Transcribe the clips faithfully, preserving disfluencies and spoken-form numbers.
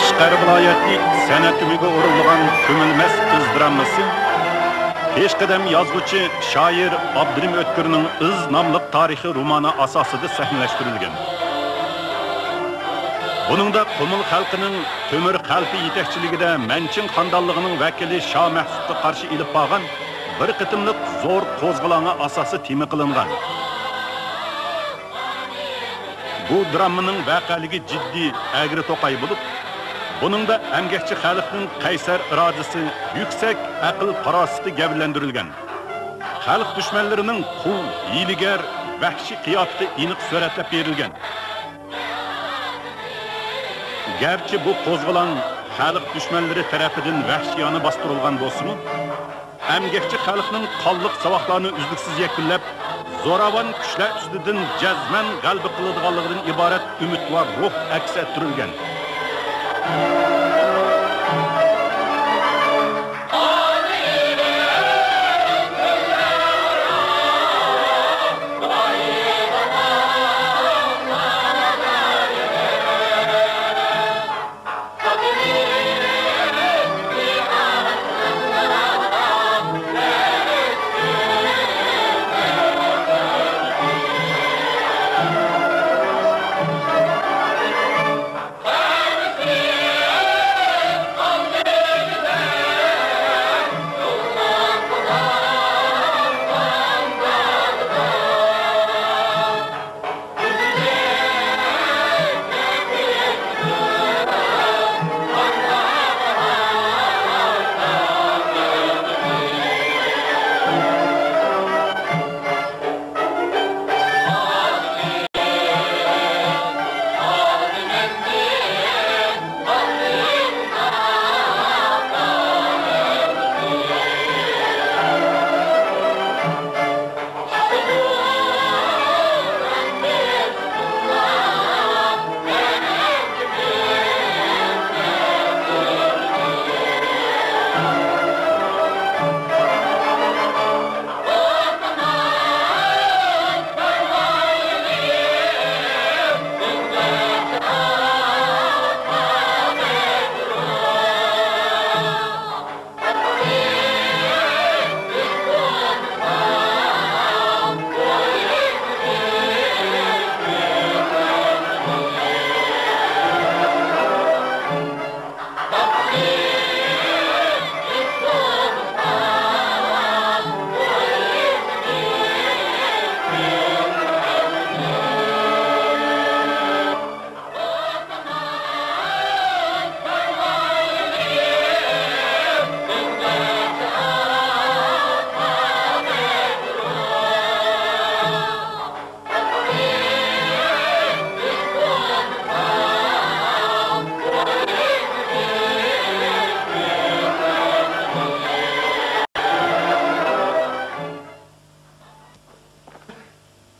قەشقەر ۋىلايەتلىك سەنئەت ئۆمىكى ئورۇنلىغان كۆمۈلمەس ئىز دراممىسى پېشقەدەم يازغۇچى، شائىر ئابدۇرېھىم ئۆتكۈرنىڭ ئىز ناملىق تارىخىي رومانى ئاساسىدا سەھنىلەشتۈرۈلگەن. بۇنىڭدا قۇمۇل خەلقىنىڭ تۆمۈر قەلپە يېتەكچىلىكىدە مەنچىڭ خاندانلىقىنىڭ ۋەكىلى شاھ مەخسۇتقا قارشى ئېلىپ بارغان بىر قېتىملىق زور قوزغىلاڭى ئاساسىي تېما قىلىنغان. بۇ دراممىنىڭ ۋەقەلىكى جىددىي، ئەگرى توقاي بولۇپ، بۇنىڭدا ئەمگەكچى خەلقنىڭ قەيسەر ئىرادىسى، يۈكسەك ئەقىل-پاراسىتى گەۋدىلەندۈرۈلگەن. خەلق دۈشمەنلىرىنىڭ قۇل، ھىيلىگەر، ۋەھشىي قىياپىتى ئېنىق سۈرەتلەپ بېرىلگەن. گەرچە بۇ قوزغىلاڭ خەلق دۈشمەنلىرى تەرىپىدىن ۋەھشىيانە باستۇرۇلغان بولسىمۇ، ئەمگەكچى خەلقنىڭ قانلىق ساۋاقلارنى ئۈزلۈكسىز يەكۈنلەپ، زوراۋان كۈچلەر ئۈستىدىن جەزمەن غەلىبە قىلىدىغانلىقىدىن ئىبارەت ئۈمىدۋار روھ ئەكس ئەتتۈرۈلگەن.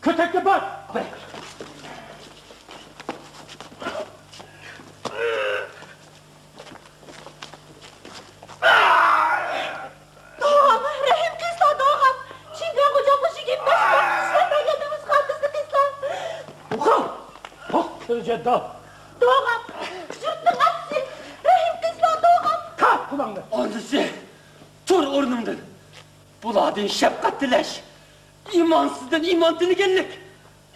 كۆتەككە بار! دوغام، رەھىم قىلسىلا، دوغام! چىڭگاڭ غوجام مۇشۇ گېپىنى ئىشلەپ بەرگەندىن ئۆزى خاتىرىسىنى قىلسىلا! توختاڭ! توختىلى جەددال! دوغام، يۇرتنىڭ ئاتىسى، رەھىم قىلسىلا، دوغام! تارت قۇلاقنى! ئانىسى، تۇر ئورنۇڭدىن! بۇلاردىن شەپقەت تىلەش، ئىمانسىزدىن ئىمان تىلىگەنلىك،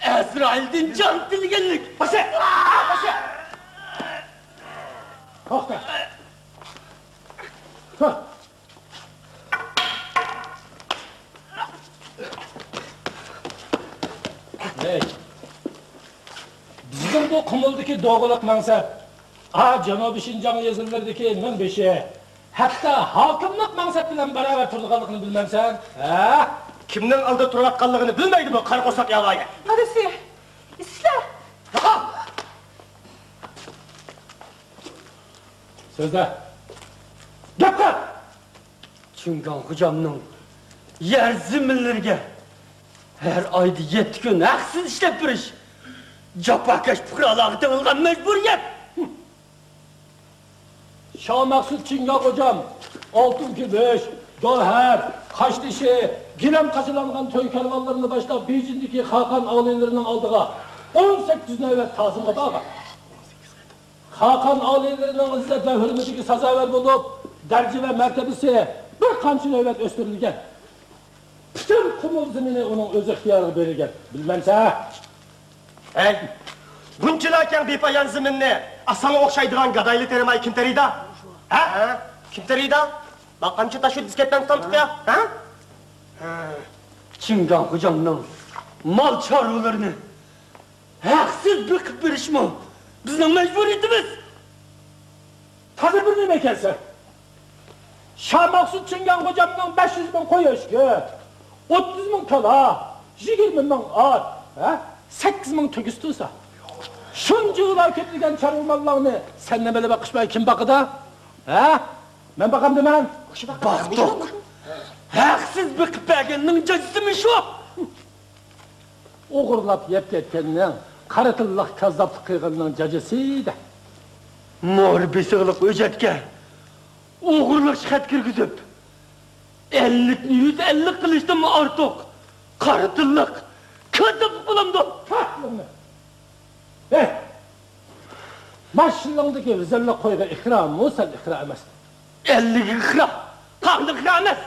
ئەزرائىلدىن جان تىلىگەنلىك. باشا! باشا! توختا! ھە! ھەي! بىزنىڭ بۇ قۇمۇلدىكى دوغىلىق مەنسەپ، ئا، جەنۇبىي شىنجاڭ يېزىلىرىدىكى مىڭبېشى، ھەتتا ھاكىملىق مەنسەپ بىلەن باراۋەر تۇرىدىغانلىقىنى بىلمەمسەن؟ ھە؟ كىمنىڭ ئالدىدا تۇرۇۋاتقانلىقىنى بىلمەيدۇ بۇ قارا قورساق ياۋايى. دادىسى، سىلەر. ياقا! سۆزلە. گەپ قىل! چىڭگاڭ خوجامنىڭ يەر زېمىنلىرىگە ھەر ئايدا يەتتە كۈن ھەقسىز ئىشلەپ بېرىش جاپاكەش پۇقرالارغا تېڭىلغان مەجبۇرىيەت. شاھ مەخسۇت چىڭگاڭ خوجام ئالتۇن كۈمۈش، گەۋھەر، قاشتېشى، گىلەم قاچىلانغان توي كارۋانلىرىنى باشلاپ، بېيجىڭدىكى خاقان ئالىيلىرىنىڭ ئالدىغا ئون سەككىز نۆۋەت تازىمغا بارغان. خاقان ئالىيلىرىنىڭ ئىززەت ۋە ھۆرمىتىگە سازاۋەر بولۇپ، دەرىجە ۋە مەرتىۋىسى بىر قانچە نۆۋەت ئۆستۈرۈلگەن. پۈتۈن قۇمۇل زېمىنى ئۇنىڭ ئۆز ئىختىيارىغا بېرىلگەن. بىلمەمسەن؟ ھەي، بۇنچىلا كەڭ بىپايان زېمىننى ساڭا ئوخشايدىغان گادايلا تېرىماي كىم تېرىيدۇ؟ ھە؟ كىم تېرىيدۇ؟ باققانچە تاشۇ دىسكەتتىن تۇتامتىقى، ھە؟ چىڭگاڭ خوجامنىڭ مال چارۋىلىرىنى ھەقسىز بېقىپ بېرىشمۇ بىزنىڭ مەجبۇرىيىتىمىز. تازا بىر نېمە ئىكەنسەن. شاماقسۇ چىڭگاڭ خوجامنىڭ بەش يۈز مىڭ قوي ئۆچكە، ئوتتۇز مىڭ كالا، يىگىرمە مىڭ ئات، ھە؟ سەككىز مىڭ تۆگىسى تۇرسا، شۇنچىۋالا كۆپلىگەن چارۋا ماللارنى سەن نېمە بىلەن باققىچە كىم باقىدۇ؟ ھە؟ مەن باقامدىمەن؟ باقتۇق. ھەقسىز بېقىپ بەرگەننىڭ جازىسىمۇ شۇ. ئوغرىلاپ يەپ كەتكەننىڭ، قارا تىللىق كاززاپلىق قىلغاننىڭ جازىسى دە. مور بېسىقلىق ئۆجەتكە ئوغرىلىق خەت كىرگۈزۈپ، ئەللىكنى يۈز ئەللىك قىلىشتىنمۇ ئارتۇق قارا تىللىق كاززاپلىق بولامدۇ؟ ھە! ھەي! ماشىنىڭدىكى ۋىزىرلىق قويغا ئىقرارمۇ سەن ئىقرار ئەمەس. ئەللىك ئىقرار، تاغدا ئىقرار ئەمەس.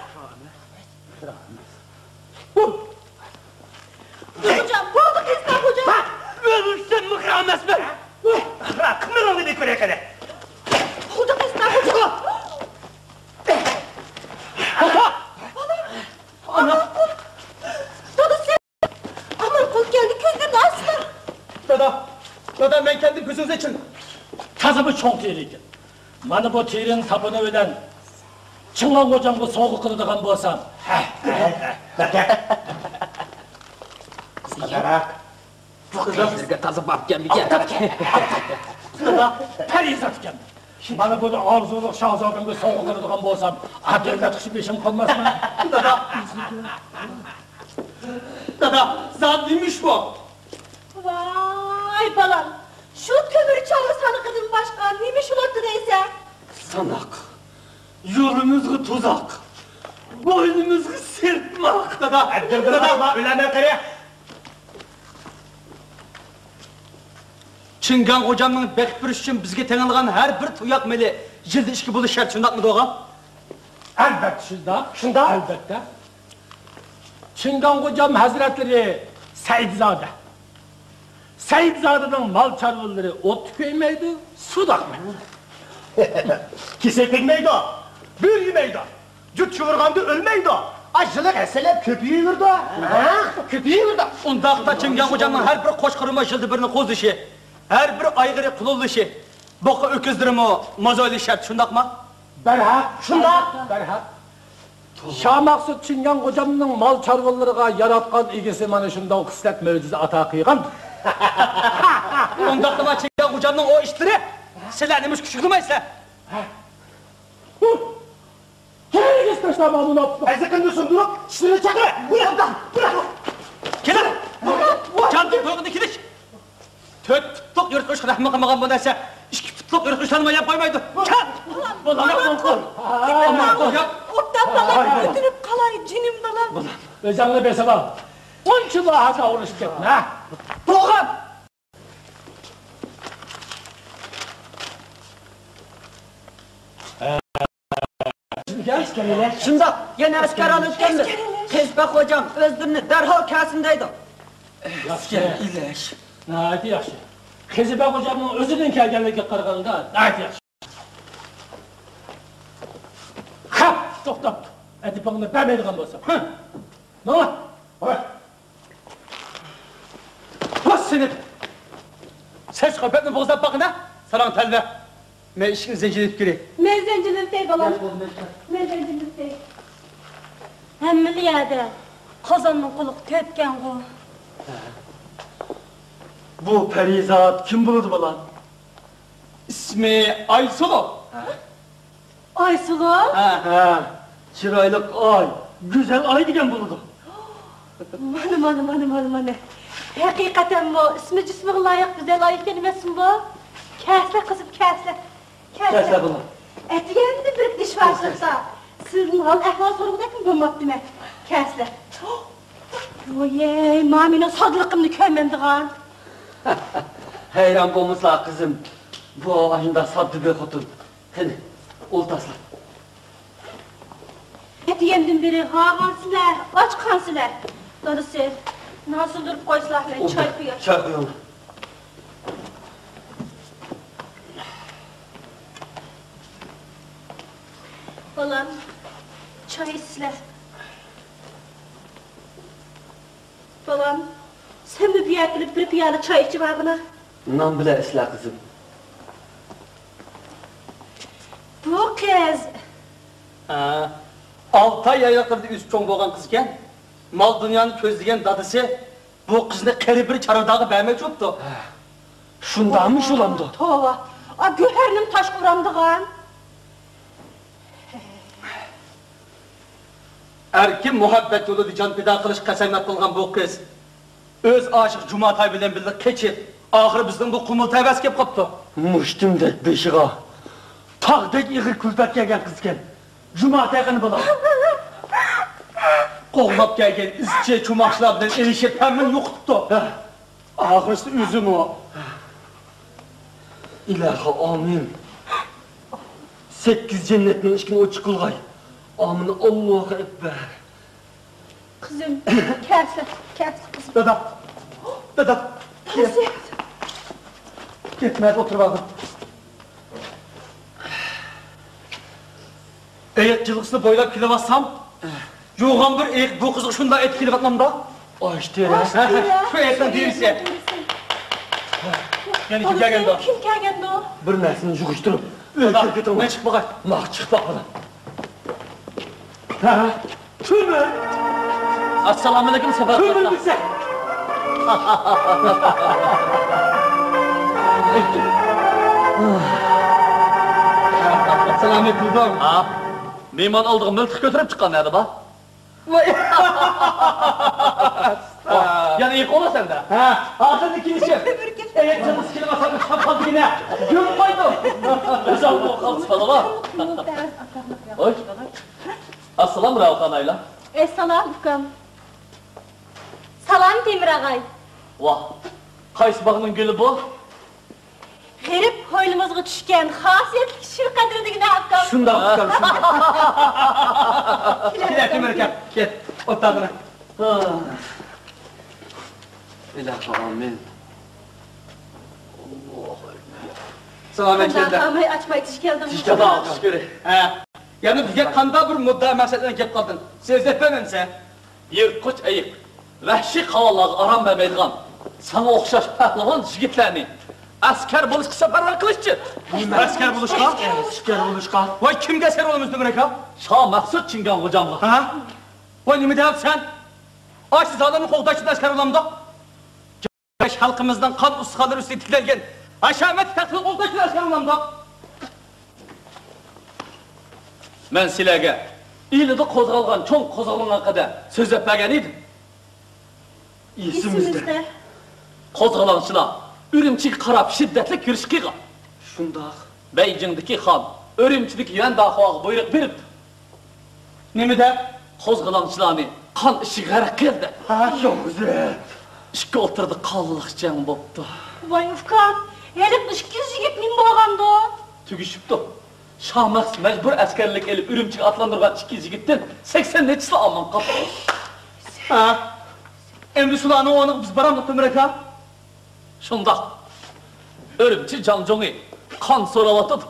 ئىقرار ئەمەس. خوجام، بولدى قىزلار، خوجام. ھە، ئۆلسەم ئىقرار ئەمەسمەن. ئىقرار قىلمىغىنىڭنى بىر كۆرەي قېنى. بولدى قىزلار، خوجام. ئانا. ئانا. دادا، سەن ئامانقۇل كەلدى، كۆزلىرىنى ئاچسىلا. دادا، دادا، مەن كەلدىم، كۆزىڭىزنى ئېچىڭ. تازىمۇ چوڭ تېرە ئىكەن. مانا بۇ تېرىنى ساپۇنى بىلەن چىڭگاڭ خوجامغا سوۋغا قىلىدىغان بولسام. قىزىق. بۇ قىزلارغا تازا بارىدىكەنمىكىن؟ دادا، پەرىزات ئىكەن. مانا بۇنى ئارزۇلۇق شاھزادەمگە سوۋغا قىلىدىغان بولسام، ئادەمگە تۇشۇپ بېشىم قالماسمۇ؟ دادا. دادا، زادى نېمە ئىش بۇ؟ ۋاي بالام، شۇ تۆمۈر چالا سانىقىدىن باشقا نېمە ئىش بولاتتى دەيسەن؟ ساناق، يولىمىزغا تۇزاق، بوينىمىزغا سىرتماق. دادا، دادا، ئۆلەمەن قېرى. چىڭگاڭ خوجامنىڭ بېقىپ بېرىش ئۈچۈن بىزگە تېڭىلغان ھەر بىر تۇياق مېلى يىلدا ئىككى بولۇش شەرت، شۇنداقمىدۇ ئاغا؟ ئەلۋەتتە شۇنداق. شۇنداق؟ ئەلۋەتتە. چىڭگاڭ خوجام ھەزرەتلىرى سەئىدزادە. سەئىدزادىنىڭ مال چارۋىلىرى ئوتتا كۆيمەيدۇ، سۇدا ئاقمايدۇ. كېسەك تەگمەيدۇ، بۆرە يېمەيدۇ. جۇت شۇۋۇرغاندا ئۆلمەيدۇ. ئا، يىللىق ھەسسىلەپ كۆپىيىۋېرىدۇ. ھە؟ كۆپىيىۋېرىدۇ. ئۇنداقتا چىڭگاڭ خوجامنىڭ ھەر بىر قوچقىرىمۇ يىلدا بىرنى قوزۇشى، ھەر بىر ئايغىرى قۇلۇللىشى، بۇقا ئۆكۈزلىرىمۇ مازايلى شەرت، شۇنداقمۇ؟ بەرھەق. شۇنداق. بەرھەق. شاماقسۇ چىڭگاڭ خوجامنىڭ مال چارۋىلىرىغا ياراتقان ئىگىسى مانا شۇنداق خىسلەت مۆجىزە ئاتا قىلغان. ئۇنداقتا چىڭگاڭ خوجامنىڭ ئۇ ئىشلىرى سىلەرنى مۇشۇ كۈچۈكلىمەيسىلەر. كېلىڭىز، تاشلاما مۇناپىق. ئەزىقىننى سۇندۇرۇپ، كىشىلەرنى چاقىرىڭ. بۇنى ئوبدان، بۇنى. كېلىڭ. جان پۇتلۇقىنى كېلىش. تۆت پۇتلۇق يىرتقۇچقا رەھمى قىلمىغان بۇ نەرسە ئىككى پۇتلۇق يىرتقۇچلارنىمۇ يەپ قويمايدۇ. كەل. بالام، ئوبدان بالا، كۆتۈرۈپ قالاي، جېنىم بالام. ئۆزۈڭنى بېسىۋال. ئۇنچىۋالا خاتا ئۇرۇشۇپ كەتمە. توغرا. شۇنداق، يەنە ئەسكەر ئالىۋەتكەندۇ. قېزىبەگ خوجام ئۆزلىرىنى دەرھال كەلسۇن دەيدۇ. ياخشى. ئەسكەر ئىلەش. ناھايىتى ياخشى. قېزىبەگ خوجامنىڭ ئۆزىدىن كەلگەنلىكىگە قارىغاندا ناھايىتى ياخشى. خەپ، توختاپتۇ. ئەدىپىڭنى بەرمەيدىغان بولساڭ. ھە؟ ماڭا. ھە. ۋاس سېنى! سەن چىقىپ بەتنى بوغۇزلاپ باققىنا، ساراڭ تەلۋە! مەن ئىشىكنى زەنجىرلىتىپ كىرەي. مەن زەنجىرلىتەي، بالام. مەن زەنجىرلىتەي. ھەممىلا يەردە قازاننىڭ قۇلىقى تۆتكەنغۇ. بۇ پەرىزات كىم بولىدۇ، بالام؟ ئىسمى ئايسۇلۇ. ئايسۇلۇ؟ ھە، ھە. چىرايلىق ئاي، گۈزەل ئاي دېگەن بولىدۇ. مانا، مانا، مانا، مانا، مانا. ھەقىقەتەنمۇ ئىسمى جىسمىغا لايىق گۈزەل ئاي ئىكەن ئەمەسمۇ بۇ؟ كەلسىلە قىزىم، كەلسىلە. كەلسىلە. كەلسىلە، بالام. ئەتىگەندە بىر دىشۋارچىلىقتا سىزدىن ھال-ئەھۋال سورىغۇدەكمۇ بولماپتىمەن. كەلسىلە. ۋويەي، مانا مېنىڭ سادىلىقىمنى كۆرمەمدىغان. ھەيران بولمىسىلا، قىزىم. بۇ ئاشۇنداق ساددا بىر خوتۇن. قېنى، ئولتۇرسىلەر. ئەتىگەندىن بېرى ھارغانسىلەر، ئاچقانسىلەر. دادىسى، نان سۇندۇرۇپ قويسىلا، مەن چاي قۇياي. چاي قۇيۇڭ. بالام، چاي ئىچسىلە. بالام، سەنمۇ بۇ يەرگە كېلىپ بىر پىيالە چاي ئىچىۋالغىنا. نان بىلەن ئىچسىلە، قىزىم. بۇ قىز. ھە، ئالتە ئاي يايلاقلىرىدا ئۆسۈپ چوڭ بولغان قىز ئىكەن. مال-دۇنيانى كۆزلىگەن دادىسى بۇ قىزنى قېرى بىر چارۋىدارغا بەرمەكچى بوپتۇ. شۇنداقمىش بولامدۇ؟ توۋا، ئا، گۆھەرنىمۇ تاشقا ئۇرامدىغان. ئەركىن مۇھەببەت يولىدا جان پىدا قىلىش قەسەمياد قىلغان بۇ قىز ئۆز ئاشىقى جۇماتاي بىلەن بىللە قېچىپ، ئاخىرى بىزنىڭ بۇ قۇمۇل تەۋەسىگە كېلىپ قاپتۇ. مۇشتۇمدەك بېشىغا تاغدەك ئېغىر كۈلپەت كەلگەن قىز ئىكەن. جۇماتاي قېنى بالا؟ قوغلاپ كەلگەن ئىزچى چوماقچىلار بىلەن ئېلىشىپ، ھەممىنى يوقىتىپتۇ. ئاخىرسى ئۆزىمۇ. ئىلاھى ئامىن. سەككىز جەننەتنىڭ ئىشىكىنى ئوچۇق قىلغاي. ئامىن، ئاللاھۇ ئەكبەر. قىزىم، كەلسە، كەلسە قىزىم. دادا، دادا. قىزىم. كەتمەدە ئولتۇرۇپ ئالدىم. ئېيىق جىلغىسىنى بويلاپ كېلىۋاتسام، يوغان بىر ئېيىق بۇ قىزغا شۇنداق ئېيتىپ كېلىۋاتمامدا؟ ئاشتىرە. ھە، ھە، شۇ ئېيىقنىڭ دېرىسى. يەنە كىم كەلگەندۇ؟ كىم كەلگەندۇ؟ بىر نەرسىنى يىغىشتۇرۇپ، ئۆيگە كىرىپ كېتىڭ. مەن چىقىپ باقاي. ماڭا چىقىپ باققىنا. ھە، ھە. كىم؟ ئەسسالامۇئەلەيكۇم، سەپەر قايتقان. سالامەت بولدۇڭ. ھا، مېھمان ئالدىغا مىلتىق كۆتۈرۈپ چىققان نەدە بار؟ ۋاي. يەنە ئېيىق ئولا سەندە. ھە، ھازىردىن كېلىشىپ. ئېيىق جىلغىسى كېلىۋاتسام، ئۇچراپ قالدىكىنە. يۈرۈپ قايدۇ. ئۆزۈڭ قالسا بالا بار. ھوي. ئەسسالام، رەۋخان ئايلا. ئەسسالام، ئۇكام. سالام، تېمىر ئاغاي. ۋاھ، قايسى باغنىڭ گۈلى بۇ؟ غېرىب ھويلىمىزغا چۈشكەن خاسىيەتلىك شىر قەدرى دېگىنە، ئۇكام. شۇنداق، ئۇكام، شۇنداق. كېلە، تېمىر ئاكا، كەل، ئولتۇرغىنا. ئىلاھى ئامىن. سالامەت كەلدى. قانداق ئاچماي تىش كەلدىڭ؟ تىش كەلدى، شۈكۈر. ھە. يەنە بىزگە قانداق بىر مۇددىئا مەقسەت بىلەن كېلىپ قالدىڭ؟ سۆزلەپ بەرمەمسەن؟ يىرتقۇچ ئېيىق، ۋەھشىي قاۋانلارغا ئارام بەرمەيدىغان، ساڭا ئوخشاش پەھلىۋان يىگىتلەرنى ئەسكەر بولۇشقا سەپەرۋەر قىلىش ئۈچۈن. ئەسكەر بولۇشقا؟ ئەسكەر بولۇشقا. ۋاي، كىمگە ئەسكەر بولىمىز، تۆمۈر ئاكا؟ شاھ مەخسۇت چىڭگاڭ غوجامغا. ھە؟ ۋاي، نېمە دەۋاتىسەن؟ ئاشۇ زالىمنى قوغداش ئۈچۈن ئەسكەر بولامدۇ؟ ياش خەلقىمىزنىڭ قان ئۇستىخانلىرى ئۈستىگە تىكلەنگەن ھەشەمەتلىك تەختىنى قوغداشنى ئەسكەر ئالامدۇق. مەن سىلەرگە ئىلىدا قوزغالغان چوڭ قوزغىلاڭ ھەققىدە سۆزلەپ بەرگەن ئىدىم. ئېسىمىزدە. قوزغىلاڭچىلار ئۈرۈمچىگە قاراپ شىددەتلىك يۈرۈش قىلغان. شۇنداق. بەيجىڭدىكى خان ئۈرۈمچىدىكى يۈەنداخۇاغا بۇيرۇق بېرىپتۇ. نېمە دەپ؟ قوزغىلاڭچىلارنى قان ئىچىگە غەرق قىل دەپ. ھە، شۇ ئىككى ئوتتۇرىدا قانلىق جەڭ بوپتۇ. ۋاي ئۇكام، ھېلىقى ئىككى يۈز يىگىت نېمە بولغاندۇ؟ تۈگىشىپتۇ. شاھ مەخسۇت مەجبۇر ئەسكەرلىك ئېلىپ ئۈرۈمچىگە ئاتلاندۇرغان ئىككى يۈز يىگىتتىن سەكسەن نەچچىسى ئامان قاپتۇ. ھە؟ ئەمدى شۇلارنىڭ ئورنىغا بىز بارامدۇق، تۆمۈر ئاكا؟ شۇنداق. ئۈرۈمچى جاڭجۇڭى قان سوراۋاتىدۇ.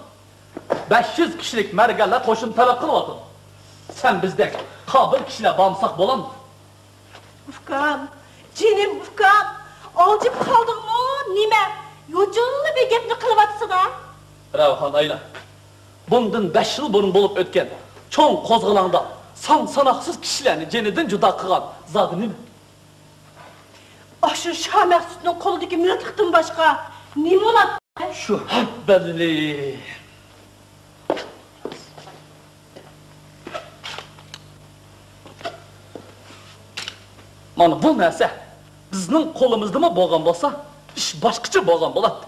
بەش يۈز كىشىلىك مەرگەنلەر قوشۇن تەلەپ قىلىۋاتىدۇ. سەن بىزدەك قابىل كىشىلەر بارمىساق بولامدۇ؟ ئۇكام، جېنىم ئۇكام، ئالجىپ قالدىڭمۇ نېمە؟ يوچۇنلا بىر گەپنى قىلىۋاتىسىنا. رەۋخان ئايلا، بۇندىن بەش يىل بۇرۇن بولۇپ ئۆتكەن چوڭ قوزغىلاڭدا سان-ساناقسىز كىشىلەرنى جېنىدىن جۇدا قىلغان زادى نېمە؟ ئاشۇ شاھ مەخسۇتنىڭ قولىدىكى مىلتىقتىن باشقا نېمە بولاتتى؟ شۇ ھەببەللى. مانا بۇ نەرسە بىزنىڭ قولىمىزدىمۇ بولغان بولسا، ئىش باشقىچە بولغان بولاتتى.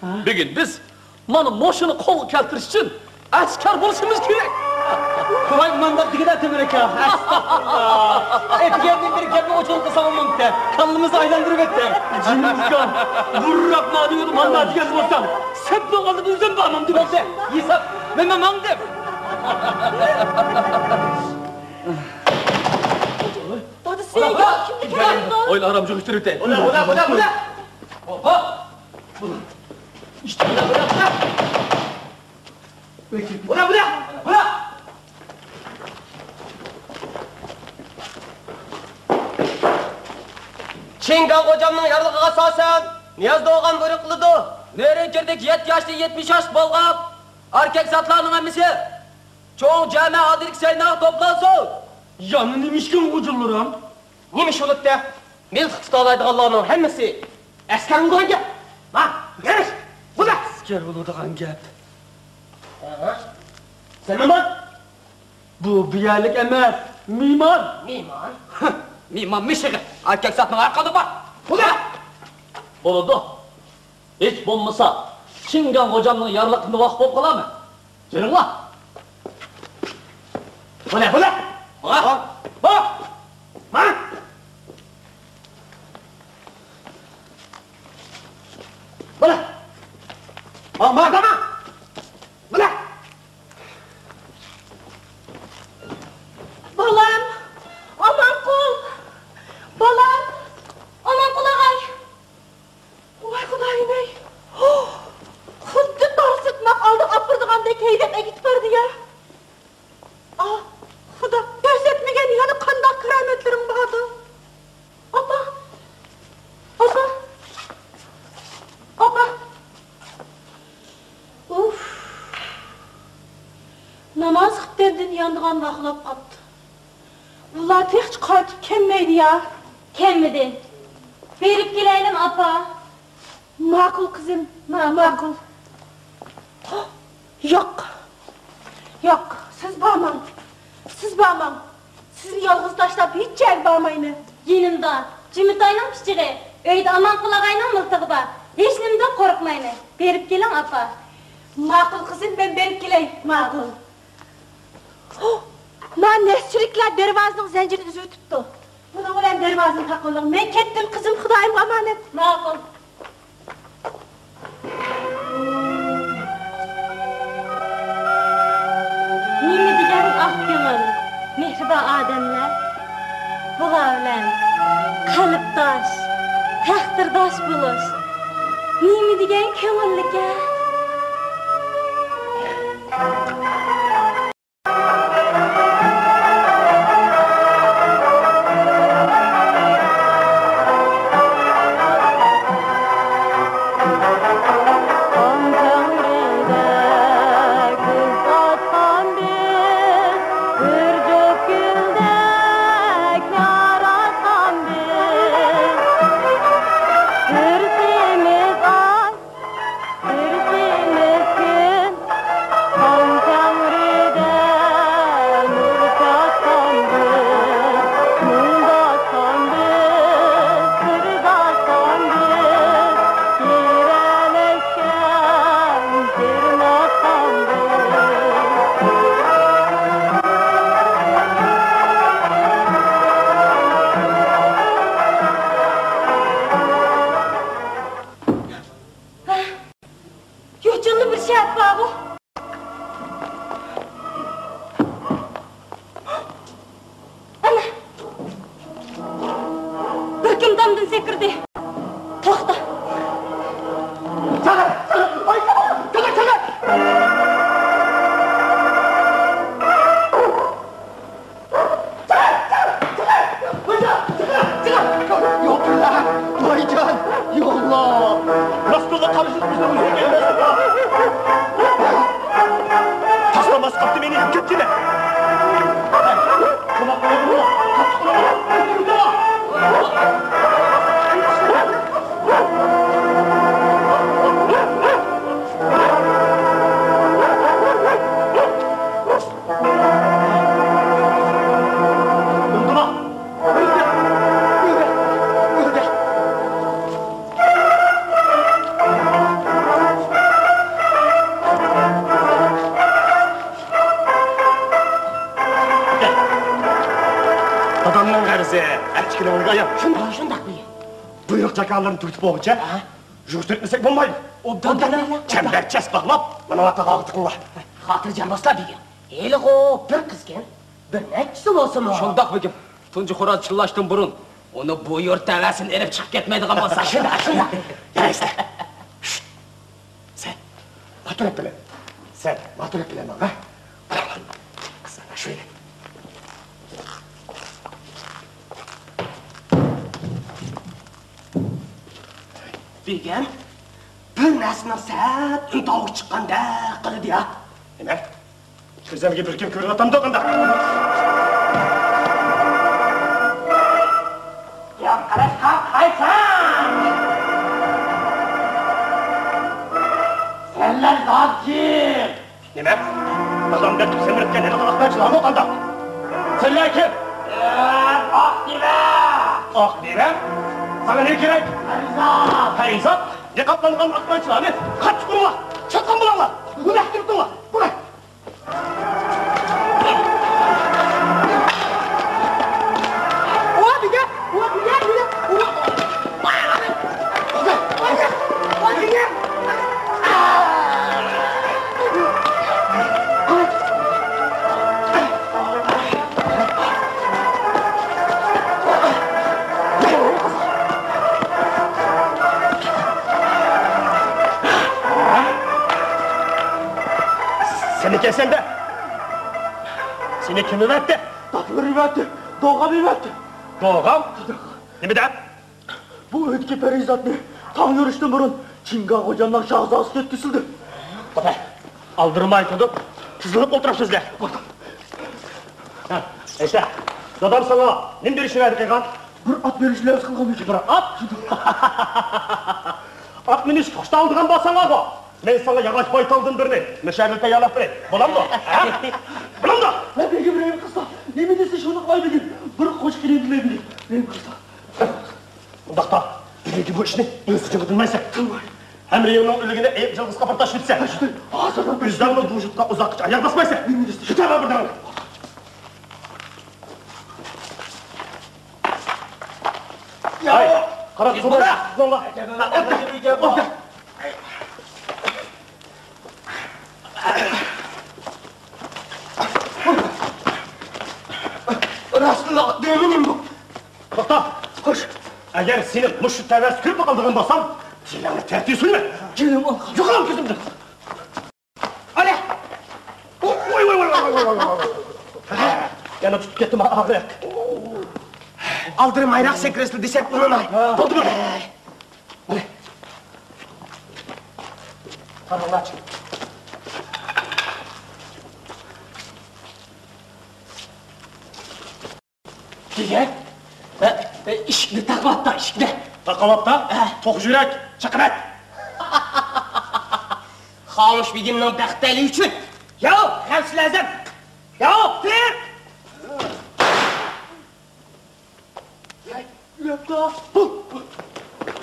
ھە؟ بۈگۈن بىز مانا مۇشۇنى قولغا كەلتۈرۈش ئۈچۈن ئەسكەر بولۇشىمىز كېرەك. قوي، مانداق دېگىنە تۆمۈر ئاكا. ئەستەغپۇرۇللا. ئەتىگەندىن بېرى گەپنى ئوچۇق قىلساڭ بولمامتى. كاللىمىزنى ئايلاندۇرۇۋەتتىڭ. جىمىز ئۇكام. بۇرراق مانا دېگەن مانا دېگەن بولسام، سەپنىڭ ئالدىدا ئۆزۈم بارمامدىم. بولدى. ھېساب. مەن، مەن ماڭدىم. دادىسى، ياق، كىمدە كەلدى؟ ئويلا ئارام جوشتۇرۇۋېتەي. بۇلا، بۇلا، بۇلا، بۇلا. ھوپا. بۇلا، بۇلا، بۇلا. بۇلا، بۇلا، بۇلا. چىڭگاڭ غوجامنىڭ يارلىقىغا ئاساسەن، نىياز دوغان بۇيرۇق قىلىدۇ. نۆرىنكىردىكى يەتتە ياشتىن يەتمىش ياش بولغان ئەركەك زاتلارنىڭ ھەممىسى چوڭ جامە ئالدىدىكى سەھنىگە توپلانسۇن. يەنە نېمە ئىكەن غوجىلىرىم؟ نېمە ئىش بولۇپتۇ؟ مىلتىق تۇتالايدىغانلارنىڭ ھەممىسى ئەسكەر بولىدىغان گەپ. ھا، يېرىش، بۇلا. ئەسكەر بولىدىغان گەپ. ھا؟ سەن نېمە؟ بۇ بۇ يەرلىك ئەمەس، مېھمان. مېھمان؟ مېھمان مىشىغى. ئەركەك زاتنىڭ ھەر قانداق بار. بۇلا. بولىدۇ. ھېچ بولمىسا، چىڭگاڭ غوجامنىڭ يارلىقىنى ۋاقىپ بولۇپ قالارمەن. جېنىڭلار. بۇلا، بۇلا. ماڭا. بۇ. ماڭا. بۇلا. ماڭا، ماڭا، ماڭا. بۇلا. بالام، ئامانقۇل. بالام، ئامانقۇل ئاغاي. ۋاي خۇدايىم-ئەي! خۇددى تارسىتماق ئالدىغا ئاپىرىدىغاندەك ھەيدەپ ئەكېتىپ بەردى-يا! ئاھ، خۇدا، كۆرسەتمىگەن يەنە قانداق كارامەتلىرىڭ باردۇ؟ ئاپا! ئاپا! ئاپا! ئۇف! ناماز خۇپتەندىن يانىدىغان ۋاقىت بوپتۇ. ئۇلار تېخىچە قايتىپ كەلمەيدۇ-يا. كەلمىدى. بېرىپ كېلەيلىمۇ، ئاپا؟ ماقۇل، قىزىم، ماقۇل. ياق. ياق، سىز بارماڭ. سىز بارماڭ. سىزنى يالغۇز تاشلاپ ھېچ يەرگە بارمايمەن. يېنىمدا جىمىتاينىڭ پىچىقى، ئۆيدە ئامانقۇل ئاغاينىڭ مىلتىقى بار. ھېچنېمىدىن قورقمايمەن. بېرىپ كېلىڭ، ئاپا. ماقۇل، قىزىم، مەن بېرىپ كېلەي. ماقۇل. ھو! ما نەسچىرىكلەر دەرۋازىنىڭ زەنجىرىنى ئۈزۈۋېتىپتۇ. بۇنىڭ بىلەن دەرۋازىنى تاقىۋېلىڭ. مەن كەتتىم، قىزىم، خۇدايىمغا ئامانەت. ماقۇل. نېمە دېگەن ئاق كۆڭۈل، مېھرىبان ئادەملەر. بۇلار بىلەن قەلبداش، تەقدىرداش بولۇش نېمە دېگەن كۆڭۈللۈككەن. يوچۇندا بىر شەرت بارغۇ. ئەنە، بىر كىم تامدىن سەكرىدى. توختا. چىقىڭ! ۋايجان! چىقىڭ! چىقىڭ! يوقلا! ۋايجان! ياللا! راستلا قارىشىڭىزنى ئۆزۈم كەلمەس. تاشلىماس قاپتى مېنى، كەتكىنە! يا، يا. شۇنداق، شۇنداق بېگىم. بۇيرۇق جاكارلىرىنى تۈگىتىپ بولغۇچە، ھە؟ يۈرۈشتۈرتمىسەك بولمايدۇ. ئوبدان، ئوبدان، ئوبدان. چەمبەرچاس باغلاپ، مانا ماڭا تاقابىل تۇتۇڭلار. خاتىرجەم بولسىلا بېگىم. ھېلىغۇ بىر قىزكەن، بىر نەچچىسى بولسىمۇ. شۇنداق بېگىم. تۇنجى خوراز چىللاشتىن بۇرۇن ئۇنى بۇ يۇرت تەۋەسىدىن ئېلىپ چىقىپ كەتمەيدىغان بولسا. شۇنداق، شۇنداق. يايسىلەر. سەن ماتۇرۇپ بىلەن. سەن ماتۇرۇپ بىلەن ماڭا. سانا شۇيلى. بېگىم، بىر نەرسىنىڭ سەت ئۈن تاۋۇشى چىققاندەك قىلىدۇ يا. نېمە؟ كۆزۈمگە بىر كىم كۆرۈۋاتامدۇ قانداق؟ يا قاراشقا قايساڭ! سەنلەر زادى كىم؟ نېمە؟ دادام دەپ سەمرىپ كەلگەن ھېلىقى ئاقمايچىلارمۇ قانداق؟ سەنلەر كىم؟ ئاق دېۋە! ئاق دېۋە؟ ساڭا نېمە كېرەك؟ پەرىزات! پەرىزات؟ نىقابلانغان ئاقمايچىلارنى قاتتىق ئۇرۇڭلار! چاتقان بولۇڭلار! بۇنى ئەكىرىپ تۇرۇڭلار! بۇنى! سەن ئىكەنسەن-دە! سېنى كىم ئەۋەتتى؟ دادىلىرىم ئەۋەتتى. دوغام ئەۋەتتى. دوغام؟ نېمە دەپ؟ بۇ ئۆيدىكى پەرىزاتنى تاڭ يورۇشتىن بۇرۇن چىڭگاڭ غوجامنىڭ شاھزادىسى دەپ كېسىلدى. ئالدىرىماي تۇرۇپ، تىزلىنىپ ئولتۇرۇپسىز-دە. ھە، ئېيتە، دادام ساڭا نېمە بېرىشنى ۋەدە قىلغان؟ بىر ئات بېرىشنى ۋەدە قىلغان ئىدى. بىر ئات؟ ئات مىنىشكە خۇشتاڭلىغان بارساڭلارغۇ. مەن ساڭا ياغاچ بايتالدىن بىرنى مۇشەدىل تەييارلاپ بېرەي. بولامدۇ؟ ھە؟ بولامدۇ؟ مەن بېگىم رەھىم قىلسا، نېمە دېسە شۇنى قىلاي بېگىم. بىر قوشۇق ئىنەك بېرەي بېگىم. رەھىم قىلسا. ئۇنداقتا، بۈگۈنكى بۇ ئىشنى ئۆزۈڭگە بىلمەيسەن. ھەمرىيىڭنىڭ ئۆلۈكىنى ئېيىپ جىلغىسقا بىر تاشلىۋېتىسەن. ئۆزۈڭمۇ بۇ يۇرتقا ئۇزاققىچە ئاياغ باسمايسەن. كېتىۋەر بۇ يەردىن. ھەي، قاراپ تۇرما. راستلا دېمىنىم بۇ. توختا! خوش. ئەگەر سېنى مۇشۇ تەۋەسىدە كۆرۈپ قالىدىغان بولسام، تىلىڭنى تەرتىپكە سۇنىمەن. جېنىم ئالقا. يوقال كۆزۈمدىن. ئەنە! ۋاي، ۋاي، ۋاي. يەنە تۇتۇپ كەتتىم ئاغرىق. ئالدىرىمايراق سەكرەسلا دېسەم ئۇنىماي. بولدىمۇ؟ قاراڭلارچۇ. دېگەن؟ ئە، ئە، ئىشىكنى تاقىۋاپتا، ئىشىكنى. تاقىۋاپتا؟ ھە. توق يۈرەك، چىقىۋەت. خامۇش بېگىمنىڭ بەخت پەيلى ئۈچۈن. ياۋ، غەۋسىل ئەزەم. ياۋ، تىق!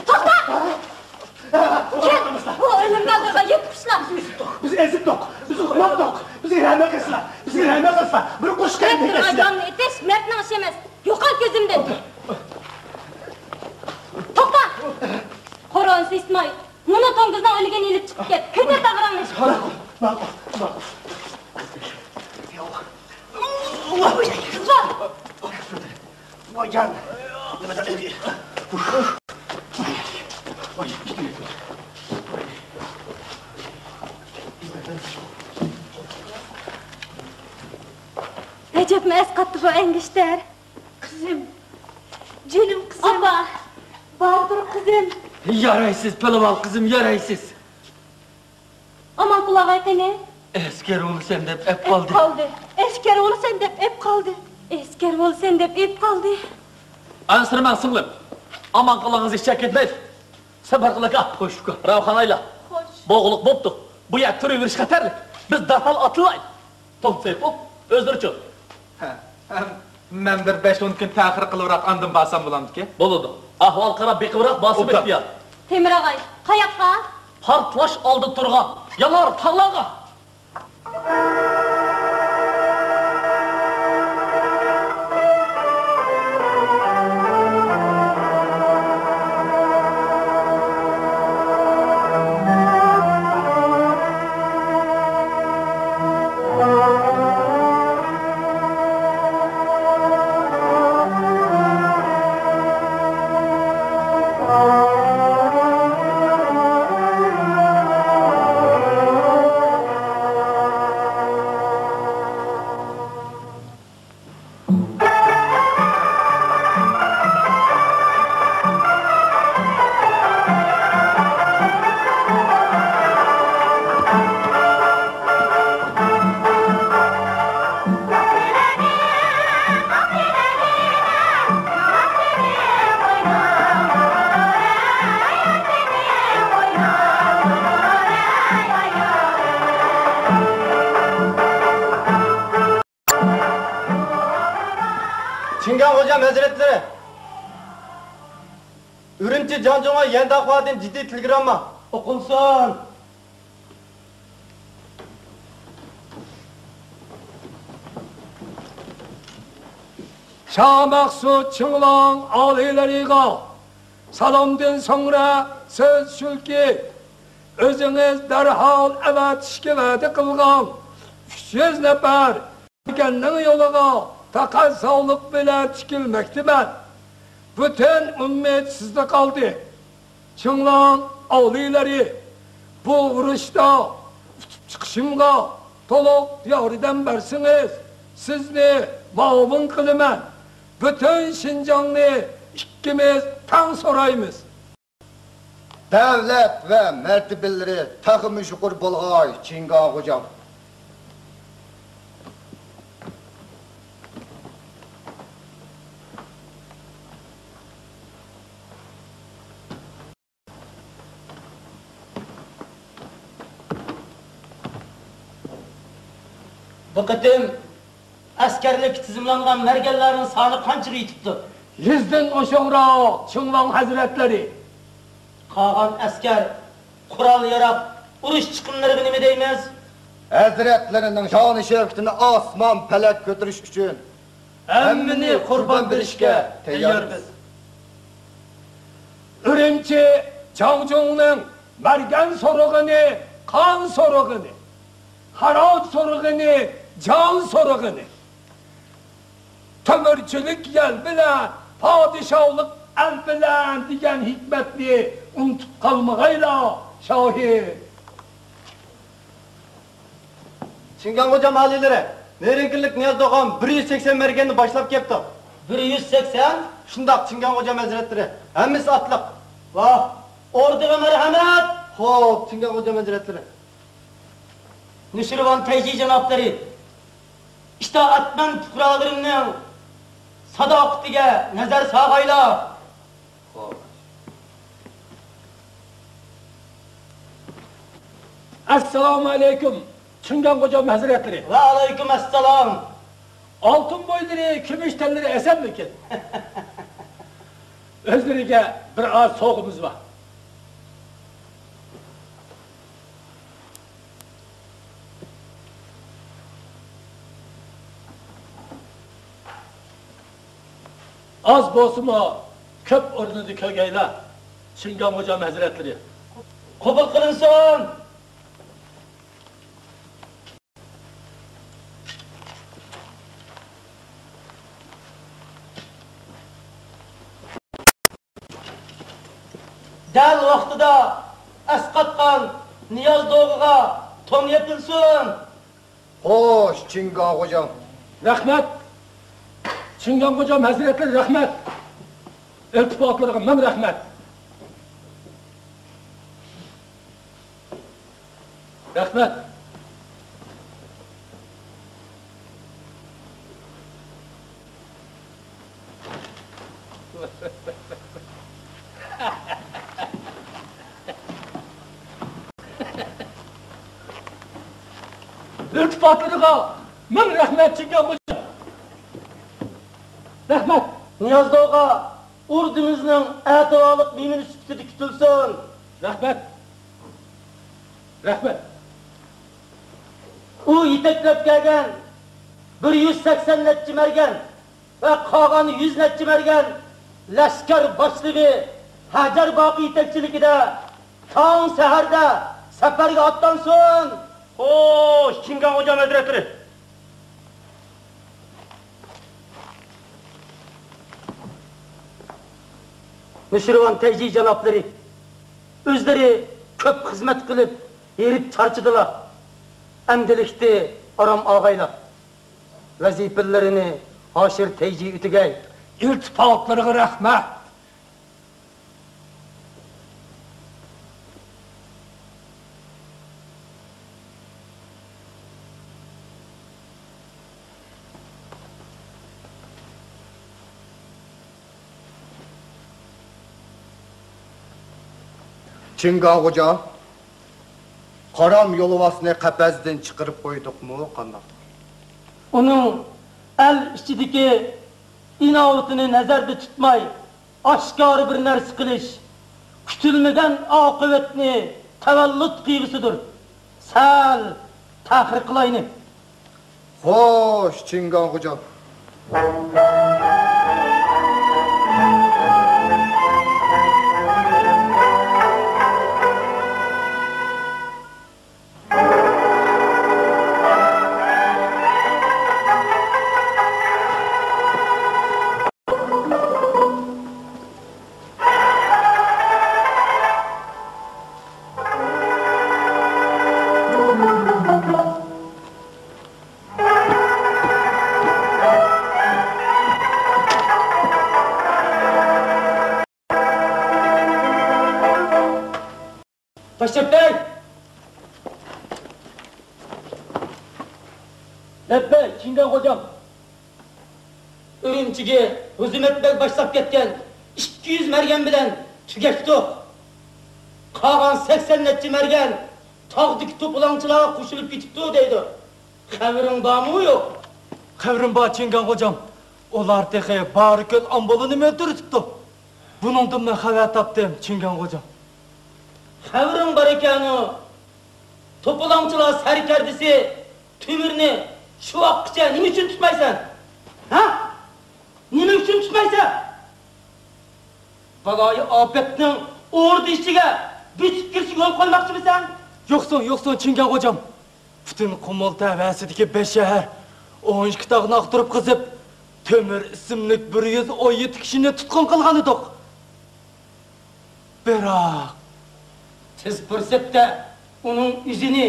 توختا! بۇ ئۆلۈم نادىرغا يېتىپسىلەر. بىز ئېزىتتۇق، بىز ئۇخلاتتۇق، بىزگە رەھمەت قىلسىلا، بىزگە رەھمەت قىلسىلا، بىر قوشۇق كەلدى. ئايالنى ئېتىش مەردنىڭ ئىشى ئەمەس. يوقال كۆزۈمدىن. توختا! قورۇنسى ئىسمائىل، مۇنۇ توڭگۇزنىڭ ئۆلگىنىنى ئېلىپ چىقىپ كەت. كۆتۈر تاغىراڭنى. ماقۇل، ماقۇل، ماقۇل. ۋاي جان! ئەجەبمۇ ئەسقاتتى بۇ ئەنگۈشتەر. قىزىم، جېنىم قىزىم. ئاپا! بارىدۇر قىزىم. يارايسىز، پەلۋان قىزىم، يارايسىز. ئامانقۇل ئاغاي قېنى؟ ئەسكەر بولىسەن دەپ ئەپ قالدى. ئەپ قالدى. ئەسكەر بولىسەن دەپ ئەپ قالدى. ئەسكەر بولىسەن دەپ ئەپ قالدى. ئانسىرىماڭ سىڭلىم. ئامانقۇلىڭىز ھېچ يەرگە كەتمەيدۇ. سەپەر قىلىكا. خوش ئۇكا. راۋخانايلا. خوش. بوغۇلۇپ بوپتۇ. بۇ يەر تۇرۇۋېرىش خەتەرلىك. بىز دەرھال ئاتلىنايلى. توم سېيىپوف، ئۆزلىرىچۇ؟ ھە، ھە، مەن بىر بەش-ئون كۈن تەخىر قىلىۋراق ئاندىن بارسام بولامدىكى؟ بولىدۇ. ئەھۋال قاراپ بېقىۋراق بارسىمۇ ئىختىيار. تېمىر ئاغاي، قاياققا؟ پارتلاش ئالدىدا تۇرغان يانار تاغلارغا. ھەزرەتلىرى، ئۈرۈمچى جاڭجۇڭغا يەنداخۇادىن جىددىي تېلېگرامما. ئوقۇلسۇن. شاھ مەخسۇت چىڭلاڭ ئالىيلىرىغا سالامدىن سوڭرا سۆز شۇكى، ئۆزىڭىز دەرھال ئەۋەتىشكە ۋەدە قىلغان ئۈچ يۈز نەپەر مەرگەننىڭ يولىغا پەقەت ساغلىق بىلەن تىكىلمەكتىمەن. پۈتۈن ئۈمىد سىزدە قالدى. چىڭلاڭ ئالىيلىرى، بۇ ئۇرۇشتا ئۇتۇپ چىقىشىمغا تولۇق ياردەم بەرسىڭىز، سىزنى مۇئاۋىن قىلىمەن. پۈتۈن شىنجاڭنى ئىككىمىز تەڭ سورايمىز. دەۋلەت ۋە مەرتىۋىلىرى تېخىمۇ يۇقىرى بولغاي، چىڭگاڭ غوجام. بۇ قېتىم ئەسكەرلىككە تىزىملانغان مەرگەنلەرنىڭ سانى قانچىغا يېتىپتۇ؟ يۈزدىن ئوشۇقراق، چىڭلاڭ ھەزرەتلىرى. قالغان ئەسكەر، قورال-ياراغ، ئۇرۇش چىقىملىرىغا نېمە دەيمىز؟ ھەزرەتلىرىنىڭ شانى-شەۋكىتىنى ئاسمان-پەلەك كۆتۈرۈش ئۈچۈن ھەممىنى قۇربان بېرىشكە تەييارمىز. ئۈرۈمچى جاڭجۇڭنىڭ مەرگەن سورىغىنى، قان سورىغىنى، خىراج سورىغىنى، جان سورىغىنى، تۆمۈرچىلىك يەل بىلەن، پادىشاھلىق ئەل بىلەن دېگەن ھېكمەتنى ئۇنتۇپ قالمىغايلا، شاھىم. چىڭگاڭ غوجام ئالىيلىرى، نېرىنكىلىك نىياز دوغان بىر يۈز سەكسەن مەرگەننى باشلاپ كەپتۇ. بىر يۈز سەكسەن؟ شۇنداق، چىڭگاڭ غوجام ھەزرەتلىرى، ھەممىسى ئاتلىق. ۋاھ، ئوردىغا مەرھەمەت! خوپ، چىڭگاڭ غوجام ھەزرەتلىرى. نۇشىرۋان تەيجى جانابلىرى، ئىتائەتمەن پۇقرالىرىمنىڭ ساداقىتىگە نەزەر سالغايلا. ئەسسالامۇ ئەلەيكۇم، چىڭگاڭ غوجام ھەزرەتلىرى. ۋەئەلەيكۇم ئەسسالام. ئالتۇن بوينلىرى، كۈمۈش تەنلىرى ئەسەنمىكىن؟ ئۆزلىرىگە بىر ئاز سوۋغىمىز بار. ئاز بولسىمۇ، كۆپ ئورنىدا كۆرگەيلا، شىنجاڭ غوجام ھەزرەتلىرى. قوبۇل قىلىنسۇن! دەل ۋاقتىدا ئەسقاتقان نىياز دوغىغا تون يېپىلسۇن! خوش، چىڭگاڭ غوجام. رەھمەت! چىڭگاڭ غوجام ھەزرەتلىرى، رەھمەت! ئىلتىپاتلىرىغا مىڭ رەھمەت! رەھمەت! ئىلتىپاتلىرىغا مىڭ رەھمەت، چىڭگاڭ غوجام. رەھمەت. نىياز دوغا ئوردىمىزنىڭ ئەتىۋارلىق مېھمىنى سۈپىتىدە كۈتۈلسۇن. رەھمەت. رەھمەت. ئۇ يېتەكلەپ كەلگەن بىر يۈز سەكسەن نەچچە مەرگەن ۋە قالغان يۈز نەچچە مەرگەن لەشكەر باشلىقى ھەجەر باقى يېتەكچىلىكىدە تاڭ سەھەردە سەپەرگە ئاتلانسۇن! خوش، چىڭگاڭ غوجام ھەزرەتلىرى! نۇشىرۋان تەيجى جانابلىرى، ئۆزلىرى كۆپ خىزمەت قىلىپ، ھېرىپ چارچىدىلا. ئەمدىلىكتە ئارام ئالغايلا. ۋەزىپىلىرىنى ھاشىر تەيجى ئۆتىگەي. ئىلتىپاتلىرىغا رەھمەت. چىڭگاڭ غوجا، قارام يولۋاسنى قەپەستىن چىقىرىپ قويدۇقمۇ، قانداق؟ ئۇنىڭ ئەل ئىچىدىكى ئىناۋىتىنى نەزەردە تۇتماي، ئاشكارا بىر نەرسە قىلىش كۈتۈلمىگەن ئاقىۋەتنى تەۋەللۇت قىلغۇسىدۇر. سەل تەخىر قىلايلى. خوش، چىڭگاڭ خوجام. باشلىق بەگ! لەببەي، چىڭگاڭ خوجام! ئۈرۈمچىگە ھۆزىمەت بەگ باشلاپ كەتكەن ئىككى يۈز مەرگەن بىلەن تۈگەشتۇق. قالغان سەكسەن نەچچە مەرگەن تاغدىكى توپىلاڭچىلارغا قوشۇلۇپ كېتىپتۇ دەيدۇ. خەۋىرىڭ بارمۇ يوق؟ خەۋىرىم بار، چىڭگاڭ خوجام. ئۇلار تېخى بارىكۆل ئامبولىنى مۆلتۈرتۈپتۇ. بۇنىڭدىن مەن خەۋەر تاپتىم، چىڭگاڭ خوجام. خەۋىرىڭ بار ئىكەنۇ. توپىلاڭچىلار سەركەردىسى تۆمۈرنى شۇ ۋاقىتقىچە نېمە ئۈچۈن تۇتمايسەن؟ ھە؟ نېمە ئۈچۈن تۇتمايسەن؟ بالايىئاپەتنىڭ ئوردا ئىچىگە بۆسۈپ كىرىشىگە يول قويماقچىمىسەن؟ يوقسۇن، يوقسۇن، چىڭگاڭ خوجام. پۈتۈن قۇمۇل تەۋەسىدىكى بەش شەھەر، ئون ئىككى تاغنى ئاختۇرۇپ قېزىپ، تۆمۈر ئىسىملىك بىر يۈز ئون يەتتە كىشىنى تۇتقۇن قىلغانىدۇق. بىراق، تېز پۇرسەتتە ئۇنىڭ ئۆزىنى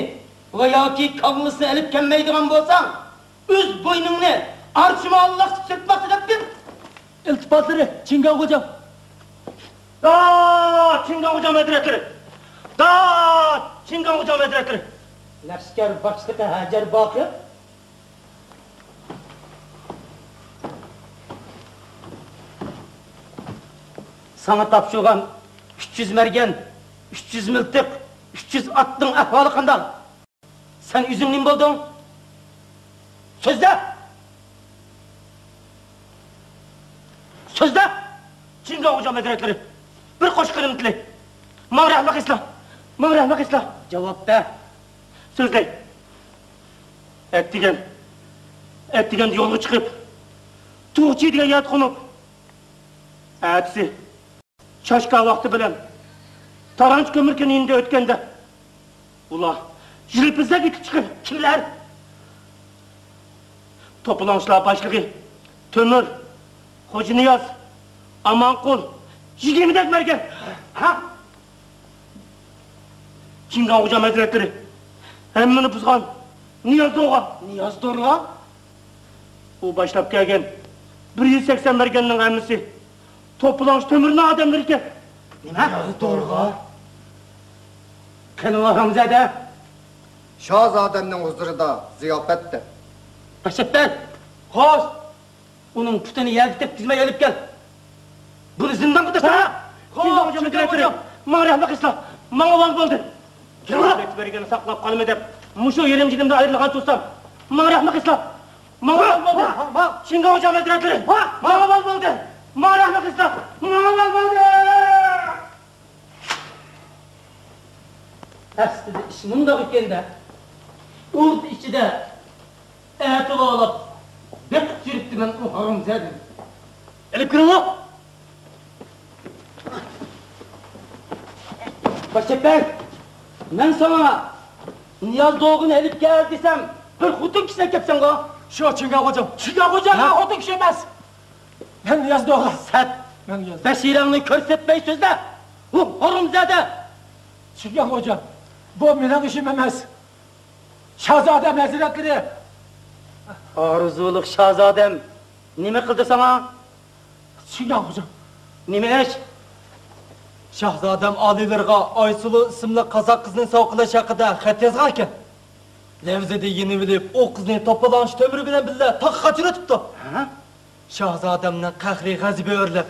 ۋە ياكى كاللىسىنى ئېلىپ كەلمەيدىغان بولساڭ، ئۆز بوينۇڭنى ئارچىماللىق سىرتماقچى دەپتىم. ئىلتىپاتلىرى، چىڭگاڭ خوجام. داد، چىڭگاڭ خوجام ھەزرەتلىرى! داد، چىڭگاڭ خوجام ھەزرەتلىرى! لەشكەر باشلىقى ھەجەر باقىر. ساڭا تاپشۇرغان ئۈچ يۈز مەرگەن، ئۈچ يۈز مىلتىق، ئۈچ يۈز ئاتنىڭ ئەھۋالى قانداق؟ سەن ئۆزۈڭ نېمە بولدۇڭ؟ سۆزلە! سۆزلە! چىڭگاڭ خوجام ھەزرەتلىرى، بىر قوشۇق قىلىمتىلى. ماڭا رەھمەت قىلسىلا! ماڭا رەھمەت قىلسىلا! جاۋاب بەر! سۆزلەي. ئەتىگەن، ئەتىگەن يولغا چىقىپ، تۇغچى دېگەن يەردە قونۇپ، ئەتىسى چاشكا ۋاقتى بىلەن تارانچى كۆمۈر كەينىدىن ئۆتكەندە، ئۇلار يىلپىزدەك ئېتىپ چىقىپ، كىملەر؟ توپىلاڭچىلار باشلىقى تۆمۈر، خوجانىياز، ئامانقۇل، يىگىرمىدەك مەرگەن. ھە؟ چىڭگاڭ خوجام ھەزرەتلىرى، ھەممىنى بۇزغان نىياز دورغا. نىياز دورغا؟ ئۇ باشلاپ كەلگەن بىر يۈز سەكسەن مەرگەننىڭ ھەممىسى توپىلاڭچى تۆمۈرنىڭ ئادەملىرى ئىكەن. نېمە؟ نىياز دورغا؟ قېنى ھارامزادە؟ شاھزادەمنىڭ ھۇزۇرىدا زىياپەتتە. باشلاپ بەر! خوش! ئۇنىڭ پۇتىنى يەرگە تەگكۈزمەي ئېلىپ كەل. بۇنى زىندانغا تاشلا! ھە؟ خوش، چىڭگاڭ خوجام، چىڭگاڭ خوجام. ماڭا رەھمەت قىلسىلا. ماڭا ۋال بولدى. كېلىڭلار! بەرگىنى ساقلاپ قالىمەن دەپ، مۇشۇ يېرىم جېنىمدىن ئايرىلغان تۇرسام، ماڭا رەھمەت قىلسىلا. ماڭا ۋال بولدى. ھە، ھە. چىڭگاڭ خوجام ھەزرەتلىرى. ھە، ھە. ماڭا ۋال بولدى. ماڭا رەھمەت قىلسىلا. ماڭا ۋال بولدى. ئەسلىدە ئىش مۇنداق ئىكەن-دە. ئوردا ئىچىدە ئەتىۋارلاپ بېقىپ يۈرۈپتىمەن ئۇ ھارامزادىنى. ئېلىپ كىرىڭلار! باشچەپەي، مەن ساڭا نىياز دوغىنى ئېلىپ كەل دېسەم، بىر خوتۇن كىشىنى ئەكەپسەنغۇ؟ شۇ، چىڭگاڭ خوجام. چىڭگاڭ خوجام، ھە؟ مەن خوتۇن كىشى ئەمەس. مەن نىياز دوغا. سەت! مەن نىياز. بەشىرەڭنى كۆرسەتمەي سۆزلە. ھۇ، ھارامزادە! چىڭگاڭ خوجام، بۇ مېنىڭ ئىشىم ئەمەس. شاھزادەم ھەزرەتلىرى! ئارزۇلۇق شاھزادەم نېمە قىلدى ساڭا؟ چىڭگاڭ خوجام. نېمە ئىش؟ شاھزادەم ئالىيلىرىغا ئايسۇلۇ ئىسىملىك قازاق قىزنى سوۋغا قىلىش ھەققىدە خەت يازغانىكەن. لەۋزىدە يېنىۋېلىپ، ئۇ قىزنى توپىلاڭچى تۆمۈر بىلەن بىللە تاغقا قاچۇرۇۋېتىپتۇ. ھە؟ شاھزادەمنىڭ قەھرىي غەزىپى ئۆرلەپ،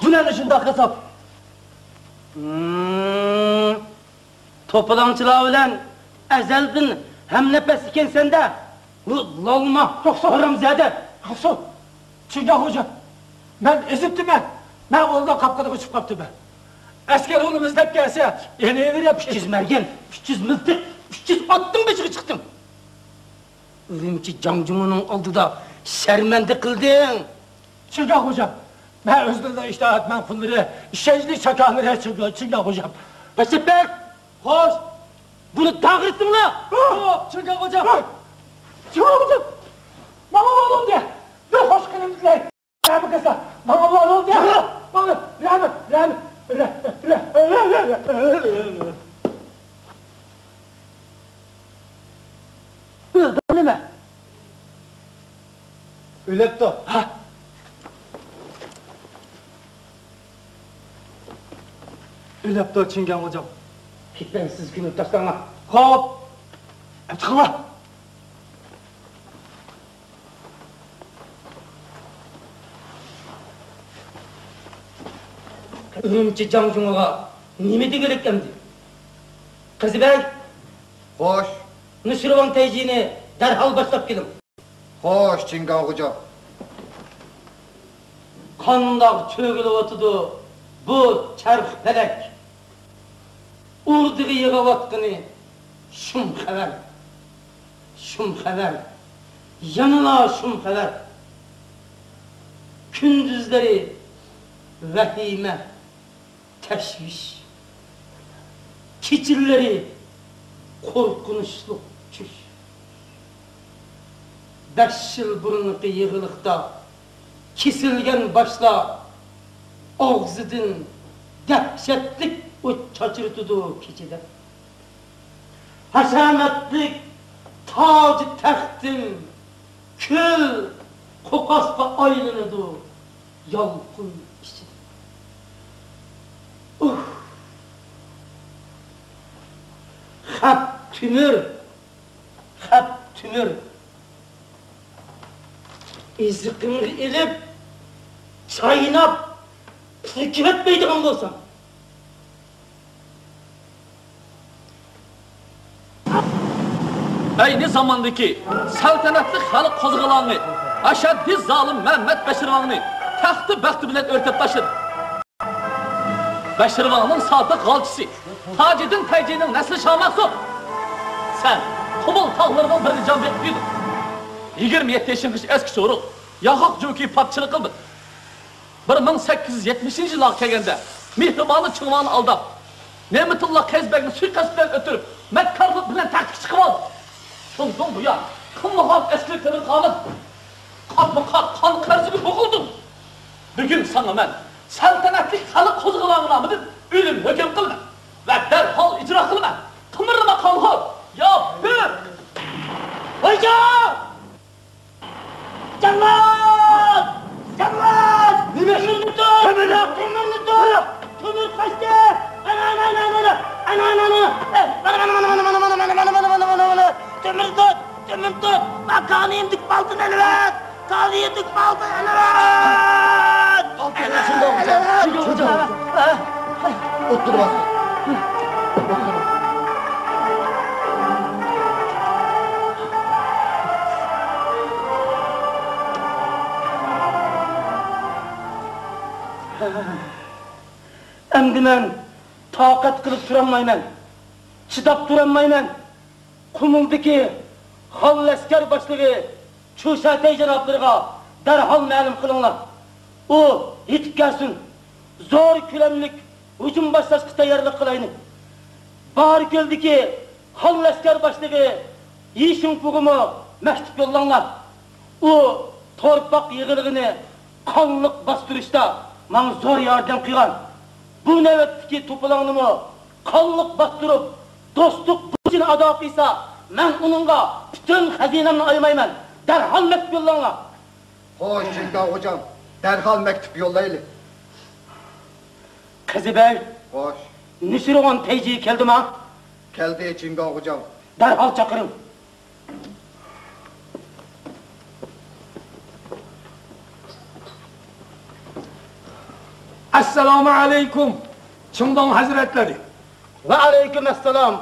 بۇنى ئەنە شۇنداق ياساپ. ھىم، توپىلاڭچىلار بىلەن ئەزەلدىن ھەمنەپەس ئىكەنسەن-دە، ھۇ، لالما، ھارامزادە. يوقسۇ، چىڭگاڭ خوجام. مەن ئېزىپتىمەن. مەن ئۇلارنىڭ قاپىقىغا چۈشۈپ قاپتىمەن. ئەسكەر ئۇلىمىز دەپ كەلسە، يەنە ئېلىۋېرىپ ئۈچ يۈز مەرگەن، ئۈچ يۈز مىلتىق، ئۈچ يۈز ئاتنىڭ بېشىغا چىقتىم. ئۈرۈمچى جاڭجۇڭىنىڭ ئالدىدا شەرمەندە قىلدىڭ. چىڭگاڭ خوجام، مەن ئۆزلىرىنىڭ ئىتائەتمەن قۇللىرى، ئىشەنچلىك چاكارلىرى چىڭگاڭ، چىڭگاڭ خوجام. باشلىق بەگ! خوش! بۇنى داغرىسىڭلار! چىڭگاڭ خوجام! چىڭگاڭ خوجام! ماڭا ماڭا دە! بىر خوش قېنىم دىلەي! رەھمەت قىلسا! ماڭا ماڭا دە! ماڭا رەھمەت، رەھمەت، رەھمەت، رەھمەت. ئۆلدىڭ نېمە؟ ئۆلۈپتۇ. ھە؟ ئۆلۈپتۇ، چىڭگاڭ خوجام. كېپەنسىز كۆمۈپ تاشلاڭلار. خوپ. ئەپ چىقىڭلار. ئۈرۈمچى جاڭجۇڭىغا نېمە دېگۈلۈك ئەمدى؟ قېزى بەگ! خوش. نۇشىرۋان تەيجىنى دەرھال باشلاپ كېلىڭ. خوش، چىڭگاڭ خوجام. قانداق چۆگىلىۋاتىدۇ بۇ چەرخ پەلەك؟ ئوردىغا يېغىۋاتقىنى شۇم خەۋەر، شۇم خەۋەر، يەنىلا شۇم خەۋەر. كۈندۈزلىرى ۋەھىمە، تەشۋىش، كېچىلىرى قورقۇنچلۇق چۈش. بەش يىل بۇرۇنقى يېغىلىقتا كېسىلگەن باشلار ئاغزىدىن دەھشەتلىك ئوت چاچرىتىدۇ كېچىدە. ھەشەمەتلىك تاج تەختىم كۈل قوقاسقا ئايلىنىدۇ يالقۇن ئىچىدە. ئۇھ! خەپ تۆمۈر، خەپ تۆمۈر. ئېزىقىڭغا ئېلىپ، چايناپ، پۈركۈۋەتمەيدىغان بولساڭ. ئەينى زاماندىكى سەلتەنەتلىك خەلق قوزغىلاڭى ئەشەددىي زالىم مەمەت بەشىرۋاڭنى تەختى بەختى بىلەن ئۆرتەپ تاشلىدى. بەشىرۋاڭنىڭ سابىق غالچىسى تاجىدىن تەيجىنىڭ نەسلى شاماسۇن! سەن قۇمۇل تاغلىرىنىڭ بىرىنى جان بېقىپ يېدىڭ. يىگىرمە يەتتە يېشىڭغىچە ئەسكى چورۇق، ياغاق جوكى پاكچىلىق قىلدىڭ. بىر مىڭ سەككىز يۈز يەتمىشىنچى يىللارغا كەلگەندە، مېھرىبانى چىڭۋانى ئالداپ، نېمىتىللا قەيس بەگنى سۇيىقەست بىلەن ئۆلتۈرۈپ، مەككارلىق بىلەن تەختكە چىقىۋالدى. شۇندىن بۇيان، قىلمىغان ئەسكىلىك قىلىدىغانىڭ قاتمۇ قات قان قەرزىگە بوغۇلدۇڭ. بۈگۈن ساڭا مەن سەلتەنەتلىك خەلق قوزغىلاڭى نامىدىن ئۆلۈم ھۆكۈم قىلىمەن ۋە دەرھال ئىجرا قىلىمەن. قىمىرلىما قانخور! ياپيۈر! ۋايجان! جاللات! جاللات! نېمە؟ تۆمۈرنى تۇت! تۆمۈرنى! تۆمۈرنى تۇت! تۆمۈر قاچتى! ئانا، ئانا، ئانا، ئانا، ئانا! ئانا، ئانا، ئانا، ئانا! ئانا، ئانا، ئانا! تۆمۈرنى تۇت! تۆمۈرنى تۇت! ما كانىيىمدىكى بالدىن ئېلىۋەت! كانىيىمدىكى بالدىن ئېلىۋەت! ئولتۇرۇۋال. ئەمدى مەن تاقەت قىلىپ تۇرالمايمەن، چىداپ تۇرالمايمەن. قۇمۇلدىكى خان لەشكەر باشلىقى چۇشەتەي جانابلىرىغا دەرھال مەلۇم قىلىڭلار. ئۇ يېتىپ كەلسۇن. زور كۆلەملىك ھۇجۇم باشلاشقا تەييارلىق قىلايلى. باركۆلدىكى خان لەشكەر باشلىقى يى شىڭفۇغىمۇ مەكتۇپ يوللاڭلار. ئۇ تورپاق يېغىلىقىنى قانلىق باستۇرۇشتا ماڭا زور ياردەم قىلغان. بۇ نۆۋەتتىكى توپىلاڭنىمۇ قانلىق باستۇرۇپ، دوستلۇق بۇرچىنى ئادا قىلسا، مەن ئۇنىڭغا پۈتۈن خەزىنەمنى ئايىمايمەن. دەرھال مەكتۇپ يوللاڭلار. خوش، چىڭگاڭ خوجام، دەرھال مەكتۇپ يوللايلى. قېزى بەگ. خوش. نۈشىرۋان تەيجى كەلدىما؟ كەلدى، چىڭگاڭ خوجام. دەرھال چاقىرىڭ. ئەسسالامۇ ئەلەيكۇم، چىڭداڭ ھەزرەتلىرى. ۋەئەلەيكۇم ئەسسالام،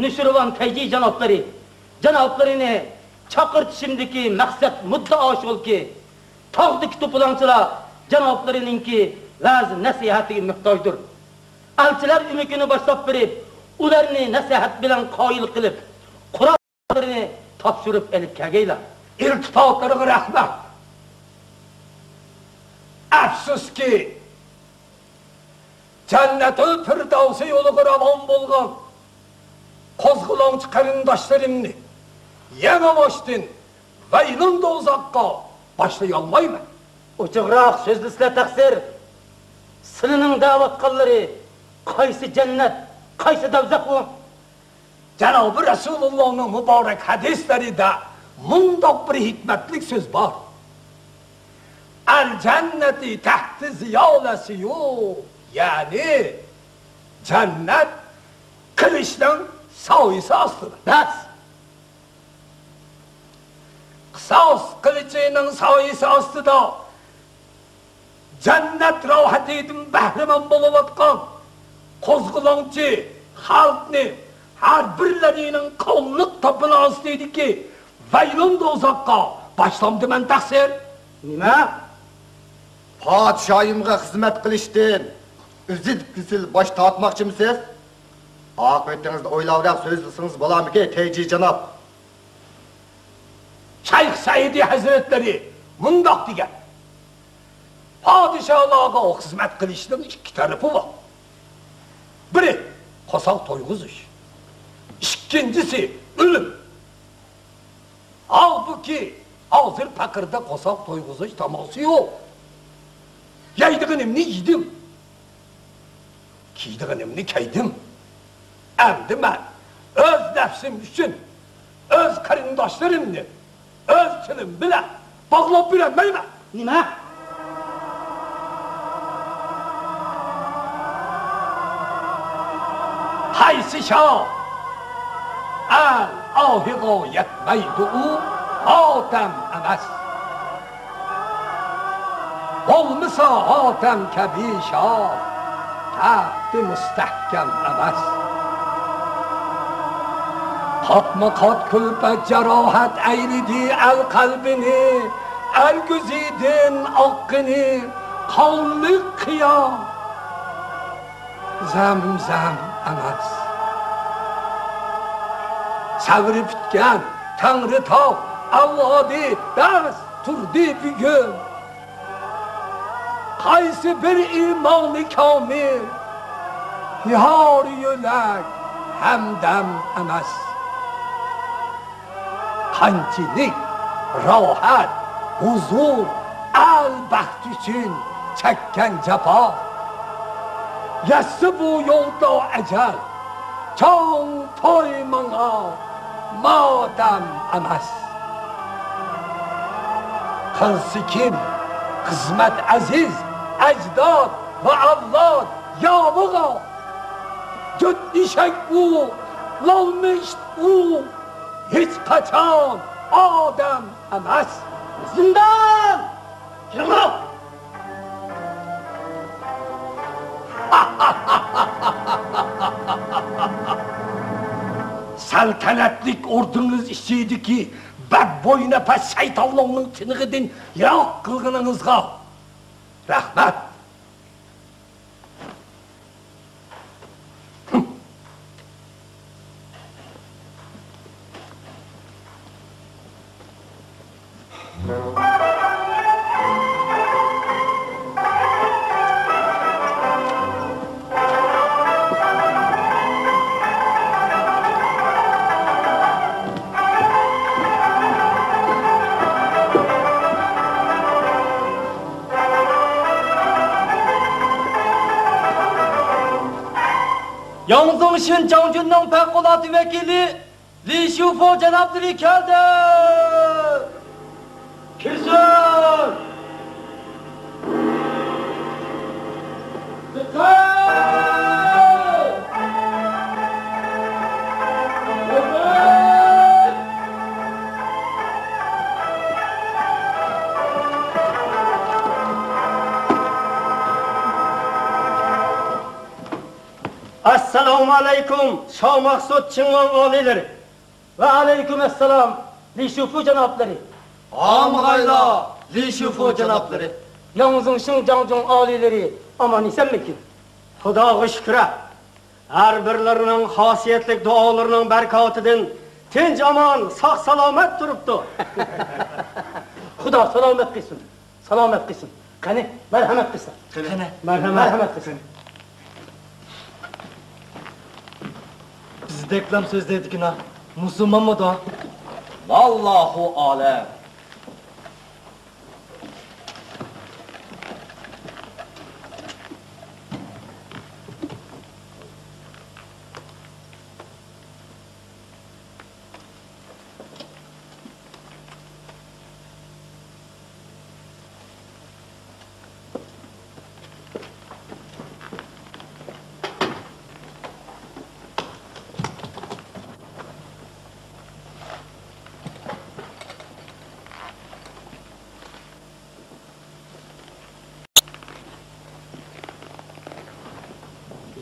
نۈشىرۋان تەيجى جانابلىرى. جانابلىرىنى چاقىرتىشىمدىكى مەقسەت مۇددىئا شۇلكى، تاغدىكى توپىلاڭچىلار جانابلىرىنىڭكى ۋەز-نەسىھەتىگە موھتاجدۇر. ئەلچىلەر ئۆمىكىنى باشلاپ بېرىپ، ئۇلارنى نەسىھەت بىلەن قايىل قىلىپ، قوراللىرىنى تاپشۇرۇپ ئېلىپ كەلگەيلا. ئىلتىپاتلىرىغا رەھمەت. ئەپسۇسكى، جەننەتۇل فىردەۋسى يولىغا راۋان بولغان قوزغىلاڭچى قېرىنداشلىرىمنى يېڭىباشتىن ۋەيلۇن دوزاخقا باشلىيالمايمەن. ئوچۇقراق سۆزلىسىلە تەقسىر. سىلىنىڭ دەۋاتقانلىرى قايسى جەننەت، قايسى دوزاخ ئۇ؟ جانابى رەسۇلۇللانىڭ مۇبارەك ھەدىسلىرىدە مۇنداق بىر ھېكمەتلىك سۆز بار. ئەل جەننەتى تەھتى زىلالە سيۇف، يەنى جەننەت قىلىچنىڭ سايىسى ئاستىدا. بەس! قىساس قىلىچىنىڭ سايىسى ئاستىدا جەننەت راھىتىدىن بەھرىمەن بولۇۋاتقان قوزغىلاڭچى خەلقنى ھەر بىرلىرىنىڭ قانلىق تاپىنى ئاستىدىكى ۋەيلۇن دوزاخقا باشلامدىمەن تەقسىر. نېمە؟ پادىشاھىمغا خىزمەت قىلىشتىن ئۈزۈل-كېسىل باش تارتماقچىمسىز؟ ئاقىۋىتىڭىزنى ئويلاۋېرىپ سۆزلىسىڭىز بولارمىكىن، تەيجى جاناب؟ شەيخ سەئىدى ھەزرەتلىرى مۇنداق دېگەن: پادىشاھلارغا خىزمەت قىلىشنىڭ ئىككى تەرىپى بار. بىرى، قورساق تويغۇزۇش. ئىككىنچىسى، ئۆلۈم. ھالبۇكى، ھازىر پەقىردە قورساق تويغۇزۇش تاماسى يوق. يەيدىغىنىمنى يېدىم. كىيىدىغىنىمنى كىيدىم. ئەمدى مەن ئۆز نەپسىم ئۈچۈن ئۆز قېرىنداشلىرىمنى ئۆز تىلىم بىلەن باغلاپ بېرەلمەيمەن. نېمە؟ قايسى شاھ ئەل ئاھىغا يەتمەيدۇ، ئۇ ئادەم ئەمەس. بولمىسا ئادەم كەبى شاھ، تەختى مۇستەھكەم ئەمەس. قاتمۇ قات كۈلپەت جاراھەت ئەيلىدى ئەل قەلبىنى، ئەل كۆزىدىن ئاققىنى قانلىق قىيا زەمزەم ئەمەس. سەۋرى پۈتكەن تەڭرىتاغ ئەۋلادى بەس تۇردى بۈگۈن. قايسى بىر ئىمانى كامىل يار يۆلەك ھەمدەم ئەمەس. قانچىلىك راھەت، ھۇزۇر، ئەل بەخت ئۈچۈن چەككەن جاپا. يەتسە بۇ يولدا ئەجەل، چوڭ توي ماڭا ماتەم ئەمەس. قىلسا كىم خىزمەت ئەزىز ئەجداد ۋە ئەۋلاد ياۋىغا، جۈت ئېشەك ئۇ، لالما ئىت ئۇ، ھېچقاچان ئادەم ئەمەس. زىندان! كىرىڭلار! سەلتەنەتلىك ئوردىڭىز ئىچىدىكى بەك بوينەپەس شەيتانلارنىڭ تىنىقىدىن يىراق قىلغىنىڭىزغا رەھمەت. ياڭزۇڭ شىن جاڭجۈننىڭ پەۋقۇلئاددە ۋەكىلى لى شۇفۇ جانابلىرى كەلدى! كىرسۇن! دىققەت! نۆۋەت! ئەسسالامۇ ئەلەيكۇم، شاھ مەخسۇت چىڭۋاڭ ئالىيلىرى. ۋە ئەلەيكۇم ئەسسالام، لى شۇفۇ جانابلىرى. ئامىغايلا، لى شۇفۇ جانابلىرى. ياڭ زېڭشىڭ جاڭجۇڭ ئالىيلىرى ئامان ئېسەنمىكىن؟ خۇداغا شۈكرى، ھەر بىرلىرىنىڭ خاسىيەتلىك دۇئالىرىنىڭ بەرىكاتىدىن تىنچ ئامان، ساق سالامەت تۇرۇپتۇ. خۇدا سالامەت قىلسۇن، سالامەت قىلسۇن. قېنى، مەرھەمەت قىلسۇن. قېنى. مەرھەمەت. مەرھەمەت قىلسۇن. بىزدەكلام سۆزلەيدىكىنا، مۇسۇلمانمىدۇ؟ ۋاللاھۇ ئالەم.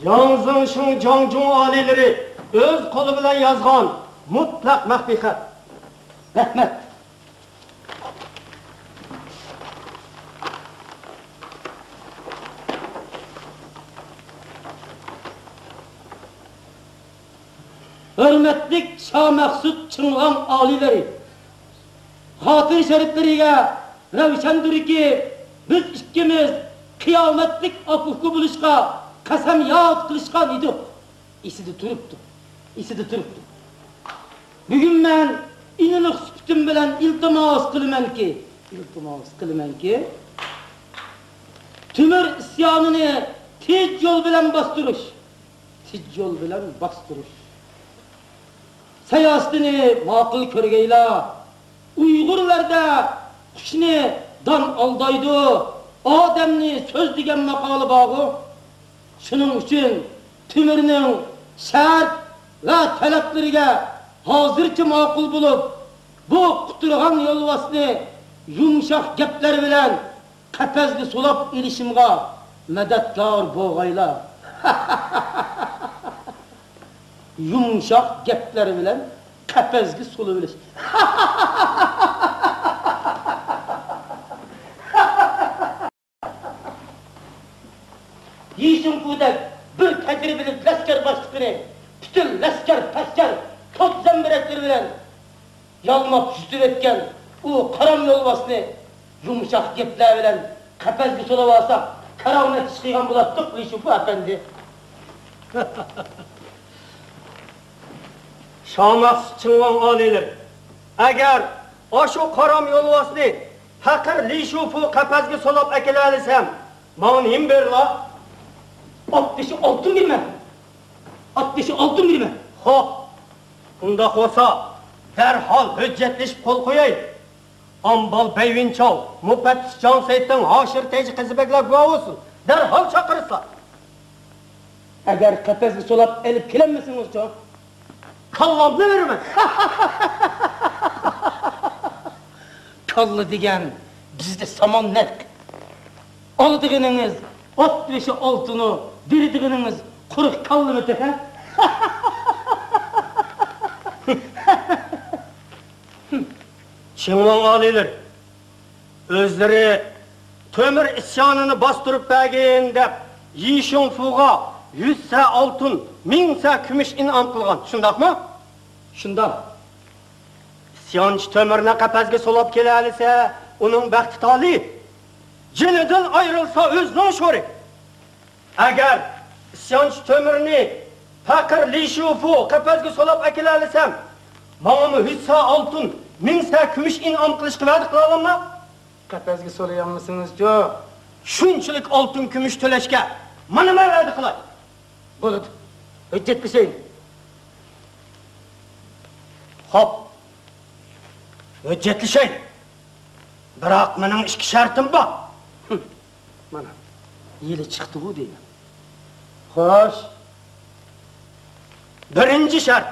ياڭ زېڭشىڭ جاڭجۇڭ ئالىيلىرى ئۆز قولى بىلەن يازغان مۇتلەق مەخپىي خەت. رەھمەت. ھۆرمەتلىك شامەخسۇت چىڭۋاڭ ئالىيلىرى، خاتىرە شەرىپلىرىگە رەۋشەندۇركى، بىز ئىككىمىز قىيامەتلىك ئاكا-ئۇكا بولۇشقا قەسەمياد قىلىشقان ئىدۇق. ئېسىدە تۇرۇپتۇ، ئېسىدە تۇرۇپتۇ. بۈگۈن مەن ئىنىلىق سۈپىتىم بىلەن ئىلتىماس قىلىمەنكى، ئىلتىماس قىلىمەنكى، تۆمۈر ئىسيانىنى تىج يول بىلەن باستۇرۇش، تىج يول بىلەن باستۇرۇش سىياسىتىنى ماقۇل كۆرگەيلا. ئۇيغۇرلاردا «قۇشنى دان ئالدايدۇ، ئادەمنى سۆز» دېگەن ماقالە بارغۇ. شۇنىڭ ئۈچۈن تۆمۈرنىڭ شەرت ۋە تەلەپلىرىگە ھازىرچە ماقۇل بولۇپ، بۇ قۇترىغان يولۋاسنى يۇمشاق گەپلەر بىلەن قەپەسكە سولاپ ئېلىشىمغا مەدەتكار بولغايلا. يۇمشاق گەپلەر بىلەن قەپەسكە سولىۋېلىش. يى شىڭفۇدەك بىر تەجرىبىلىك لەشكەر باشلىقىنى پۈتۈن لەشكەر-پەشكەر، توپ زەمبىرەكلىرى بىلەن يالماپ يۈتۈۋەتكەن ئۇ قارام يولۋاسنى يۇمشاق گەپلەر بىلەن قەپەسكە سولاۋالساق، كارامەت ئىش قىلغان بولاتتۇق، لى شۇپۇ ئەپەندى. شامەخسۇت چىڭۋاڭ ئالىيلىرى، ئەگەر ئاشۇ قارام يولۋاسنى پەقىر لى شۇپۇ قەپەسكە سولاپ ئەكېلەلىسەم، ماڭا نېمە بېرىلا؟ ئات بېشى ئالتۇن بېرىمەن. ئات بېشى ئالتۇن بېرىمەن. خوپ، ئۇنداق بولسا، دەرھال ھۆججەتلىشىپ قول قويايلى. ئامبال بەيۋىنچاۋ، مۇپەتتىش جاڭ سەيتىڭ، ھاشىر تەيجى قىزى بەگلەر گۇۋاھ بولسۇن. دەرھال چاقىرىسىلا. ئەگەر قەپەسكە سولاپ ئېلىپ كېلەلمىسىڭىزچۇ؟ كاللامنى بېرىمەن. كاللا دېگەن بىزدە سامان نەق. ئالىدىغىنىڭىز ئات بېشى ئالتۇنۇ، بېرىدىغىنىڭىز قۇرۇق كاللىمۇ تېخى؟ چىڭۋاڭ ئالىيلىرى، ئۆزلىرى تۆمۈر ئىسيانىنى باستۇرۇپ بەرگىن دەپ، يى شىڭفۇغا يۈز سە ئالتۇن، مىڭ سە كۈمۈش ئىنئام قىلغان، شۇنداقمۇ؟ شۇنداق. ئىسيانچى تۆمۈرنى قەپەسكە سولاپ كېلەلىسە، ئۇنىڭ بەختى تالىي، جېنىدىن ئايرىلسا، ئۆزىنىڭ شورى. ئەگەر ئىسيانچى تۆمۈرنى پەقىر لى شۇفۇ قەپەسكە سولاپ ئەكېلەلىسەم، ماڭىمۇ يۈز سە ئالتۇن، مىڭ سە كۈمۈش ئىنئام قىلىشقا ۋەدە قىلالاملا؟ قەپەسكە سولىيالمىسىڭىزچۇ؟ شۇنچىلىك ئالتۇن كۈمۈش تۆلەشكە مانا مەن ۋەدە قىلاي. بولىدۇ، ھۆججەتلىشەيلى. خوپ، ھۆججەتلىشەيلى. بىراق مېنىڭ ئىككى شەرتىم بار. مانا، يىلى چىقتىغۇ دەيمەن. خوش. بىرىنچى شەرت.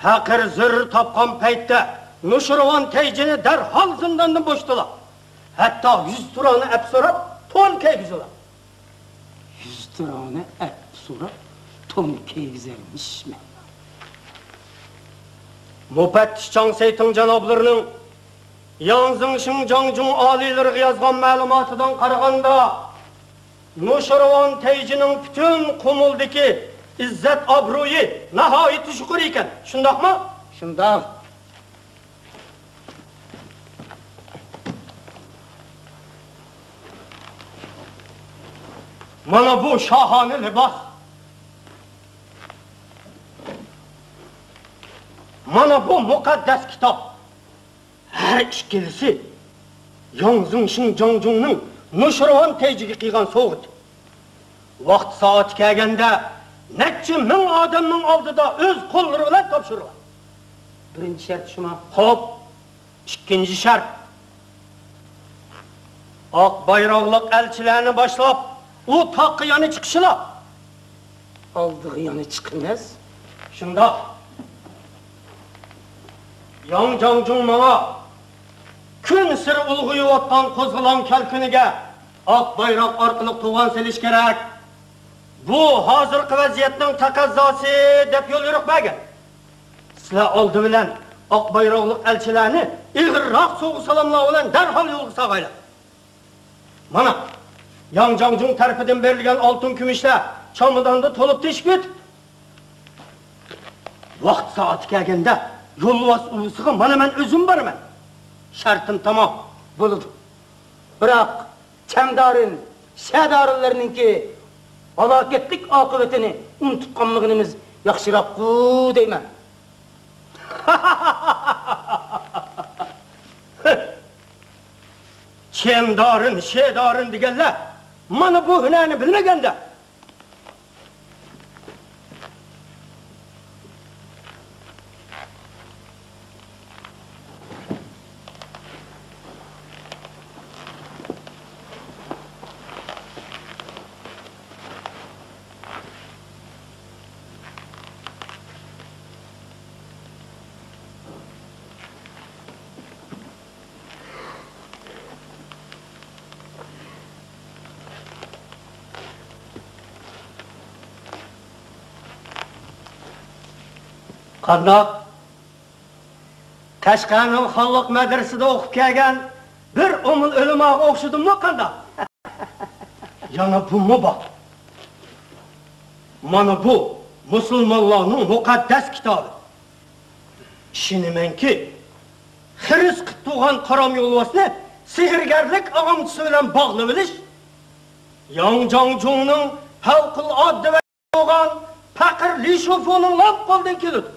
پەقىر زۆرۈر تاپقان پەيتتە نۇشىرۋان تەيجىنى دەرھال زىنداندىن بوشىتىلا. ھەتتا يۈز تۇرانى ئەپ سوراپ، تون كىيگۈزىلا. يۈز تۇرانى ئەپ سوراپ، تون كىيگۈزەرمىشمەن. مۇپەتتىش چاڭ سەيتىڭ جانابلىرىنىڭ ياڭ زېڭشىڭ جاڭجۇڭ ئالىيلىرىغا يازغان مەلۇماتىدىن قارىغاندا، نۇشىرۋان تەيجىنىڭ پۈتۈن قۇمۇلدىكى ئىززەت-ئابرۇيى ناھايىتى يۇقىرى ئىكەن. شۇنداقمۇ؟ شۇنداق. مانا بۇ شاھانە لىباس. مانا بۇ مۇقەددەس كىتاب. ھەر ئىككىلىسى ياڭ زېڭشىڭ جاڭجۇڭنىڭ نۇشىرۋان تەيجىگە قىلغان سوۋغىتى. ۋاقتى سائىتى كەلگەندە نەچچە مىڭ ئادەمنىڭ ئالدىدا ئۆز قوللىرى بىلەن تاپشۇرىدۇ. بىرىنچى شەرت شۇما؟ خوپ، ئىككىنچى شەرت. ئاق بايراقلىق ئەلچىلەرنى باشلاپ، ئۇ تاغقا يەنە چىقىشىلا. ئالدىغا يەنە چىقىمىز. شۇنداق. ياڭ جاڭجۇڭ ماڭا كۈنسېرى ئۇلغىيىۋاتقان قوزغىلاڭ كەلكۈنىگە ئاق بايراق ئارقىلىق توغان سېلىش كېرەك. بۇ ھازىرقى ۋەزىيەتنىڭ تەقەززاسى دەپ يوليورۇق بەرگەن. سىلەر ئالدى بىلەن ئاق بايراقلىق ئەلچىلەرنى ئېغىرراق سوۋغا-سالاملار بىلەن دەرھال يولغا سالغايلا. مانا، ياڭ جاڭجۇڭ تەرىپىدىن بېرىلگەن ئالتۇن كۈمۈشلەر چاماداندا تولۇپ تېشىپ يېتىپتۇ. ۋاقتى سائىتى كەلگەندە يولۋاس ئۇۋىسىغا مانا مەن ئۆزۈم بارىمەن. شەرتىم تامام. بولىدۇ. بىراق، چەمدارىن، شەدارىنلەرنىڭكى ھالاكەتلىك ئاقىۋىتىنى ئۇنتۇپ قالمىغىنىمىز ياخشىراققۇ دەيمەن. چەمدارىن، شەدارىن دېگەنلەر مانا بۇ ھۈنەرنى بىلمىگەندە. قانداق؟ قەشقەرنىڭ خانلىق مەدرىسىدە ئوقۇپ كەلگەن بىر ئومۇل ئۆلىماغا ئوخشىدىممۇ قانداق؟ يەنە بۇمۇ بار. مانا بۇ مۇسۇلمانلارنىڭ مۇقەددەس كىتابى. ئىشىنىمەنكى، خىرىس قىلىپ تۇرغان قارام يولۋاسنى سېھىرگەرلىك ئاغامچىسى بىلەن باغلىۋېلىش ياڭ جاڭجۇڭنىڭ پەۋقۇلئاددە ۋە بولغان پەقىر لى شۇفۇنىڭ لام قولىدىن كېلىدۇ.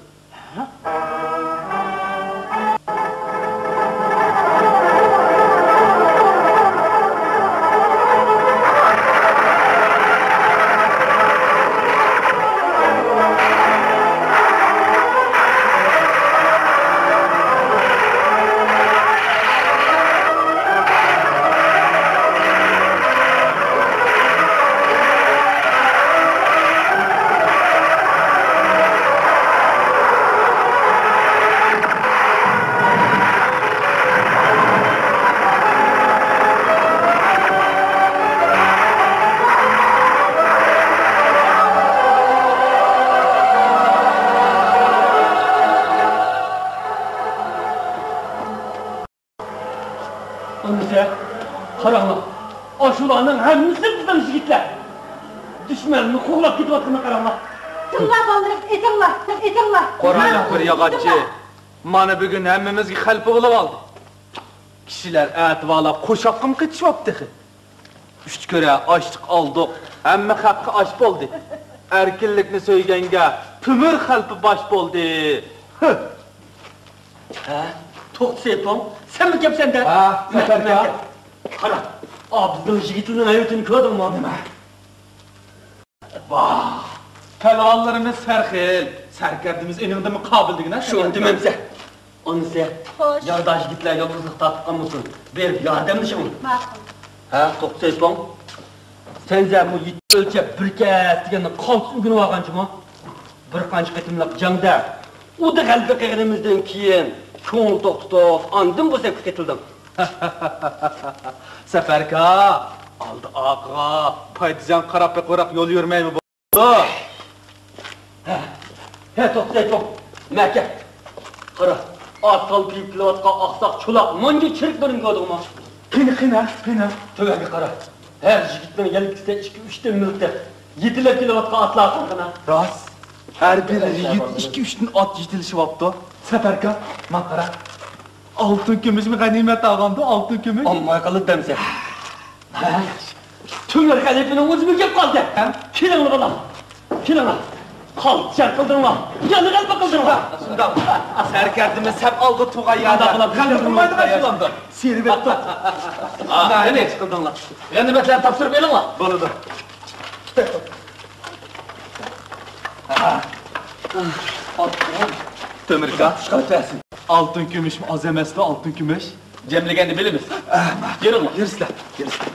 ئەمىسە، قاراڭلار، ئاشۇلارنىڭ ھەممىسى بىزنىڭ يىگىتلەر. دۈشمەننى قوغلاپ كېتىۋاتقىنىنى قاراڭلار. ئېتىڭلار، بالىلىرىم، ئېتىڭلار، ئېتىڭلار. قوراللىق بىر ياغاچچى. مانا بۈگۈن ھەممىمىزگە خەلپە بولۇۋالدى. كىشىلەر ئەتىۋارلاپ قوشاققىمۇ قېتىشىۋاپتۇ تېخى. ئۈچ كۆرە ئاشلىق ئالدۇق، ھەممە خەققە ئاش بولدى. ئەركىنلىكنى سۆيگەنگە تۆمۈر خەلپە باش بولدى. ھە، توختى سېيىتوڭ، سەنمۇ كەپسەن-دە؟ ھە، مەككە، سەپەركا. مەككە. قارا، ئابىزنىڭ يىگىتىنىڭ ھەيۋىتىنى كۆردۈڭمۇ؟ نېمە؟ ۋاھ، پەلۋانلىرىمىز ھەر خىل، سەركەردىمىز ئېنىڭدىنمۇ قابىل دېگىنە. شۇنى دېمەمسە. ئانىسى، خوش. يارداش يىگىتلەر يالغۇزلۇق تارتىپ قالمىسۇن. بېرىپ ياردەملىشىڭ. ماقۇل. ھە، توختى سېيىتوڭ. سەن زەمۇ يېتىپ ئۆلچەپ بىر كەس دېگەننى قالتىس ئۆگىنىۋالغانچىما؟ بىر قانچە قېتىملىق جەڭدە ئۇدا غەلىبە قىلغىنىمىزدىن كېيىن كۆڭۈل توختىتىپ، ئاندىن بۇ سەپكە قېتىلدىڭ. سەپەركا، ئالدى ئارقىغا پايدىسىزغا قاراپ بېقىۋېرىپ يول يۈرمەيمۇ بۇ؟ ھە، توختاي، توختا. مەكە. قارا. ئات سالپىيىپ كېلىۋاتقان ئاقساق چولاق مانجۇ چېرىكلىرىنى كۆردۈڭمۇ؟ قېنى، قېنى، قېنى؟ تۆۋەنگە قارا. ھەر يىگىتنىڭ يەلكىسىدە ئىككى، ئۈچتىن مىلتىق. يېتىلەپ كېلىۋاتقان ئاتلار قارىغىنا. راست. ھەر بىر يىگىت ئىككى، ئۈچتىن ئات يېتىلىشىۋاپتۇ. سەپەركا، ماڭا قارا. ئالتۇن كۈمۈشمۇ غەنىيمەت ئالغاندۇ، ئالتۇن كۈمۈش. ئالماي قالدى دەمسە. تۆمۈر خەلىپىنىڭ ئۆزىمۇ كەپ قالدى. ھە؟ كېلىڭلار، بالام. كېلىڭلار. قالتىس جەڭ قىلدىڭلار. يەنە غەلىبە قىلدىڭلار. شۇنداق. سەركەردىمىز سەپ ئالدى تۇغان يەردە. شۇنداق، بالام. غەلىبە قىلمايدىغان شۇلاندۇر. سېرىپ ئەپتۇ. ھە، قېنى؟ قىلدىڭلار. غەنىيمەتلەرنى تاپشۇرۇپ ئېلىڭلار. بولىدۇ. تۆمۈركا. ئالتۇن كۈمۈشمۇ ئاز ئەمەستۇ، ئالتۇن كۈمۈش. جەملىگەندە بىلىمىز. يۈرۈڭلار. يۈرسىلەر، يۈرسىلەر.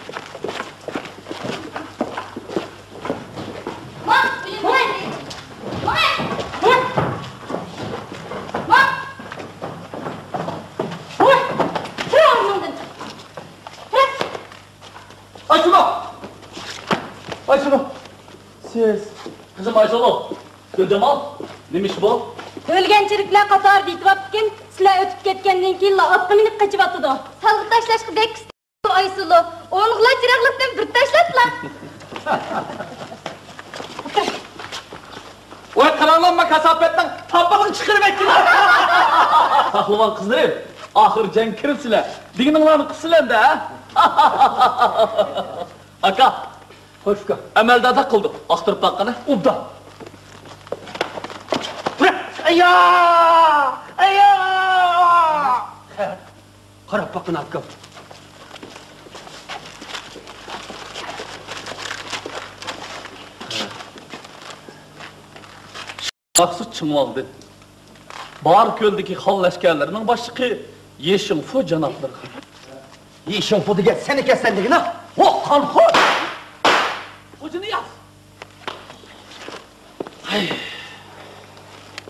ئايسۇلۇ! ئايسۇلۇ! سىز. قىزىم ئايسۇلۇ! گۈلجامال، نېمە ئىش بۇ؟ ئۆلگەن چېرىكلەر قاتارىدا يېتىۋاپتىكىن، سىلەر ئۆتۈپ كەتكەندىن كېيىنلا ئاتقا مىنىپ قېچىۋاتىدۇ. سالغا تاشلاشقا بەك ئۇستىدۇ ئايسۇلۇ. ئونغىلا چىراغلىقتىن بىر تاشلاپلا. ۋاي، قاراڭلار، ما كاساپەتنىڭ تاپىلىنى چىقىرىۋەتكىلى. پەھلىۋان قىزلىرىم، ئاخىر جەڭگە كىرىپسىلەر. دېگىنىڭلارنى قىلسىلەر-دە. ئاكا، خوش ئۇكا. ئەمەلداردا قىلدۇق. ئاختۇرۇپ باققىنا. ئوبدان. ئايا! ئايا! قاراپ باققىنا، ئاكا. مەخسۇت چىڭۋاڭدىن. باركۆلدىكى خان لەشكەرلىرىنىڭ باشلىقى يې شىڭفۇ جانابلىرىغا. يې شىڭفۇ دېگەن سەن ئىكەنسەن دېگىنە، ھو، قانخور! خوجا نىياز! ھەي.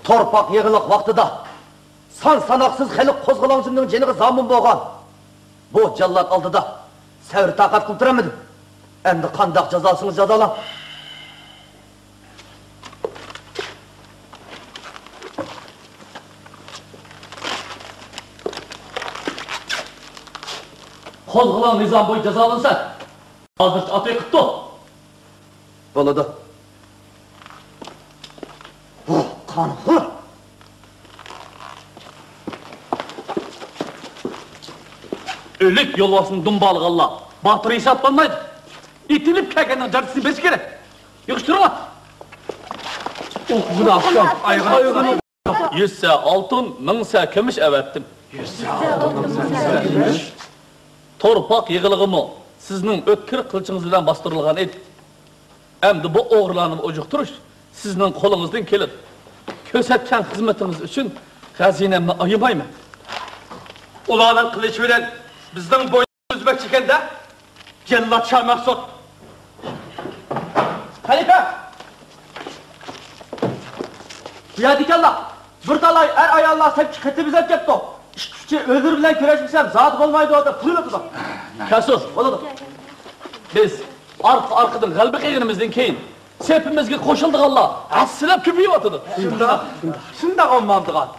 تورپاق يېغىلىق ۋاقتىدا سان ساناقسىز خەلق قوزغىلاڭچىمنىڭ جېنىغا زامىن بولغان بۇ جاللات ئالدىدا سەۋر تاقەت قىلىپ تۇرالمىدىم. ئەمدى قانداق جازالىسىڭىز جازالاڭ. قوزغىلاڭ نىزام بويىچە جازالانسا، ھازىرچە ئات ئېقىپتۇ. بولىدۇ. بۇ قانخور. ئۆلۈك يولۋاسنى دۇمبالىغانلار باتۇر ھېسابلانمايدۇ. ئېتىلىپ كەلگەننىڭ جازاسىنى بېرىش كېرەك. يىغىشتۇرۇڭلار. ئوقۇغىنى ئاخشام، ئايغىنى. يۈز سە ئالتۇن، مىڭ سە كۈمۈش ئەۋەتتىم. يۈز سە ئالتۇن، مىڭ سە كۈمۈش. تورپاق يېغىلىقىمۇ سىزنىڭ ئۆتكۈر قىلىچىڭىز بىلەن باستۇرۇلغان ئىدى. ئەمدى بۇ ئوغرىلارنى ئۇجۇقتۇرۇش سىزنىڭ قولىڭىزدىن كېلىدۇ. كۆرسەتكەن خىزمىتىڭىز ئۈچۈن خەزىنەمنى ئايىمايمەن. ئۇلارنىڭ قىلىچى بىلەن بىزنىڭ بوينىمىز ئۈزمەكچى ئىكەن-دە. جەللات شاھ مەخسۇت! خەلىپە! بۇ يەردىكەنلا، بىر تالاي ئەر-ئاياللار سەپكە قېتىپ بېزەپ كەپتۇ. ئىككى-ئۈچى ئۆزلىرى بىلەن كۆرۈشمىسەم زادى بولمايدۇ دەپ قويۇۋېتىدۇ. كەلسۇن. بولىدۇ. بىز ئارقا-ئارقىدىن غەلىبە قىلغىنىمىزدىن كېيىن، سېپىمىزگە قوشۇلىدىغانلار ھەسسىلەپ كۆپىيىۋاتىدۇ. شۇنداق، شۇنداق ئومامدىغان.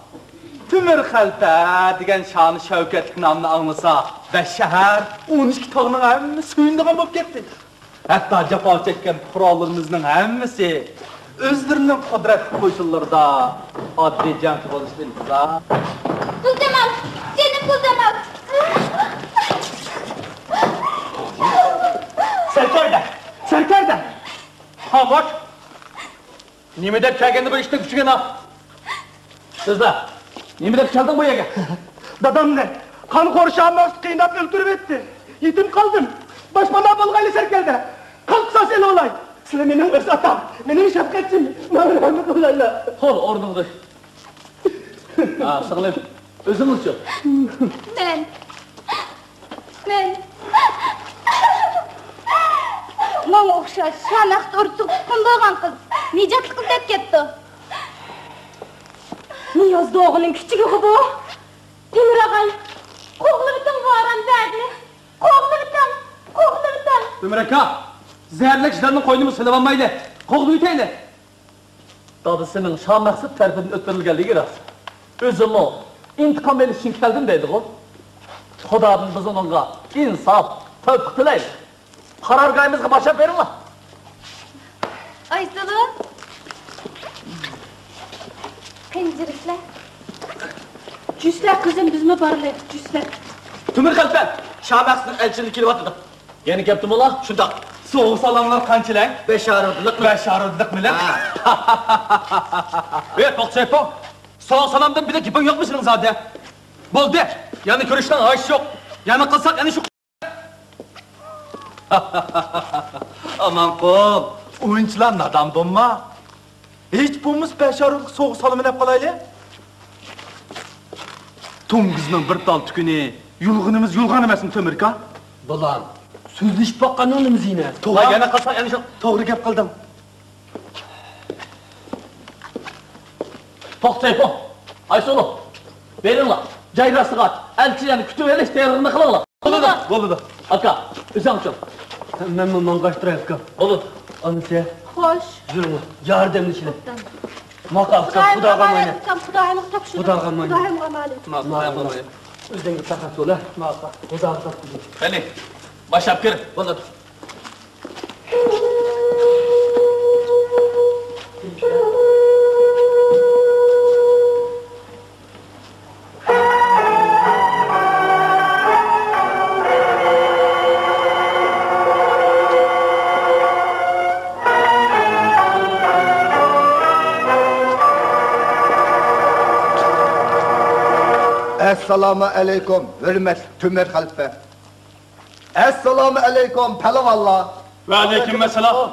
تۆمۈر خەلپە دېگەن شانۇ شەۋكەتلىك نامنى ئاڭلىسا، بەش شەھەر، ئون ئىككى تاغنىڭ ھەممىسى سۆيۈنىدىغان بولۇپ كەتتى. ھەتتا جاپا چەككەن پۇقرالىرىمىزنىڭ ھەممىسى ئۆزلىرىنىڭ قۇدرەتلىك قوشۇنلىرىدا ئاددىي جەڭچى بولۇشىدىن ئىنتىزار. گۈلجامال! جېنىم گۈلجامال! سەركەردە! سەركەردە! خاموش! نېمە دەپ كەلگەندە بۇ ئىشنى كۈچىگىن ئاپ؟ سۆزلە! نېمە دەپ كەلدىڭ بۇ يەرگە؟ دادامنى قانخور شاھ مەخسۇت قىيناپ ئۆلتۈرۈۋەتتى. يېتىم قالدىم. باشپانا بولغايلى سەركەردە. قان قىساس ئېلىۋالاي. سىلەر مېنىڭ ئۆز ئاتام، مېنىڭ شەپقەتچىم. ماڭا رەھمەت قىلايلا. تۇر ئورنۇڭدىن. ھە، سىڭلىم، ئۆزۈڭىزچۇ؟ مەن. مەن. ماڭا ئوخشاش شاھ مەخسۇت ئوردىسىغا تۇتقۇن بولغان قىز نىجاتلىق ئىزدەپ كەپتۇ. نىياز دوغىنىڭ كۈچۈكىغۇ بۇ. تېمۇر ئاغاي، قوغلىۋېتىڭ بۇ ھارامزادىنى. قوغلىۋېتىڭ، قوغلىۋېتىڭ. ئۆمەر ئاكا، زەھەرلىك يىلاننىڭ قوينىمۇ سېلىۋالمايلى. قوغلىۋېتەيلى. دادىسىنىڭ شاھ مەخسۇت تەرىپىدىن ئۆلتۈرۈلگەنلىكى راست. ئۆزىمۇ ئىنتىقام ئېلىش ئۈچۈن كەلدىم دەيدىغۇ. خۇدادىن بىز ئۇنىڭغا ئىنساپ، تەۋپىق تىلەيلى. قارارگاھىمىزغا باشلاپ بېرىڭلار. ئايسۇلۇ. قېنى جۈرۈسلە. جۈرۈسلە قىزىم، بىزمۇ بارلى، جۈرۈسلە. تۆمۈر خەلپە، شاھ مەخسۇتنىڭ ئەلچىلىرى كېلىۋاتىدۇ. يەنە كەپتىمۇ ئۇلار؟ شۇنداق. سوۋغا سالاملار قانچىلەك؟ بەشەر ئۇدۇللۇق. بەشەر ئۇدۇللۇق بىلەن. ھە. ئەي، توختايپو. سوۋغا سالامدىن بىلەن گېپىڭ يوقمۇ سېنىڭ زادى؟ بولدى. يەنە كۆرۈشنىڭ ھاجىتى يوق. يەنە قىلساق يەنە شۇ. ئامانقۇل، ئۇنچىلا نادان بولما. ھېچ بولمىسا بەشەر ئۇدۇللۇق سوۋغا سالىمەن دەپ قالايلى. توڭگۇزنىڭ بىر تال تۈكىنى يۇلغىنىمىز يۇلغان ئەمەسمۇ تۆمۈركا؟ بالام، سۆزلىشىپ باققاننىڭ نېمىسى يەنە؟ توغرا. يەنە قىلساق يەنە شۇ. توغرا گەپ قىلدىڭ. توختايپو، ئايسۇلۇ، بېرىڭلار. جاي راستىغا ئەلچىلەرنى كۈتۈۋېلىش تەييارلىقىنى قىلىڭلار. بولىدۇ. بولىدۇ. ئاكا، ئۆزۈڭ چىق. مەنمۇ ماڭغاچ تۇراي، ئاكا. بولىدۇ. ئانىسى. خوش. يۈرۈڭلار، ياردەملىشىلى. ئوبدان. ماقال، خۇدايىمغا ئامانەت، ئۇكام، خۇدايىمغا تاپشۇردۇم. خۇدايغا ئامانەت. خۇدايىمغا ئامانەت. ماقال، خۇدايىمغا ئامانەت. ئۆزۈڭگە پەخەس بول، ھە؟ ماقال. خۇداغا تاپشۇردۇم. قېنى، باشلاپ كىر. بولىدۇ. ئەسسالامۇ ئەلەيكۇم، ھۆرمەتلىك تۆمۈر خەلپە. ئەسسالامۇ ئەلەيكۇم، پەلۋانلار. ۋەئەلەيكۇم ئەسسالام.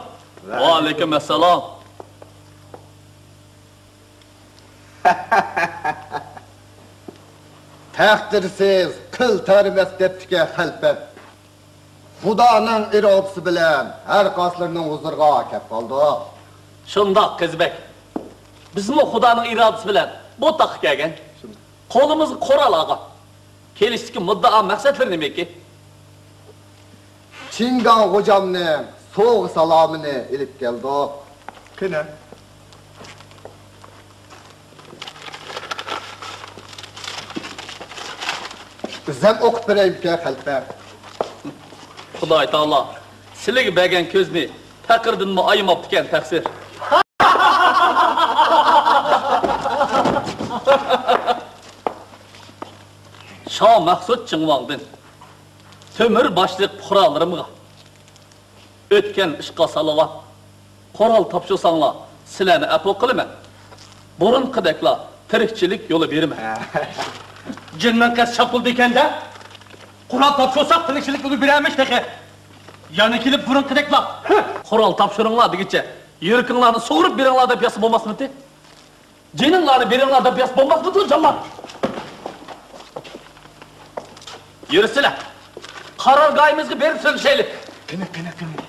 ۋەئەلەيكۇم ئەسسالام. تەقدىرسىز قىل تەرىمەس دەپتىكەن خەلپەت. خۇدانىڭ ئىرادىسى بىلەن ھەر قايسىلىرىنىڭ ھۇزۇرىغا كەپ قالدۇق. شۇنداق، قېزى بەگ. بىزمۇ خۇدانىڭ ئىرادىسى بىلەن بۇ تاغقا كەلگەن. شۇنداق. قولىمىزغا قورال ئالغان. كېلىشتىكى مۇددىئا مەقسەتلىرى نېمىكى؟ چىڭگاڭ غوجامنىڭ سوۋغا سالامىنى ئېلىپ كەلدۇق. قېنى. ئۆزۈم ئوقۇپ بېرەيمىكەن، خەلپە؟ خۇداي تائالا سىلىگە بەرگەن كۆزنى پەقىردىنمۇ ئايىماپتىكەن، تەقسىر. شاھ مەخسۇت چىڭۋاڭدىن تۆمۈر باشلىق پۇقرالىرىمغا ئۆتكەن ئىشقا سالاۋات. قورال تاپشۇرساڭلار، سىلەرنى ئەپۇ قىلىمەن. بۇرۇنقىدەكلا تىرىكچىلىك يولى بېرىمەن. جىننىڭ قەستى شاپۇلدىكەن-دە. قورال تاپشۇرساق، تىرىكچىلىك يولى بېرەرمىش تېخى. يەنە كېلىپ بۇرۇنقىدەكلا. قورال تاپشۇرۇڭلار دېگۈچە، يۈرىكىڭلارنى سۇغۇرۇپ بېرىڭلار دەپ يازسا بولماسمىدى؟ جېنىڭلارنى بېرىڭلار دەپ يازسا بولماسمىدۇ، جانلار؟ يۈرسىلە، قارارگاھىمىزغا بېرىپ سۆزلىشەيلى. قېنى، قېنى، قېنى، قېنى.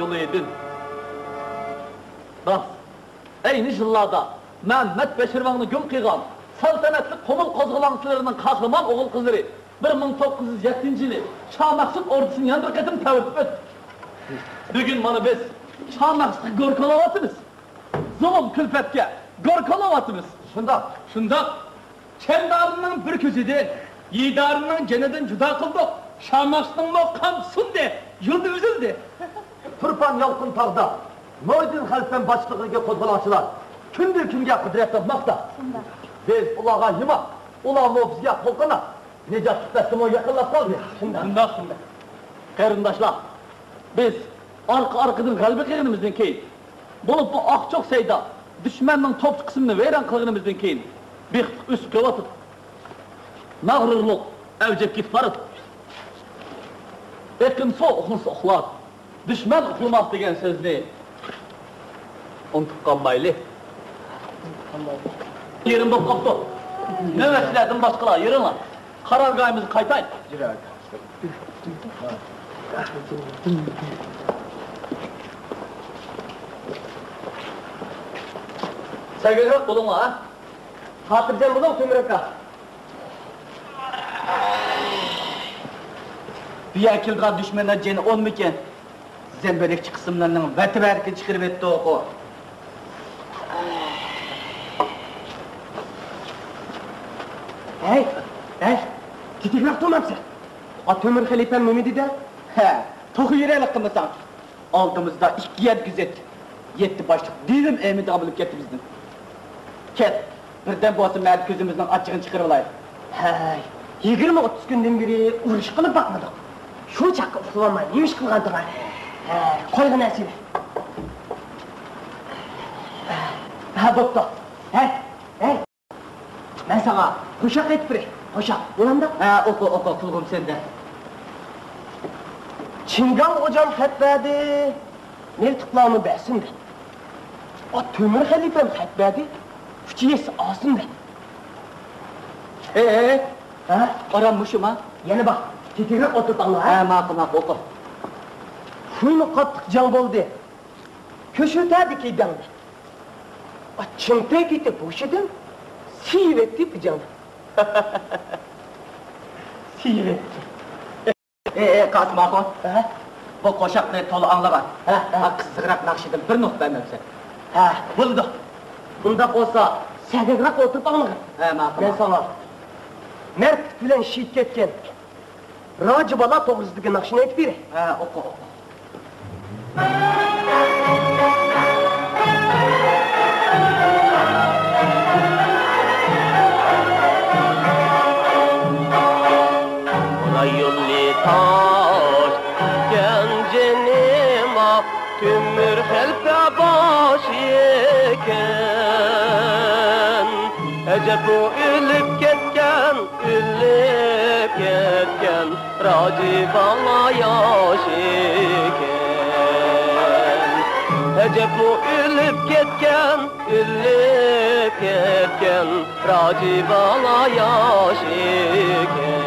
يولىدىن. راست. ئەينى يىللاردا مەمەت بەشىرۋاڭنى گۇم قىلغان سەلتەنەتلىك قۇمۇل قوزغىلاڭچىلىرىنىڭ قەھرىمان ئوغۇل-قىزلىرى بىر مىڭ توققۇز يۈز يەتتىنچى يىلى شاھ مەخسۇت ئوردىسىنى يەنە بىر قېتىم تەۋرىتىپ ئۆتتى. بۈگۈن مانا بىز شاھ مەخسۇتقا گوركىلاۋاتىمىز. زۇلۇم-كۈلپەتكە گوركىلاۋاتىمىز. شۇنداق. شۇنداق. چەندارىنىڭ بىر كۆزىدىن، يىدارىنىڭ جېنىدىن جۇدا قىلدۇق. شاھ مەخسۇتنىڭمۇ قان سۇندى، يولى ئۈزۈلدى. تۇرپان يالقۇن تاغدا نۇردىن خەلپەم باشچىلىقىدىكى قوزغىلاڭچىلار كۈندىن-كۈنگە قۇدرەت تاپماقتا. شۇنداق. بىز ئۇلارغا يۇماق، ئۇلارمۇ بىزگە قول-قانات. نىجاتلىق دەستىمۇ يېقىنلاپ قالدى. شۇنداق. شۇنداق، شۇنداق. قېرىنداشلار، بىز ئارقا-ئارقىدىن غەلىبە قىلغىنىمىزدىن كېيىن، بولۇپمۇ ئاقچوق سەيدا دۈشمەننىڭ توپچى قىسمىنى ۋەيران قىلغىنىمىزدىن كېيىن، بېقىق ئۆسۈپ كېلىۋاتىدۇ. مەغرۇرلۇق ئەۋج ئېلىپ كېتىپ بارىدۇ. ئېقىن سۇ ئۇخلىسا ئۇخلار، دۈشمەن ئۇخلىماس دېگەن سۆزنى ئۇنتۇپ قالمايلى. يېرىم بولۇپ قاپتۇ. نۆۋەتچىلەردىن باشقىلار، يۈرۈڭلار. قارارگاھىمىزغا قايتايلى. يۈرۈڭ. سەگەكرەك بولۇڭلار، ھە؟ خاتىرجەم بولۇڭ، تۆمۈر ئاكا. بۇ يەرگە كېلىدىغان دۈشمەنلەر جېنى ئونمىكىن؟ زەمبىرەكچى قىسىملارنىڭ ۋەتىۋەرىكىنى چىقىرىۋەتتۇقۇ. ھەي، ھەي، تېتىكرەك تۇرمامسەن؟ ئا، تۆمۈر خەلىپەم نېمە دېدى؟ ھە، توخۇ يۈرەكلىك قىلمىساڭ. ئالدىمىزدا ئىككى يەر كۆزەتكۈچى، يەتتە باشلىق دېۋىم ئەمىدى ئالىپ كەتتى بىزدىن. كەت، بىردەم بولسا مەن كۆزىمىزنىڭ ئاچچىقىنى چىقىرىۋالايلى. ھەي، يىگىرمە ئوتتۇز كۈندىن بېرى ئۇرۇش قىلىپ باقمىدۇق. شۇ چاغقا ئۇخلىۋالماي نېمە ئىش قىلغانتىڭ؟ ھە، قويغىن سېنى. ھە، بوپتۇ. ھەي، ھەي. مەن ساڭا قوشاق ئېيتىپ بېرەي. قوشاق، بولامدۇ؟ ھە، ئوقۇ، ئوقۇ، قۇلىقىم سەندە. چىڭگاڭ غوجام خەت بەردى، مىلتىقلارنى بەرسۇن دەپ. ئا، تۆمۈر خەلىپەم خەت بەردى، ئۈچ يەس ئالسۇن دەپ. ئېي، ئېي، ئېي. ھە؟ ئارام مۇشۇما؟ يەنە بار. تېتىكرەك ئولتۇرۇپ ئاڭلا، ھە؟ ھە، ماقۇل، ماقۇل، ئوقۇ. خۇينى قاتتىق جەڭ بولدى. كۆشۈتەدىكى دەڭدە. ئا، چىڭتەي كېتىپ ھوشىدىن، سىيىۋەتتى بىجاڭدىن. سىيىۋەتتى. ئېي، ئېي، قاسىم ئاخۇن. ھە؟ بۇ قوشاقنى تولا ئاڭلىغان. ھە، ھە. ھە، قىزىقراق ناخشىدىن بىر نوت بەرمەمسەن؟ ھە، بولىدۇ. ئۇنداق بولسا، سەگەكرەك ئولتۇرۇپ ئاڭلىغىن. ھە، ماقۇل، مەن ماقۇل. ساڭا مەرد بىلەن شېھىت كەتكەن راجى بالا توغرىسىدىكى ناخشىنى ئېيتىپ بېرەي. ھە، ئوقۇ، ئوقۇ. رايوننى تاش ئىكەن جېنىم ئاھ، تۆمۈر خەلپە باشى ئىكەن. ئەجەبمۇ ئۆلۈپ كەتكەن، ئۆلۈپ كەتكەن راجى بالا ياش ئىكەن. ئەجەبمۇ ئۆلۈپ كەتكەن، ئۆلۈپ كەتكەن راجى بالا ياش ئىكەن.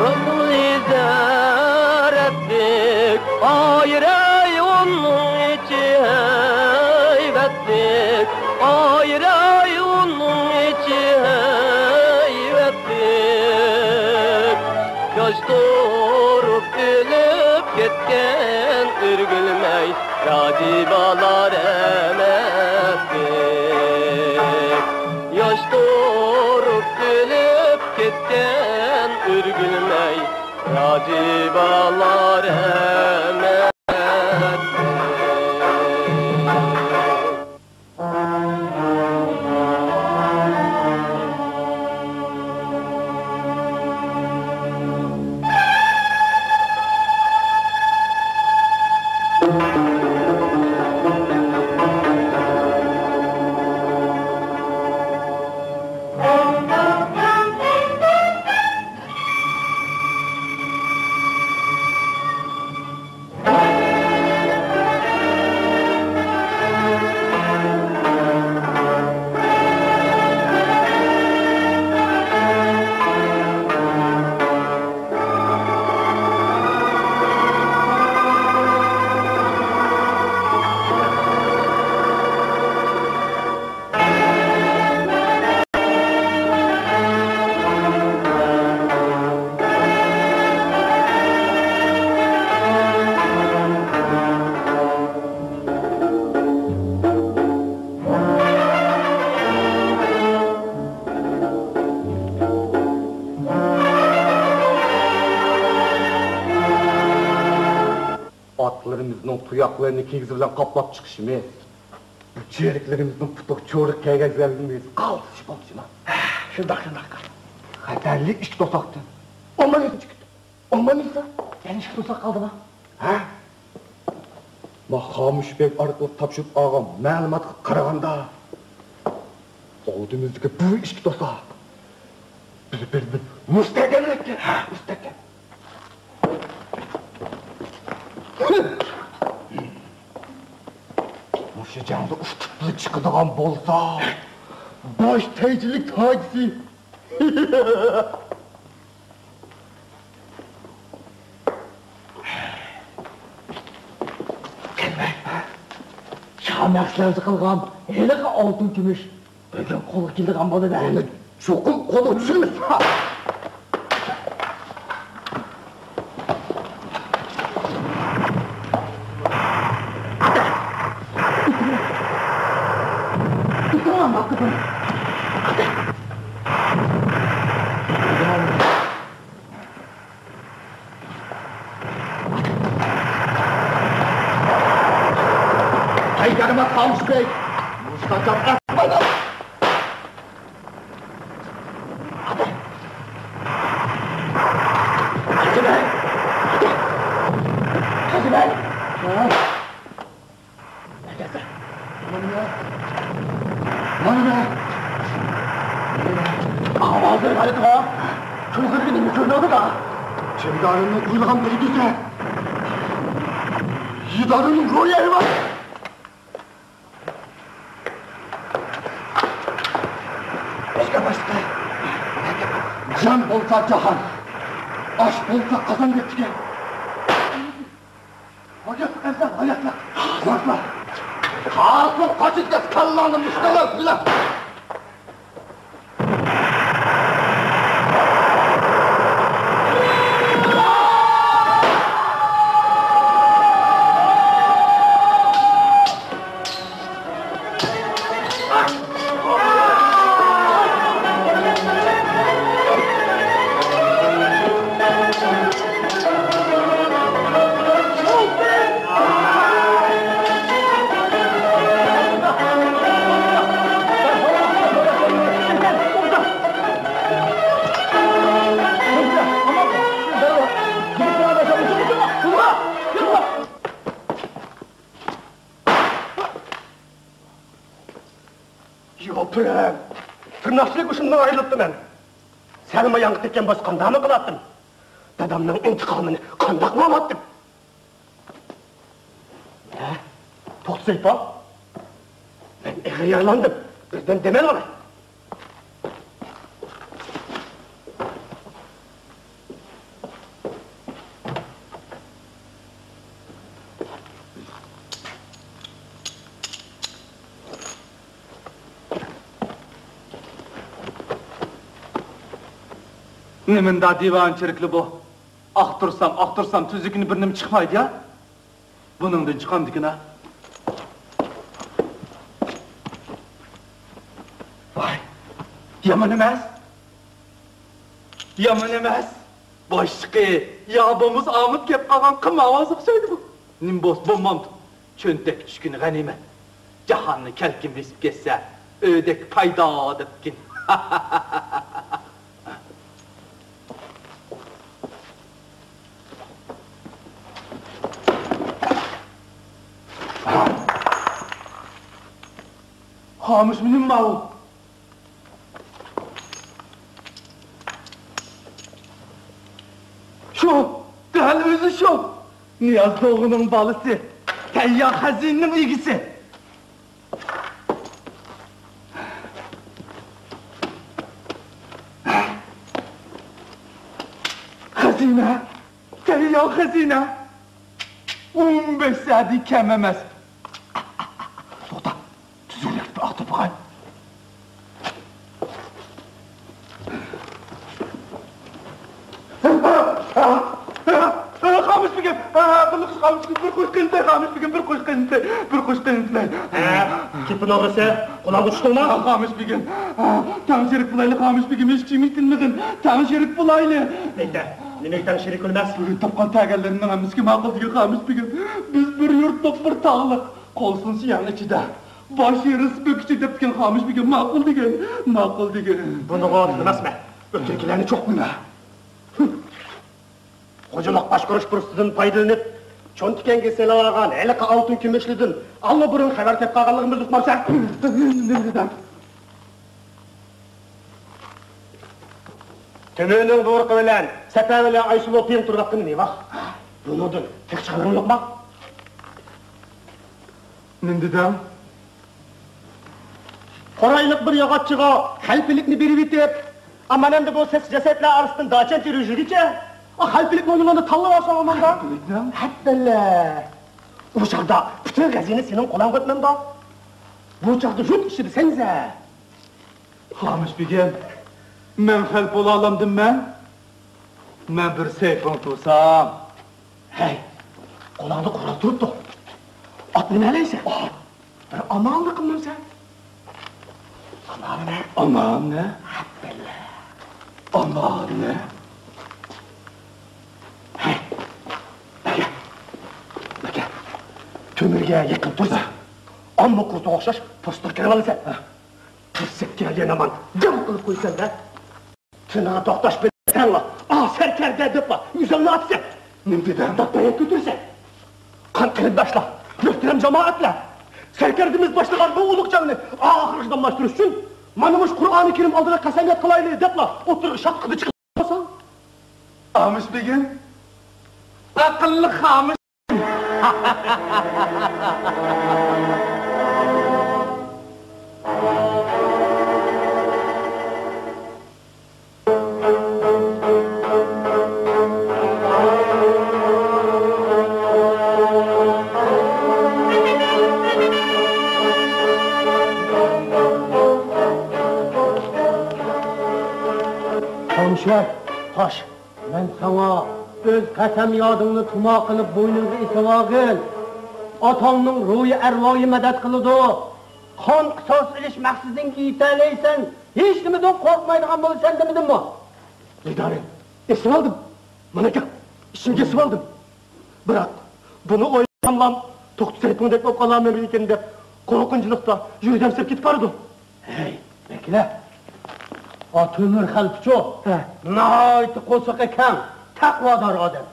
رەسۇلى زەرەپلىك، ئاي، رەي ئۇنىڭ ئىچى ھەيۋەتلىك، ئاي، رەي ئۇنىڭ ئىچى ھەيۋەتلىك. ياش تۇرۇپ ئۆلۈپ كەتكەن ئۆرگۈلمەي راجى بالا رەھمەتلىك. ياش تۇرۇپ ئۆلۈپ كەتكەن ئۆرگۈلمەي راجى بالا رەھمەتلىك. تۇياقلىرىنى كىگىزى بىلەن قاپلاپ چىقىشىمىز، بۇ چېرىكلىرىمىزنىڭ پۇتىغا چورۇك كىيگۈزگەنلىكىمىز قالتىش بولسىما؟ شۇنداق، شۇنداق. خەتەرلىك ئىككى توساقتىن. ئومايسا چىقىپتۇ. ئومايسا. يەنە ئىككى توساق قالدىما؟ ھە؟ ما خامۇش بەگ ئارقىلىق تاپشۇرۇپ ئالغان مەلۇماتقا قارىغاندا، ئالدىمىزدىكى بۇ ئىككى توساق بىر-بىرىدىن مۇستەھكەملەپكەن. ھە، مۇستەھكەم. مۇشۇ جەڭدە ئۇتۇقلۇق چىقىدىغان بولسا، باش تەيجىلىك تاجىسى. شامەخسىلەرچە قىلغان ھېلىقى ئالتۇن كۈمۈش بۈگۈن قولغا كېلىدىغان بولىدۇ. ئۇنى چوقۇم قولغا چۈشۈرمىسە. ھەي، يارىماس خامۇش بەگ! مۇشۇ چاغدا قاچىمەن! قاچىمەن! مانا مەن. مانا مەن. ئاۋازلىرى غەلىتىغۇ. كۆزلىرىگە نېمە كۆرۈنۈۋاتىدۇ؟ چىمدارىمنىڭ قۇيۇلغان بىر كېسە. يىدارىمنىڭ روھى ئەيۋان. بەشكە باشلىقى. جان بولسا جاھان. ئاش بولسا قازان دەپتىكەن. ھاياتلىق ئەۋزەل، ھاياتلىق. ھاياتلىق. قاسىم قاچىدىكەن كاللاڭنى مۇشتەلەپ بىلەن. يوپۇرۇڭ! تىرناقچىلىق ئۇشۇندىن ئايرىلىپتىمەن. سەلمايانغا تەگكەن بولسا قانداقمۇ قىلاتتىم؟ دادامنىڭ ئىنتىقامىنى قانداقمۇ ئالاتتىم؟ ھە؟ توختىسايپا! مەن ئېغىر يارىلاندىم. بىردىن دەم ئېلىۋالاي. نېمانداق دىۋانىچىلىكلا بۇ؟ ئاختۇرسام، ئاختۇرسام، تۈزۈكىنى بىر نېمە چىقمايدۇ يا. بۇنىڭدىن چىقامدىكىن ھە؟ ۋاي، يامان ئەمەس. يامان ئەمەس. باشلىقى يا بولمىسا ئامىتى كەپ قالغان قىم ئاۋازى ئوخشايدۇ بۇ. نېمە بولسا بولمامدۇ. چۆنتەك چۈشكىنى غەنىيمەت. جاھاننى كەلكۈن بېسىپ كەتسە، ئۆدەك پايدا دەپتىكىن. خامۇش مېنىڭ ماۋۇ. شۇ، دەل ئۆزى شۇ. نىياز دوغىنىڭ بالىسى، تەييار خەزىنىنىڭ ئىگىسى. خەزىنە، تەييار خەزىنە. ئون بەش سەدىن كەم ئەمەس. توختا، تۈزۈكلۈكتە ئاغدۇرۇپ باقاي. خامۇش بېگىم، بىر قوش قېنىتلەي، خامۇش بېگىم، بىر قوش قېنىتلەي، بىر قوش قېنىتلەي، بىر قوش قېنىتلەي. ھە، كېپىن ئوغرىسى، قۇلاققا چۈشتۈڭمۇ؟ خامۇش بېگىم، تەڭ شېرىك بولايلى، خامۇش بېگىم، ھېچ كىم يېتىنمىغىن، تەڭ شېرىك بولايلى. نېمە؟ نېمە ئېيتاڭ شېرىكۇل مەس؟ تاپقان تەگەنلىرىنىڭ ھەممىسىگە ماقۇل دېگەن خامىش بېگىم. بىز بىر يۇرتلۇق، بىر تاغلىق، قول سۇنسا يەڭ ئىچىدە، باش ئېرىسا بۆك ئىچىدە دەپتىكەن خامىش بېگىم. ماقۇل دېگەن، ماقۇل دېگەن. بۇنىغا ئىنانماسمەن. ئۆتۈركىلەرنى چوقۇم. خوجىلىق باشقۇرۇش پۇرسىتىدىن پايدىلىنىپ، چوڭ تىكەنگە سېلىۋالغان ھېلىقى ئالتۇن كۈمۈشلىدىن ئاللىبۇرۇن خەۋەر تېپىپ قالغانلىقىمىزنى ئۇقمامسەن؟ تۆمۈرنىڭ بۇيرۇقى بىلەن سەپەر بىلەن ئايسۇلۇ پىيىڭ تۇرۇۋاتقىنى نېمە؟ بۇنىڭدىن تېخى چىقىدىغىنىڭ يوقما؟ نېمە دېدىڭ؟ قورايلىق بىر ياغاچچىغا خەلپىلىكنى بېرىۋېتىپ، ئا، مانا ئەمدى بۇ سېسىق جەسەتلەر ئارىسىدىن داچەنچە يۈرگىچە، ئا، خەلپىلىكنى ئوينىغاندا تاللاۋالساڭ ئاماندا. خەلپىلىكنى؟ ھەپپەللە. ئۇ چاغدا پۈتۈن خەزىنە سېنىڭ قولۇڭغا ئۆتمەمدۇ؟ بۇ چاغدا يۇرت ئىچىدە سەنزە. خامىش بېگىم، مەن خەلپ بولالامدىم مەن؟ مەن بىر سەيپىڭ تۇرسام. ھەي، قولۇڭدا قورال تۇرۇپتۇ. ئات نېمەلەيسەن؟ ئات. بىر ئامالنى قىلمامسەن؟ ئامالنى؟ ئامالنى؟ ھەپپەللە. ئامالنى؟ ھەي، ئەگەر، ئەگەر تۆمۈرگە يېقىن تۇرسا، ئامما قۇرتىغا ئوخشاش پوستىغا كىرىۋالىسەن. قىرسىقكە يەنە مان جىڭ قىلىپ قويىسەن-دە. تىلىڭغا توختاش بىلسەڭلا، ئا، سەركەردە دەپلا ئۆزۈڭنى ئاتىسەن. نېمە دېدىڭ؟ داپ-داياق كۆتۈرىسەن. قان قېرىنداشلار، مۆھتەرەم جامائەتلەر! سەركەردىمىز باشلىغان بۇ ئۇلۇغ جەڭنى ئاخىرغىچە داۋاملاشتۇرۇش ئۈچۈن مانا مۇشۇ قۇرئانى كەرىم ئالدىدا قەسەمياد قىلايلى دەپلا ئوتتۇرىغا شاپقىدە چىقىپ قالساڭ. خامىش بېگىم، ئەقىللىق خامىش. تامشا، قاش. مەن ساڭا ئۆز قەسەم يادىڭنى تۇما قىلىپ بوينۇڭغا ئېسىۋالغىن. ئاتاڭنىڭ روھى ئەرۋاھى مەدەت قىلىدۇ. قان قىساس ئېلىش مەقسىتىڭگە يېتەلەيسەن، ھېچنېمىدىن قورقمايدىغان بولىسەن دېمىدىممۇ؟ ئىدارە، ئېسىۋالدىم. مانا ئىشىمگە ئېسىۋالدىم. بىراق، بۇنى ئويلىساملا، توختى سەيپۇڭدەك بولۇپ قالارمەن ئىكەن دەپ، قورقۇنچلۇقتا يۈرىكىم سىرىپ كېتىپ بارىدۇ. ھەي، بەكرى، ئا تۆمۈر خەلپىچۇ، ھە، ناھايىتى قورسىقى كەڭ، تەقۋادار ئادەم.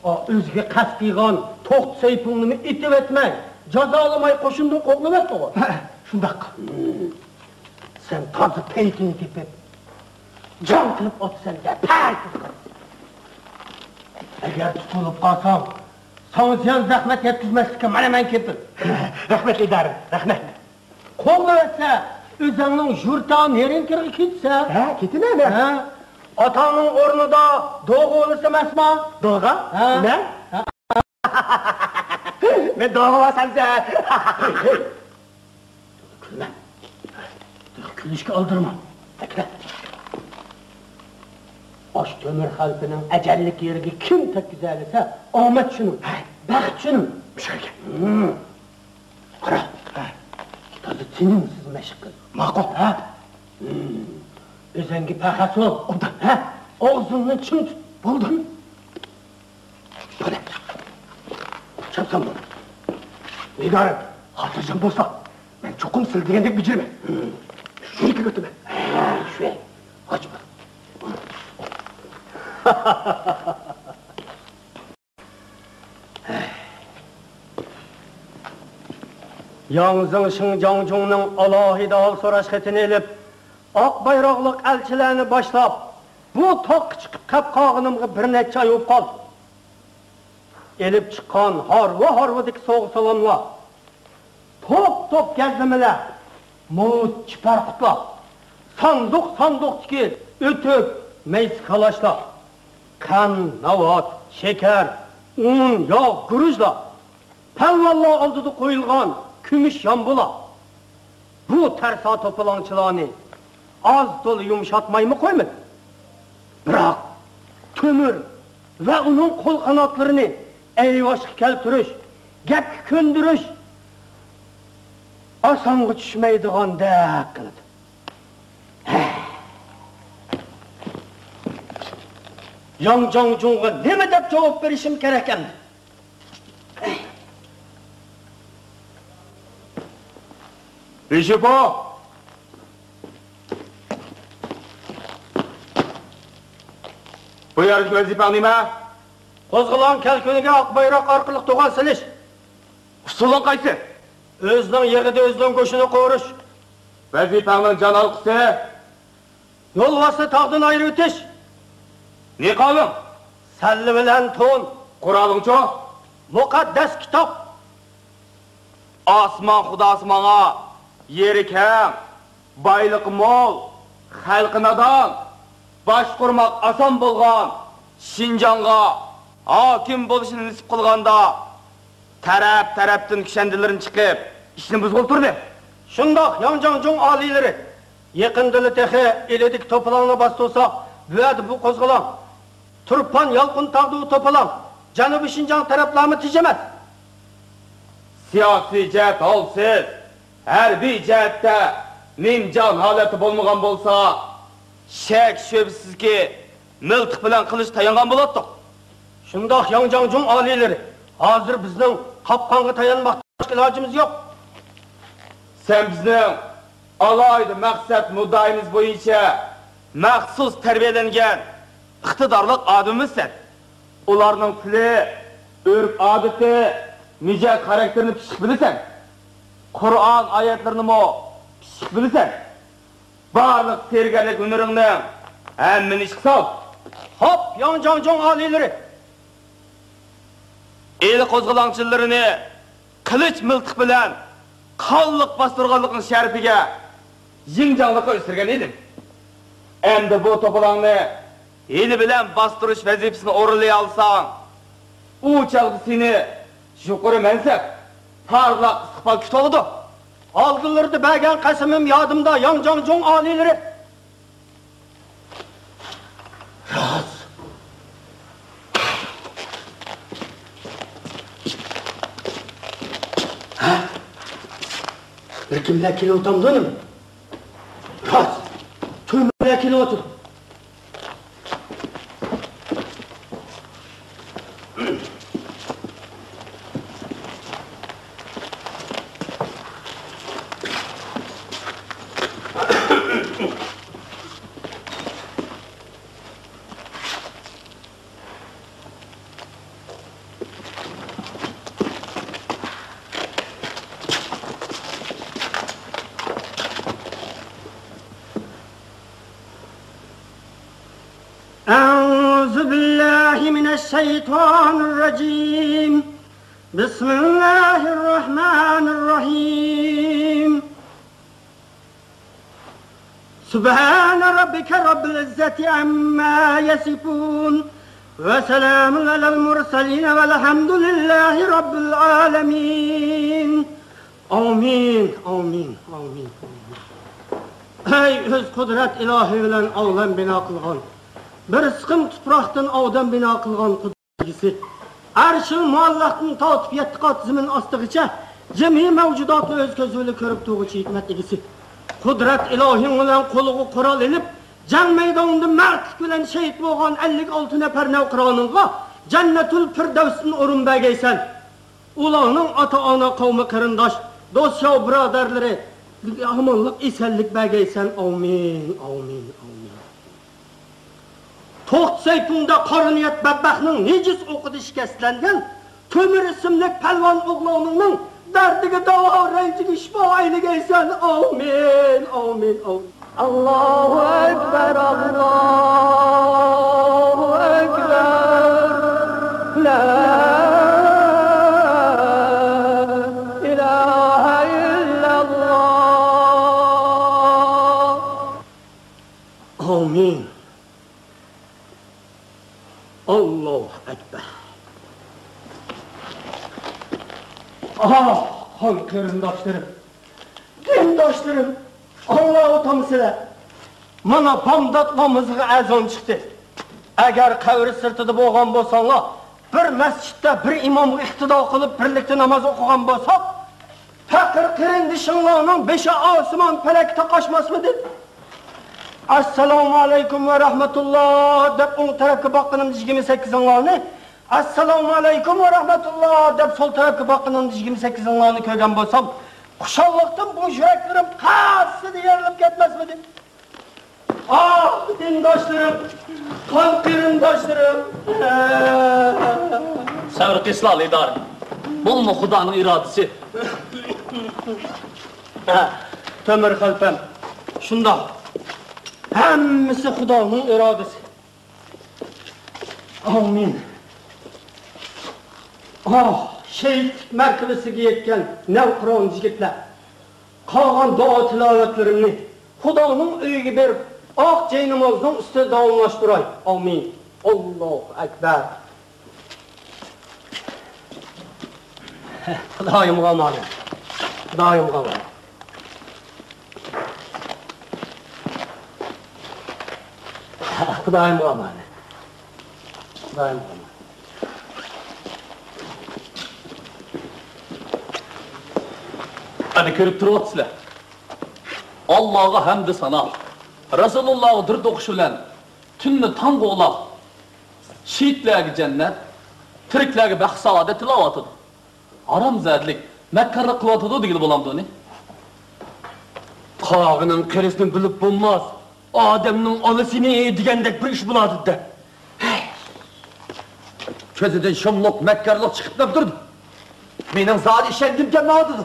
ئا، ئۆزىگە قەست قىلغان توختى سەيپۇڭنىمۇ ئېتىۋەتمەي، جازالىماي قوشۇندىن قوغلىۋەتتىغۇ. ھە، شۇنداق. ھىم. سەن تازا پەيتىنى تېپىپ، جەڭ قىلىپ ئاتىسەن دەپ پەيتىنى قىلىپ. ئەگەر تۇتۇلۇپ قالساڭ، ساڭا زىيان زەخمەت يەتكۈزمەسلىككە مانا مەن كېپىل. رەھمەت، ئىدارە، رەھمەت. قوغلىۋەتسە، ئۆزۈڭنىڭ يۇرتى نېرىڭكىرىغا كېتىسە. ھە، كېتىمەن مەن. ھە؟ ئاتاڭنىڭ ئورنىدا دوغا بولىسە ئەمەسما؟ دوغا؟ ھە؟ مەن؟ ھە. مەن دوغا بولسامسە. كۈلمە. كۈلۈشكە ئالدىرىما. ئەكىلە. ئاشۇ تۆمۈر خەلپىنىڭ ئەجەللىك يېرىگە كىم تەگكۈزەلىسە، ئامەت شۇنىڭ، بەخت شۇنىڭ. مۇشۇ ئىكەن. ھىم. قارا. ھە. تازا تىنىمسىز مەشىق قىل. ماقۇل. ھە؟ ھىم. ئۆزۈڭگە پەخەس بول. ئوبدان. ھە؟ ئاغزىڭنى چىڭ تۇت. بولدى. قېنى، چاپسان بول. نىگارىم، خاتىرجەم بولسا، مەن چوقۇم سىلە دېگەندەك بېجىرىمەن. شۇنى كۆرۈۋېتىمەن. ھە، شۇ. ئاچما. ياڭ زېڭشىڭ جاڭجۇڭنىڭ ئالاھىدە ھال سوراش خېتىنى ئېلىپ، ئاق بايراقلىق ئەلچىلەرنى باشلاپ، بۇ تاغقا چىقىپ قېلىپ قالغىنىمغا بىر نەچچە ئاي بولۇپ قالدى. ئېلىپ چىققان ھارۋا-ھارۋىدىكى سوۋغا-سالاملار، توپ-توپ گەزلىمىلەر، مۇچ چىپەرقۇتلار، ساندۇق-ساندۇقتىكى ئۆتۈك، مەيسە كالاشلار، قەند، ناۋات، شېكەر، ئۇن، ياغ، گۈرۈچلەر، پەلۋانلار ئالدىدا قويۇلغان كۈمۈش يامبۇلار بۇ تەرسا توپىلاڭچىلارنى ئاز-تولا يۇمشاتمايمۇ قويمىدى. بىراق تۆمۈر ۋە ئۇنىڭ قول-قاناتلىرىنى ئەيۋاشقا كەلتۈرۈش، گەپكە كۆندۈرۈش ئاسانغا چۈشمەيدىغاندەك قىلىدۇ. ياڭ جاڭجۇڭغا نېمە دەپ جاۋاب بېرىشىم كېرەك ئەمدى؟ بىشىپو! بۇ يەردىكى ۋەزىپەڭ نېمە؟ قوزغىلاڭ كەلكۈنىگە ئاق بايراق ئارقىلىق دوغا سېلىش. ئۇسۇلۇڭ قايسى؟ ئۆزىنىڭ يېغىدا ئۆزىنىڭ گۆشىنى قورۇش. ۋەزىپەڭنىڭ جان ھالقىسى؟ يولۋاسنى تاغدىن ئايرىۋېتىش. نىقابىڭ؟ سەللە بىلەن تون. قورالىڭچۇ؟ مۇقەددەس كىتاب. ئاسمان خۇداسى ماڭا يېرى كەڭ، بايلىقى مول، خەلقى نادان، باشقۇرماق ئاسان بولغان شىنجاڭغا ھاكىم بولۇشنى نېسىپ قىلغاندا، تەرەپ-تەرەپتىن كۈشەندىلىرىنى چىقىپ، ئىشنى بۇزغىلى تۇردى. شۇنداق، ياڭ جاڭجۇڭ ئالىيلىرى، يېقىندىلا تېخى ئىلىدىكى توپىلاڭنى باستۇرساق، بۇ يەردە بۇ قوزغىلاڭ تۇرپان يالقۇن تاغدا ئۇ توپىلاڭ جەنۇبىي شىنجاڭ تەرەپلەرمۇ تىنچ ئەمەس. سىياسىي جەھەت ھالسىز، ھەربىي جەھەتتە نىمجان ھالەتتە بولمىغان بولسا، شەك-شۈبھىسىزكى، مىلتىق بىلەن قىلىچ تايانغان بولاتتۇق. شۇنداق، ياڭ جاڭجۇڭ ئالىيلىرى، ھازىر بىزنىڭ قاپقانغا تايانماقتىن باشقا ئىلاجىمىز يوق. سەن بىزنىڭ ئالاھىدە مەقسەت مۇددىئايىمىز بويىچە مەخسۇس تەربىيەلەنگەن ئىقتىدارلىق ئادىمىمىزسەن. ئۇلارنىڭ تىلى، ئۆرپ-ئادىتى، مىجەز-خاراكتېرىنى پىششىق بىلىسەن. قۇرئان ئايەتلىرىنىمۇ پىششىق بىلىسەن. بارلىق سېھىرگەرلىك ھۈنىرىڭنىڭ ھەممىنى ئىشقا سال. خوپ، ياڭ جاڭجۇڭ ئالىيلىرى! ئىلى قوزغىلاڭچىلىرىنى قىلىچ مىلتىق بىلەن قانلىق باستۇرغانلىقىڭ شەرىپىگە يىڭجاڭلىققا ئۆستۈرگەن ئىدىم. ئەمدى بۇ توپىلاڭنى ھىيلە بىلەن باستۇرۇش ۋەزىپىسىنى ئورۇنلىيالىساڭ، ئۇ چاغدا سېنى يۇقىرى مەنسەپ، پارلاق ئىستىقبال كۈتۈۋالىدۇ. ئالدىلىرىدا بەرگەن قەسىمىم يادىمدا، ياڭ جاڭجۇڭ ئالىيلىرى. راست. ھە؟ بىر كىملەر كېلىۋاتامدۇ نېمە؟ راست. تۈرمىلەر كېلىۋاتىدۇ. أعوذ بالله من الشيطان الرجيم. بسم الله الرحمن الرحيم. سبحان ربك رب العزة عما يصفون. وسلام على المرسلين والحمد لله رب العالمين. ئامىن، ئامىن، ئامىن، ئامىن. ئەي ئۆز قۇدرەت ئىلاھى بىلەن ئالەم بىنا قىلغان، بىر سىقىم تۇپراقتىن ئادەم بىنا قىلغان قۇدرەت ئىگىسى، ئەرشىل مۇئەللەقتىن تارتىپ يەتتە قات زېمىن ئاستىغىچە جىمى مەۋجۇداتنى ئۆز كۆزى بىلەن كۆرۈپ تۇرغۇچى ھېكمەت ئىگىسى، قۇدرەت ئىلاھىڭ بىلەن قولىغا قورال ئېلىپ، جەڭ مەيدانىدا مەردلىك بىلەن شېھىت بولغان ئەللىك ئالتە نەپەر نەۋقىرانىڭغا جەننەتۇل پىردەۋستىن ئورۇن بەرگەيسەن. ئۇلارنىڭ ئاتا-ئانا، قەۋمى-قېرىنداش، دوست-يار بۇرادەرلىرى ئامانلىق، ئېسەنلىك بەرگەيسەن. ئامىن، ئامىن، ئامىن. توختى سەيپۇڭدا قارا نىيەت بەتبەختنىڭ نىجىس ئوقىدا شىكەستلەنگەن تۆمۈر ئىسىملىك پەلۋان ئوغلۇڭنىڭ دەردىگە داۋا، رەنجىگە شىپا ئەيلىگەيسەن. ئامىن، ئامىن، ئامىن. ئاللاھۇ ئەكبەر، ئاللاھۇ ئەكبەر. لا ئىلاھە ئىللەللاھ. ئامىن. ئاللاھۇ ئەكبەر. ئاھ، قان قېرىنداشلىرىم، دىنداشلىرىم، ئاڭلاۋاتامسىلەر؟ مانا بامدات نامىزىغا ئەزان چىقتى. ئەگەر قەبرە سىرتىدا بولغان بولساڭلار، بىر مەسچىتتە بىر ئىمامغا ئىقتىدا قىلىپ بىرلىكتە ناماز ئوقۇغان بولساق، پەقىر قېرىندىشىڭلارنىڭ بېشى ئاسمان پەلەككە تاقاشماسمىدى؟ ئەسسالامۇ ئەلەيكۇم ۋە رەھمەتۇللا دەپ ئوڭ تەرەپكە باققىنىمدا يىگىرمە سەككىزىڭلارنى، ئەسسالامۇ ئەلەيكۇم ۋە رەھمەتۇللا دەپ سول تەرەپكە باققىنىمدا يىگىرمە سەككىزىڭلارنى كۆرگەن بولسام، خۇشاللىقتىن بۇ يۈرەكلىرىم قەسسىدە يېرىلىپ كەتمەسمىدى؟ ئاھ، دىنداشلىرىم، قان قېرىنداشلىرىم! سەۋر قىلسىلا، لىدار. بۇمۇ خۇدانىڭ ئىرادىسى. ھە، تۆمۈر خەلپەم، شۇنداق. ھەممىسى خۇدانىڭ ئىرادىسى. ئامىن. ئاھ، شېھىتلىك مەرتىۋىسىگە يەتكەن نەۋقىران يىگىتلەر! قالغان دۇئا تىلاۋەتلىرىمنى خۇدانىڭ ئۆيىگە بېرىپ، ئاق جەينامازنىڭ ئۈستىدە داۋاملاشتۇراي. ئامىن. ئاللاھۇ ئەكبەر. خۇدايىمغا ئامانەت. خۇدايىمغا ئامانەت. خۇدايىمغا ئامانەت. خۇدايىمغا ئامانەت. ئەنە كۆرۈپ تۇرۇۋاتىسىلەر. ئاللاغا ھەمدۇ سانا، رەسۇلۇللاغا دۇرۇت ئوقۇش بىلەن تۈننى تاڭغا ئۇلاپ، شېھىتلەرگە جەننەت، تىرىكلەرگە بەخت سائادەت تىلەۋاتىدۇ. ھارامزادىلىك، مەككارلىق قىلىۋاتىدۇ دېگىلى بولامدۇ ئۇنى؟ قاغىنىڭ قېرىسىنى بىلىپ بولماس. ئادەمنىڭ ئانىسىنى دېگەندەك بىر ئىش بولاتىدۇ-دە. كۆزىدىن شۇملۇق مەككارلىق چىقىپ تۇرىدۇ. مېنىڭ زادى ئىشەنگۈم كەلمەيۋاتىدۇ.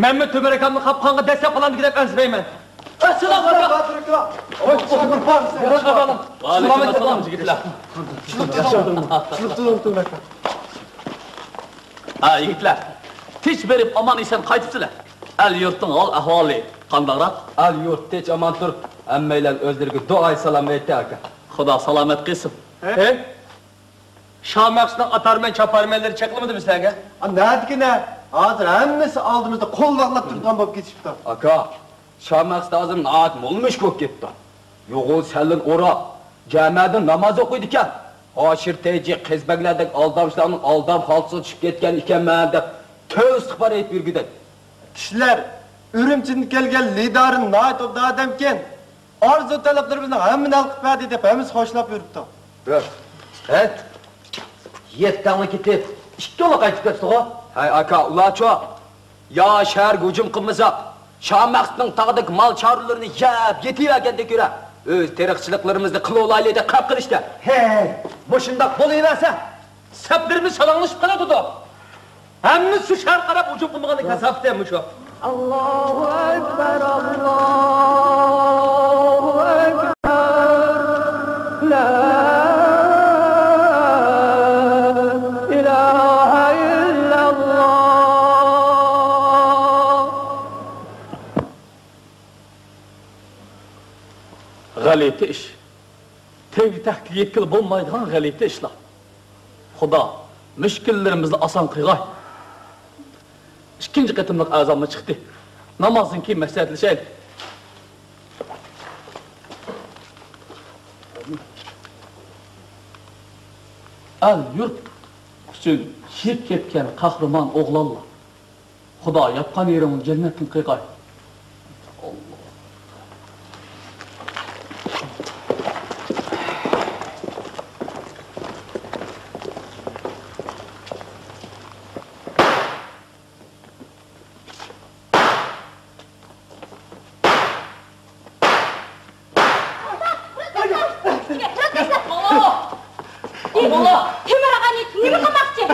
مەنمۇ تۆمۈر ئاكامنى قاپقانغا دەسسەپ قالامدۇ دەپ ئەنسىرەيمەن. ئەسسالامۇ ئەلەيكۇم. ۋەئەلەيكۇم ئەسسالام، يىگىتلەر. ھە، يىگىتلەر. تىنچ بېرىپ، ئامان-ئېسەن قايتىپسىلەر. ئەل-يۇرتنىڭ ھال-ئەھۋالى قانداقراق؟ ئەل-يۇرت تىنچ، ئامان تۇرۇپتۇ. ھەممەيلەن ئۆزلىرىگە دۇئايى سالام ئېيتتى، ئاكا. خۇدا سالامەت قىلسۇن. ھە؟ شامەخسۇنىڭ ئاتارمەن-چاپارمەنلىرى چېقىلمىدىمۇ سىلەرگە؟ ئا، نەدىكىنە؟ ھازىر ھەممىسى ئالدىمىزدا قول باغلاپ تۇرىدىغان بولۇپ كېتىشىپتۇ. ئاكا، شامەخسۇ ھازىر ناھايىتى مول مۈشۈك بولۇپ كېتىپتۇ. يوغان سەللىنى ئوراپ، جامەدىن ناماز ئوقۇيدىكەن. ھاشىر تەيجى قېزىبەگلەردەك ئالدامچىلارنىڭ ئالدام خالتىسىغا چۈشۈپ كەتكەن ئىكەنمەن دەپ، تۆۋە ئىستىغپار ئېيتىپ يۈرگۈدەك. كىشىلەر ئۈرۈمچىدىن كەلگەن لىدارى ناھايىتى ئوبدان ئادەمكەن. ئارزۇ تەلەپلىرىمىزنىڭ ھەممىنى ھەل قىلىپ بەردى دەپ ھەممىسى خوشلاپ يۈرۈپتۇ. ھە؟ يەتتەڭلا كېتىپ، ئىككىڭلا قايتىپ كەپسىغۇ؟ ھەي ئاكا، ئۇلارچۇ؟ يا شەھەرگە ھۇجۇم قىلمىساق، شامەخسۇنىڭ تاغدىكى مال چارۋىلىرىنى يەپ يېتىۋەرگەندىن كۆرە، ئۆز تېرىقچىلىقلىرىمىزنى قىلىۋالايلى دەپ خەپ قىلىشتە. ھەي، مۇشۇنداق بولۇۋەرسە، سەپلىرىمىز شالاڭلىشىپ قالىدۇ. ھەممىسى شۇ شەھەرگە قاراپ ھۇجۇم قىلمىغاننىڭ كاساپىتى مۇشۇ. ئاللاھۇ ئەكبەر، ئاللاھۇ ئەكبەر. لا ئىلاھە ئىللەللاھ. غەلىتە ئىش. تەگكە يەتكىلى بولمايدىغان غەلىتە ئىشلار. خۇدا مۈشكۈللىرىمىزنى ئاسان قىلغاي. ئىككىنچى قېتىملىق ئەزانمۇ چىقتى. نامازدىن كېيىن مەسلىھەتلىشەيلى. ئەل-يۇرت ئۈچۈن شېھىت كەتكەن قەھرىمان ئوغلانلار. خۇدا ياتقان يېرىڭنى جەننەتتىن قىلغاي. تۆمۈر ئاغا، نېمە قىلماقچى؟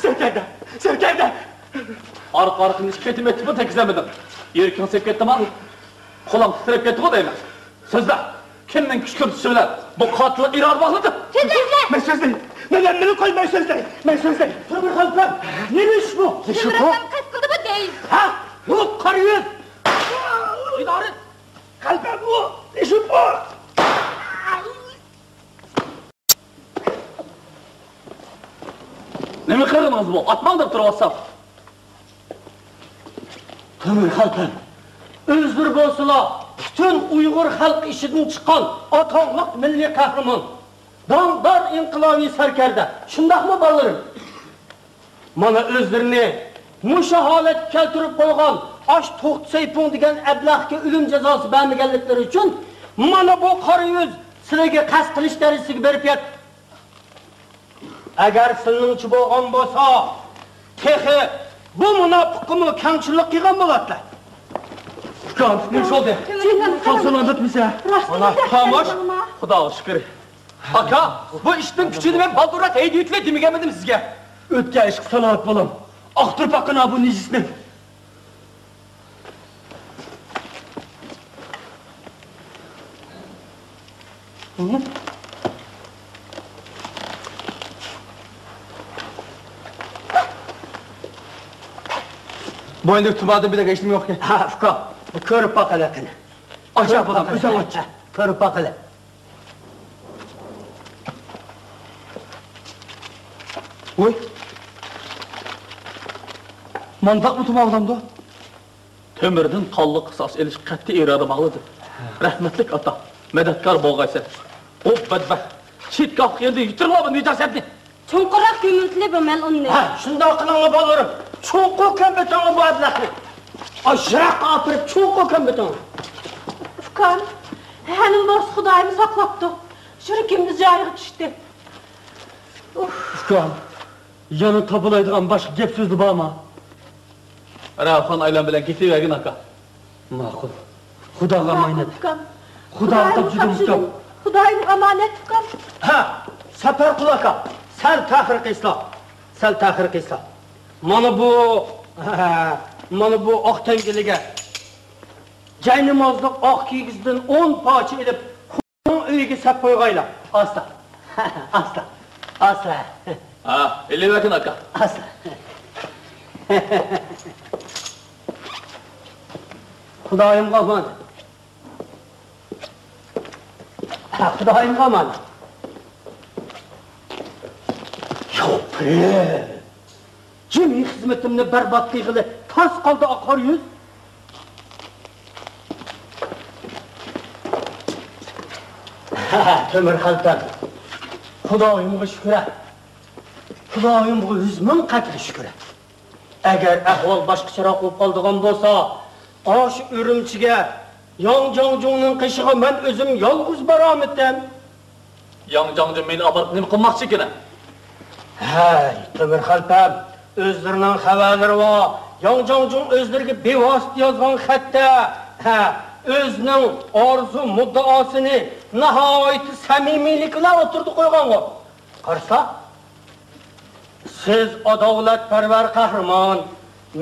سەركەردە! سەركەردە! ئارقا-ئارقىدىن ئىككى قېتىم ئېيتىپمۇ تەگكۈزەلمىدىڭ. يۈرىكىڭ سېلىپ كەتتىما؟ قولۇڭ تىترەپ كەتتىغۇ دەيمەن. سۆزلە! كىمنىڭ كۈچ كۈرتۈشى بىلەن بۇ قاتىلغا ئىرادە باغلىدىڭ؟ سۆزلەيسىلەر! مەن سۆزلەي! مەن ھەممىنى قويماي سۆزلەي! مەن سۆزلەي! تۆمۈر خەلپەم! نېمە ئىش بۇ؟ تۆمۈر خەلپەم قەست قىلدىمۇ دەي؟ ھە؟ بۇ قارا يۈز! ئىدارە! خەلپەم بۇ! ئىشىم بۇ! نېمە قىلدىڭىز بۇ؟ ئاتماڭ دەپ تۇرۇۋاتسام. تۆمۈر خەلپەم، ئۆزلىرى بولسىلا پۈتۈن ئۇيغۇر خەلقى ئىچىدىن چىققان ئاتاقلىق مىللىي قەھرىمان، داڭدار ئىنقىلابىي سەركەردە، شۇنداقمۇ بالىلىرىم؟ مانا ئۆزلىرىنى مۇشۇ ھالەتكە كەلتۈرۈپ قويغان ئاش توختى سەيپۇڭ دېگەن ئەبلەخكە ئۆلۈم جازاسى بەرمىگەنلىكلىرى ئۈچۈن مانا بۇ قارا يۈز سىلىگە قەست قىلىش دەرىجىسىگە بېرىپ يەتتى. ئەگەر سىلىنىڭچە بولغان بولسا، تېخى بۇ مۇناپىققىمۇ كەڭچىللىك قىلغان بولاتتى. ئۇكام، نېمە بولدى؟ ساغ سالامەتمىسەن؟ مانا، خاموش. خۇداغا شۈكۈر. ئاكا، بۇ ئىشنىڭ كۈچىنى مەن بالدۇرراق ھەيدىۋېتىلە دېمىگەنمىدىم سىزگە؟ ئۆتكەن ئىشقا سالامەت بولۇڭ. ئاختۇرۇپ باققىنا بۇ نىجىسنى. بوينىدا تۇمادىن بىلەك ھېچنېمە يوقكەن. ھە، ئۇكا، كۆرۈپ باقىلى قېنى. ئاچا بالام، ئۆزۈڭ ئاچ. كۆرۈپ باقىلى. ۋوي. مانداقمۇ تۇماۋلامدۇ؟ تۆمۈردىن قانلىق قىساس ئېلىش قەتئىي ئىرادە باغلىدى. رەھمەتلىك ئاتا، مەدەتكار بولغايسەن. ئۇ بەدبەخت چېتىگاھقا يەردە يىتىرىۋالما نىجاسەتنى. چوڭقۇرراق كۆمۈۋېتىلى بۇ مەلئۇننى. ھە، شۇنداق قىلىڭلار بالىلىرىم. چوڭقۇر كۆمۈۋېتىڭلار بۇ ئەبلەخنى. ئاشراققا ئاپىرىپ چوڭقۇر كۆمۈۋېتىڭلار. ئۇكام، ھەنىم بولسا خۇدايىم ساقلاپتۇ. يۈرىكىمدە جايىغا چۈشتى. ئۇف. ئۇكام، يەنە تاپىلايدىغان باشقا گەپ سۆزلە بارما؟ راۋخان ئايلان بىلەن كېتىۋەرگىن ئاكا. ماقۇل. خۇداغا ئامانەت. ماقۇل ئۇكام. خۇداغا تاپشۇردۇم ئۇكام. خۇدايىمغا ئامانەت ئۇكام. ھە، سەپەرقۇل ئاكا، سەل تەخىر قىلسىلا. سەل تەخىر قىلسىلا. مانا بۇ، مانا بۇ ئاق تەڭگىلىگە جاينامازلىق ئاق كىگىزدىن ئون پارچە ئېلىپ، ئۆيىگە سەپ قويغايلا. ئاستا. ئاستا. ئاستا. ھە، ئېلىۋەرگىن ئاكا. ئاستا. خۇدايىمغا ئامانەت. ھە، خۇدايىمغا ئامانەت. يوق، پىرىم. جىمى خىزمىتىمنى بەربات قىلغىلى تاس قالدى ئاقار يۈز. تۆمۈر خەلپەم، خۇدايىمغا شۈكرە. خۇدايىمغا يۈز مىڭ قەترە شۈكرە. ئەگەر ئەھۋال باشقىچىراق بولۇپ قالىدىغان بولسا، ئاشۇ ئۈرۈمچىگە ياڭ جاڭجۇڭنىڭ قېشىغا مەن ئۆزۈم يالغۇز بارامىتىم. ياڭ جاڭجۇڭ مېنى ئاپىرىپ نېمە قىلماقچىكىن؟ ھەي، تۆمۈر خەلپەم، ئۆزلىرىنىڭ خەۋەرلىرى بار. ياڭ جاڭجۇڭ ئۆزلىرىگە بىۋاسىتە يازغان خەتتە، ھە، ئۆزىنىڭ ئارزۇ مۇددىئاسىنى ناھايىتى سەمىمىيلىك بىلەن ئوتتۇرىغا قويغانغۇ. قارىسا، سىز ئاداۋلەتپەرۋەر قەھرىمان،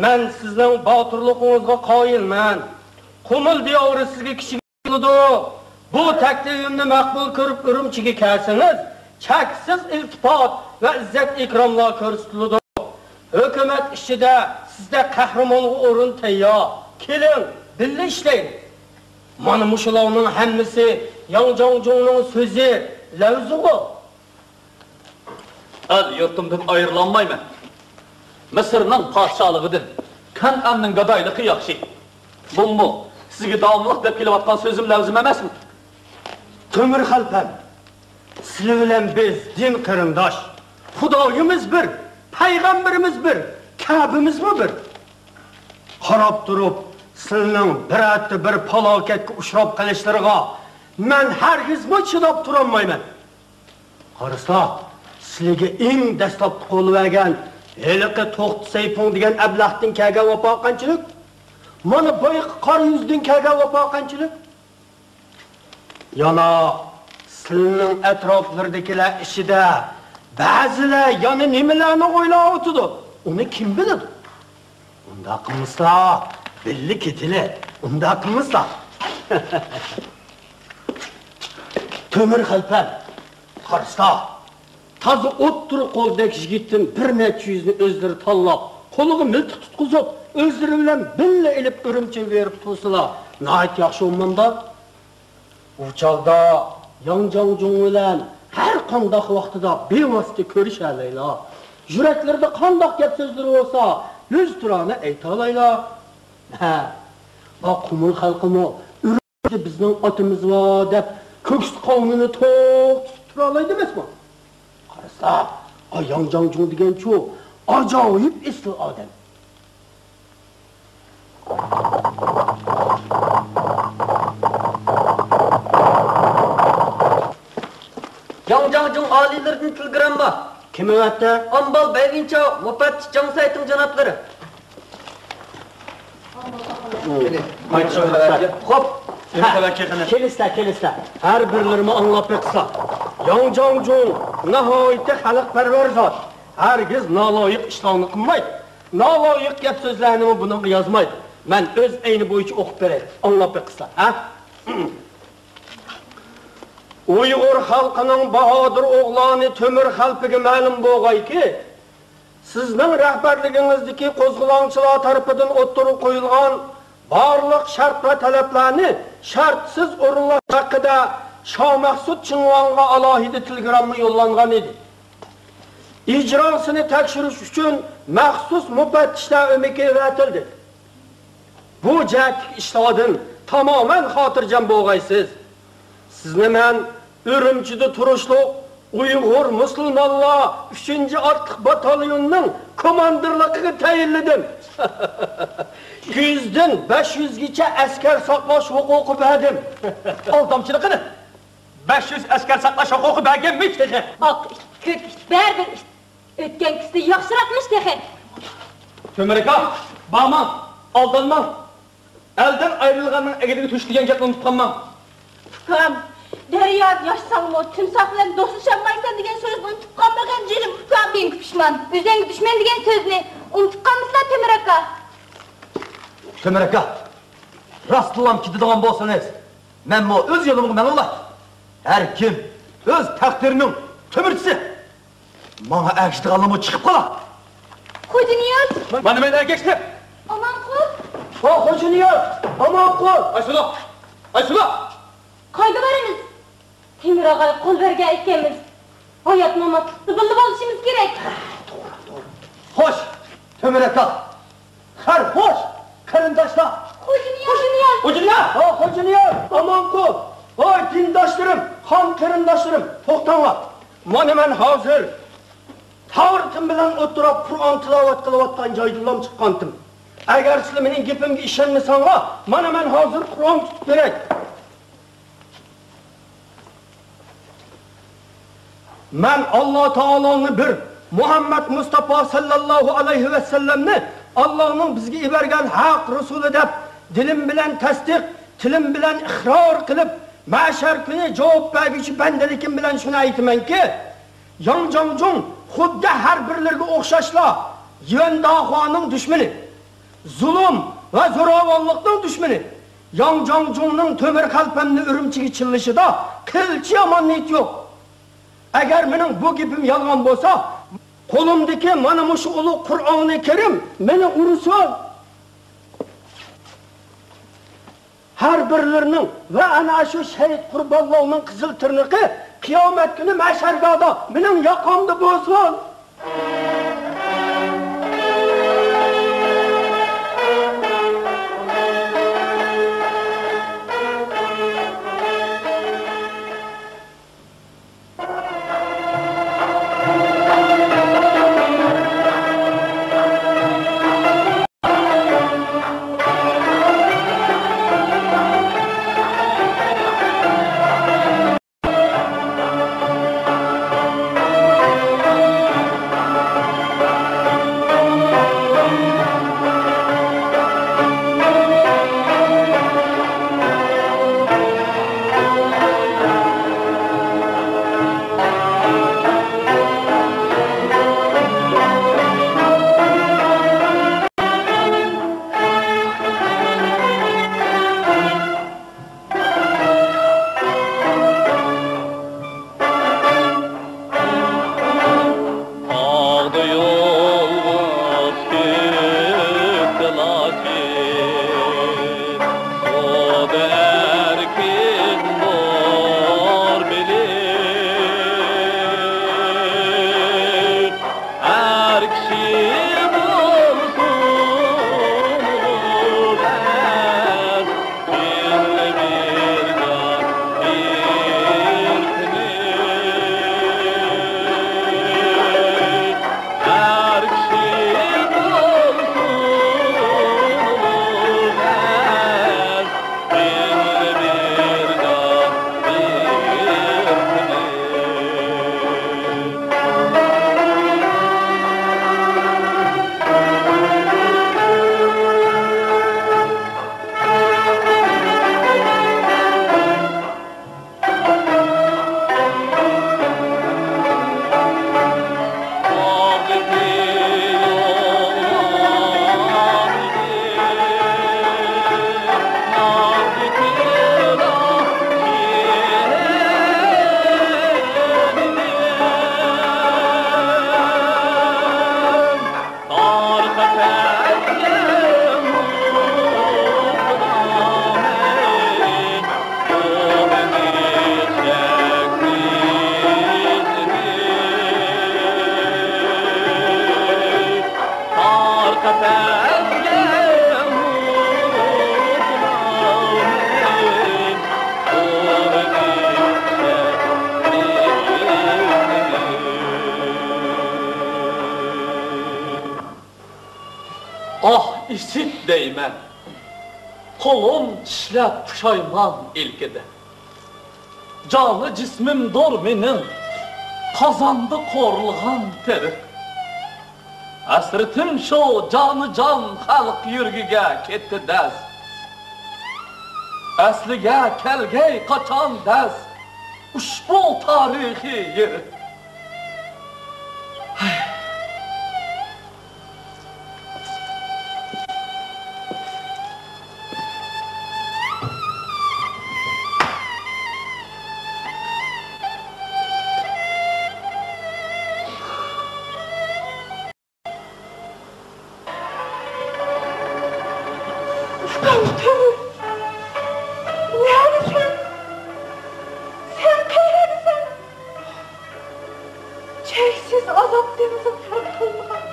مەن سىزنىڭ باتۇرلۇقىڭىزغا قايىلمەن. قۇمۇل دىيارى سىزگە كىچىك بولىدۇ. بۇ تەكلىپىمنى مەقبۇل كۆرۈپ ئۈرۈمچىگە كەلسىڭىز، چەكسىز ئىلتىپات ۋە ئىززەت ئىكراملار كۆرسىتىلىدۇ. ھۆكۈمەت ئىچىدە سىزدەك قەھرىمانغا ئورۇن تەييار. كېلىڭ، بىللە ئىشلەيلى. مانا مۇشۇلارنىڭ ھەممىسى ياڭ جاڭجۇڭنىڭ سۆزى، لەۋزىغۇ. ئەل يۇرتۇمدىن ئايرىلالمايمەن. مىسىرنىڭ پادىشاھلىقىدىن كەنئاننىڭ گادايلىقى ياخشى. بۇمۇ سىزگە داۋاملىق دەپ كېلىۋاتقان سۆزۈم، لەۋزىم ئەمەسمۇ؟ تۆمۈر خەلپەم، سىلى بىلەن بىز دىن قېرىنداش. خۇدايىمىز بىر، پەيغەمبىرىمىز بىر، كەبىمىزمۇ بىر. قاراپ تۇرۇپ، سىلىنىڭ بىرەرتە بىر پالاكەتكە ئۇچراپ قېلىشلىرىغا مەن ھەرگىزمۇ چىداپ تۇرالمايمەن. قارىسا، سىلىگە ئەڭ دەسلەپتە قول بەرگەن ھېلىقى توختى سەيپۇڭ دېگەن ئەبلەختىن كەلگەن ۋاپا قانچىلىك؟ مانا بايىقى قارا يۈزدىن كەلگەن ۋاپا قانچىلىك؟ يەنە سىلىنىڭ ئەتراپلىرىدىكىلەر ئىچىدە بەزىلەر يەنە نېمىلەرنى ئويلاۋاتىدۇ، ئۇنى كىم بىلىدۇ؟ ئۇنداق قىلمىسىلا، بىللە كېتىلى، ئۇنداق قىلمىسىلا. تۆمۈر خەلپەم، قارىسا، تازا ئوتتۇرا قولدەك يىگىتتىن بىر نەچچە يۈزنى ئۆزلىرى تاللاپ، قولىغا مىلتىق تۇتقۇزۇپ، ئۆزلىرى بىلەن بىللە ئېلىپ ئۈرۈمچىگە بېرىپ تۇرسىلا، ناھايىتى ياخشى بولمامدا؟ ئۇ چاغدا ياڭ جاڭجۇڭ بىلەن ھەر قانداق ۋاقتىدا بىۋاسىتە كۆرۈشەلەيلا. يۈرەكلىرىدە قانداق گەپ سۆزلىرى بولسا، يۈزتۇرانە ئېيتالايلا. ھە، بۇ قۇمۇل خەلقىمۇ ئۈرۈمچىدە بىزنىڭ ئاتىمىز بار دەپ كۆكسى قاۋنىنى توق تۇتۇپ تۇرالايدۇ ئەمەسمۇ؟ قارىسا، ئا ياڭ جاڭجۇڭ دېگەنچۇ ئاجايىپ ئېسىل ئادەم. ئالىيلىرىدىن تېلېگرامما. كىم ئەۋەتتى؟ ئامبال بەيۋىنچاۋ، مۇپەتتىش جاڭ سەيتىڭ جانابلىرى. خوپ. كېلىسىلەر، كېلىسىلەر. ھەر بىرلىرىمۇ ئاڭلاپ بېقىسىلەر. ياڭ جاڭجۇڭ ناھايىتى خەلقپەرۋەر زات. ھەرگىز نالايىق ئىشلارنى قىلمايدۇ. نالايىق گەپ سۆزلەرنىمۇ بۇنىڭغا يازمايدۇ. مەن ئۆز ئەينى بويىچە ئوقۇپ بېرەي. ئاڭلاپ بېقىسىلەر. ھە؟ ئۇيغۇر خەلقىنىڭ باھادىر ئوغلانى تۆمۈر خەلپىگە مەلۇم بولغايكى، سىزنىڭ رەھبەرلىكىڭىزدىكى قوزغىلاڭچىلار تەرىپىدىن ئوتتۇرىغا قويۇلغان بارلىق شەرت ۋە تەلەپلەرنى شەرتسىز ئورۇنلاش ھەققىدە شامەخسۇت چىڭۋاڭغا ئالاھىدە تېلېگرامما يوللانغان ئىدى. ئىجراسىنى تەكشۈرۈش ئۈچۈن مەخسۇس مۇپەتتىشلەر ئۆمىكى ئەۋەتىلدى. بۇ جەھەتتىكى ئىشلاردىن تامامەن خاتىرجەم بولغايسىز. سىزنى مەن ئۈرۈمچىدە تۇرۇشلۇق ئۇيغۇر مۇسۇلمانلار ئۈچىنچى ئاتلىق باتاليونىنىڭ كوماندىرلىقىغا تەيىنلىدىم. يۈزدىن بەش يۈزگىچە ئەسكەر ساقلاش ھوقۇقى بەردىم. ئالدامچىلىقىنى! بەش يۈز ئەسكەر ساقلاش ھوقۇقى بەرگەنمىش تېخى. ئاق ئىت، كۆك ئىت، بەرىبىر ئىت. ئۆتكەن كۈستە ياخشىراقمىش تېخى. تۆمۈر ئاكا، بارماڭ، ئالدانماڭ. ئەلدىن ئايرىلغاننىڭ ئەگىرىگە تۆشۈك دېگەن گەپنى ئۇنتۇپ قالماڭ. ئۇكام، دەريادا ياشىساڭمۇ تىمساھ بىلەن دوستلىشالمايسەن دېگەن سۆزنى ئۇنتۇپ قالمىغىن جېنىم ئۇكام. سېنىڭكى پۇشمان، ئۆزۈڭگە دۈشمەن دېگەن سۆزنى ئۇنتۇپ قالمىسىلا تۆمۈر ئاكا. تۆمۈر ئاكا، راستلام كېتىدىغان بولسىڭىز، مەنمۇ ئۆز يولۇمغا مېڭىڭلار. ھەر كىم ئۆز تەقدىرىنىڭ تۆمۈرچىسى. ماڭا ئەگىشىدىغانلارمۇ چىقىپ قالا. خوجانىياز! مانا مەن ئەگەشتىم. ئامانقۇل! ۋاي خوجانىياز! ئامانقۇل! ئايسۇلا! ئايسۇلا! قايدا بارىمىز؟ تېمۇر ئاغاي قول بەرگەن ئىكەنمىز. ھايات-ماماتلىقتا بىللە بولۇشىمىز كېرەك. توغرا، توغرا. خوش، تۆمۈر ئاكا. خەير، خوش، قېرىنداشلار. خوجانىياز! خوجانىياز! خوجانىياز! ھا، خوجانىياز! ئامانقۇل! ۋاي دىنداشلىرىم، قان قېرىنداشلىرىم، توختاڭلار. مانا مەن ھازىر تاۋرىتىم بىلەن ئولتۇرۇپ قۇرئان تىلاۋەت قىلىۋاتقان جايدىنلا چىققانتىم. ئەگەر سىلەر مېنىڭ گېپىمگە ئىشەنمىسەڭلار، مانا مەن ھازىر قۇرئان تۇتۇپ بېرەي. مەن ئاللا تائالانى بىر، مۇھەممەد مۇستاپا ساللاللاھۇ ئەلەيھى ۋەسەللەمنى ئاللانىڭ بىزگە يېبەرگەن ھەق رەسۇلى دەپ دىلىم بىلەن تەستىق، تىلىم بىلەن ئىقرار قىلىپ، مەھشەر كۈنى جاۋاب بەرگۈچى بەندىلىكىم بىلەن شۇنى ئېيتىمەنكى، ياڭ جاڭجۇڭ خۇددى ھەر بىرلىرىگە ئوخشاشلا يۈەن داخۇانىڭ دۈشمىنى، زۇلۇم ۋە زوراۋانلىقنىڭ دۈشمىنى. ياڭ جاڭجۇڭنىڭ تۆمۈر خەلپەمنى ئۈرۈمچىگە چىللىشىدا قىلچە يامان نىيىتى يوق. ئەگەر مېنىڭ بۇ گېپىم يالغان بولسا، قولۇمدىكى مانا مۇشۇ ئۇلۇغ قۇرئانى كەرىم مېنى ئۇرسۇن. ھەر بىرلىرىنىڭ ۋە ئەنە شۇ شەھىت قۇربانلارنىڭ قىزىل تىرنىقى قىيامەت كۈنى مەھشەرگاھدا مېنىڭ ياقامدا بولسۇن. ئاھ، ئىسىت دەيمەن، قولۇم چىشلەپ پۇشايمان ئىلكىدە. جانى جىسمىمدۇر مېنىڭ قازاندا قورۇلغان تېرىق. ھەسرىتىم شۇ، جانىجان خەلق يۈرىكىگە كەتتى دەز. ئەسلىگە كەلگەي قاچان دەز، ئۇشبۇ تارىخىي يېرىق. نەدىسەن؟ سەن قەيەردىسەن؟ چەكسىز ئازاب دېڭىزىغا غەرق قىلىنغان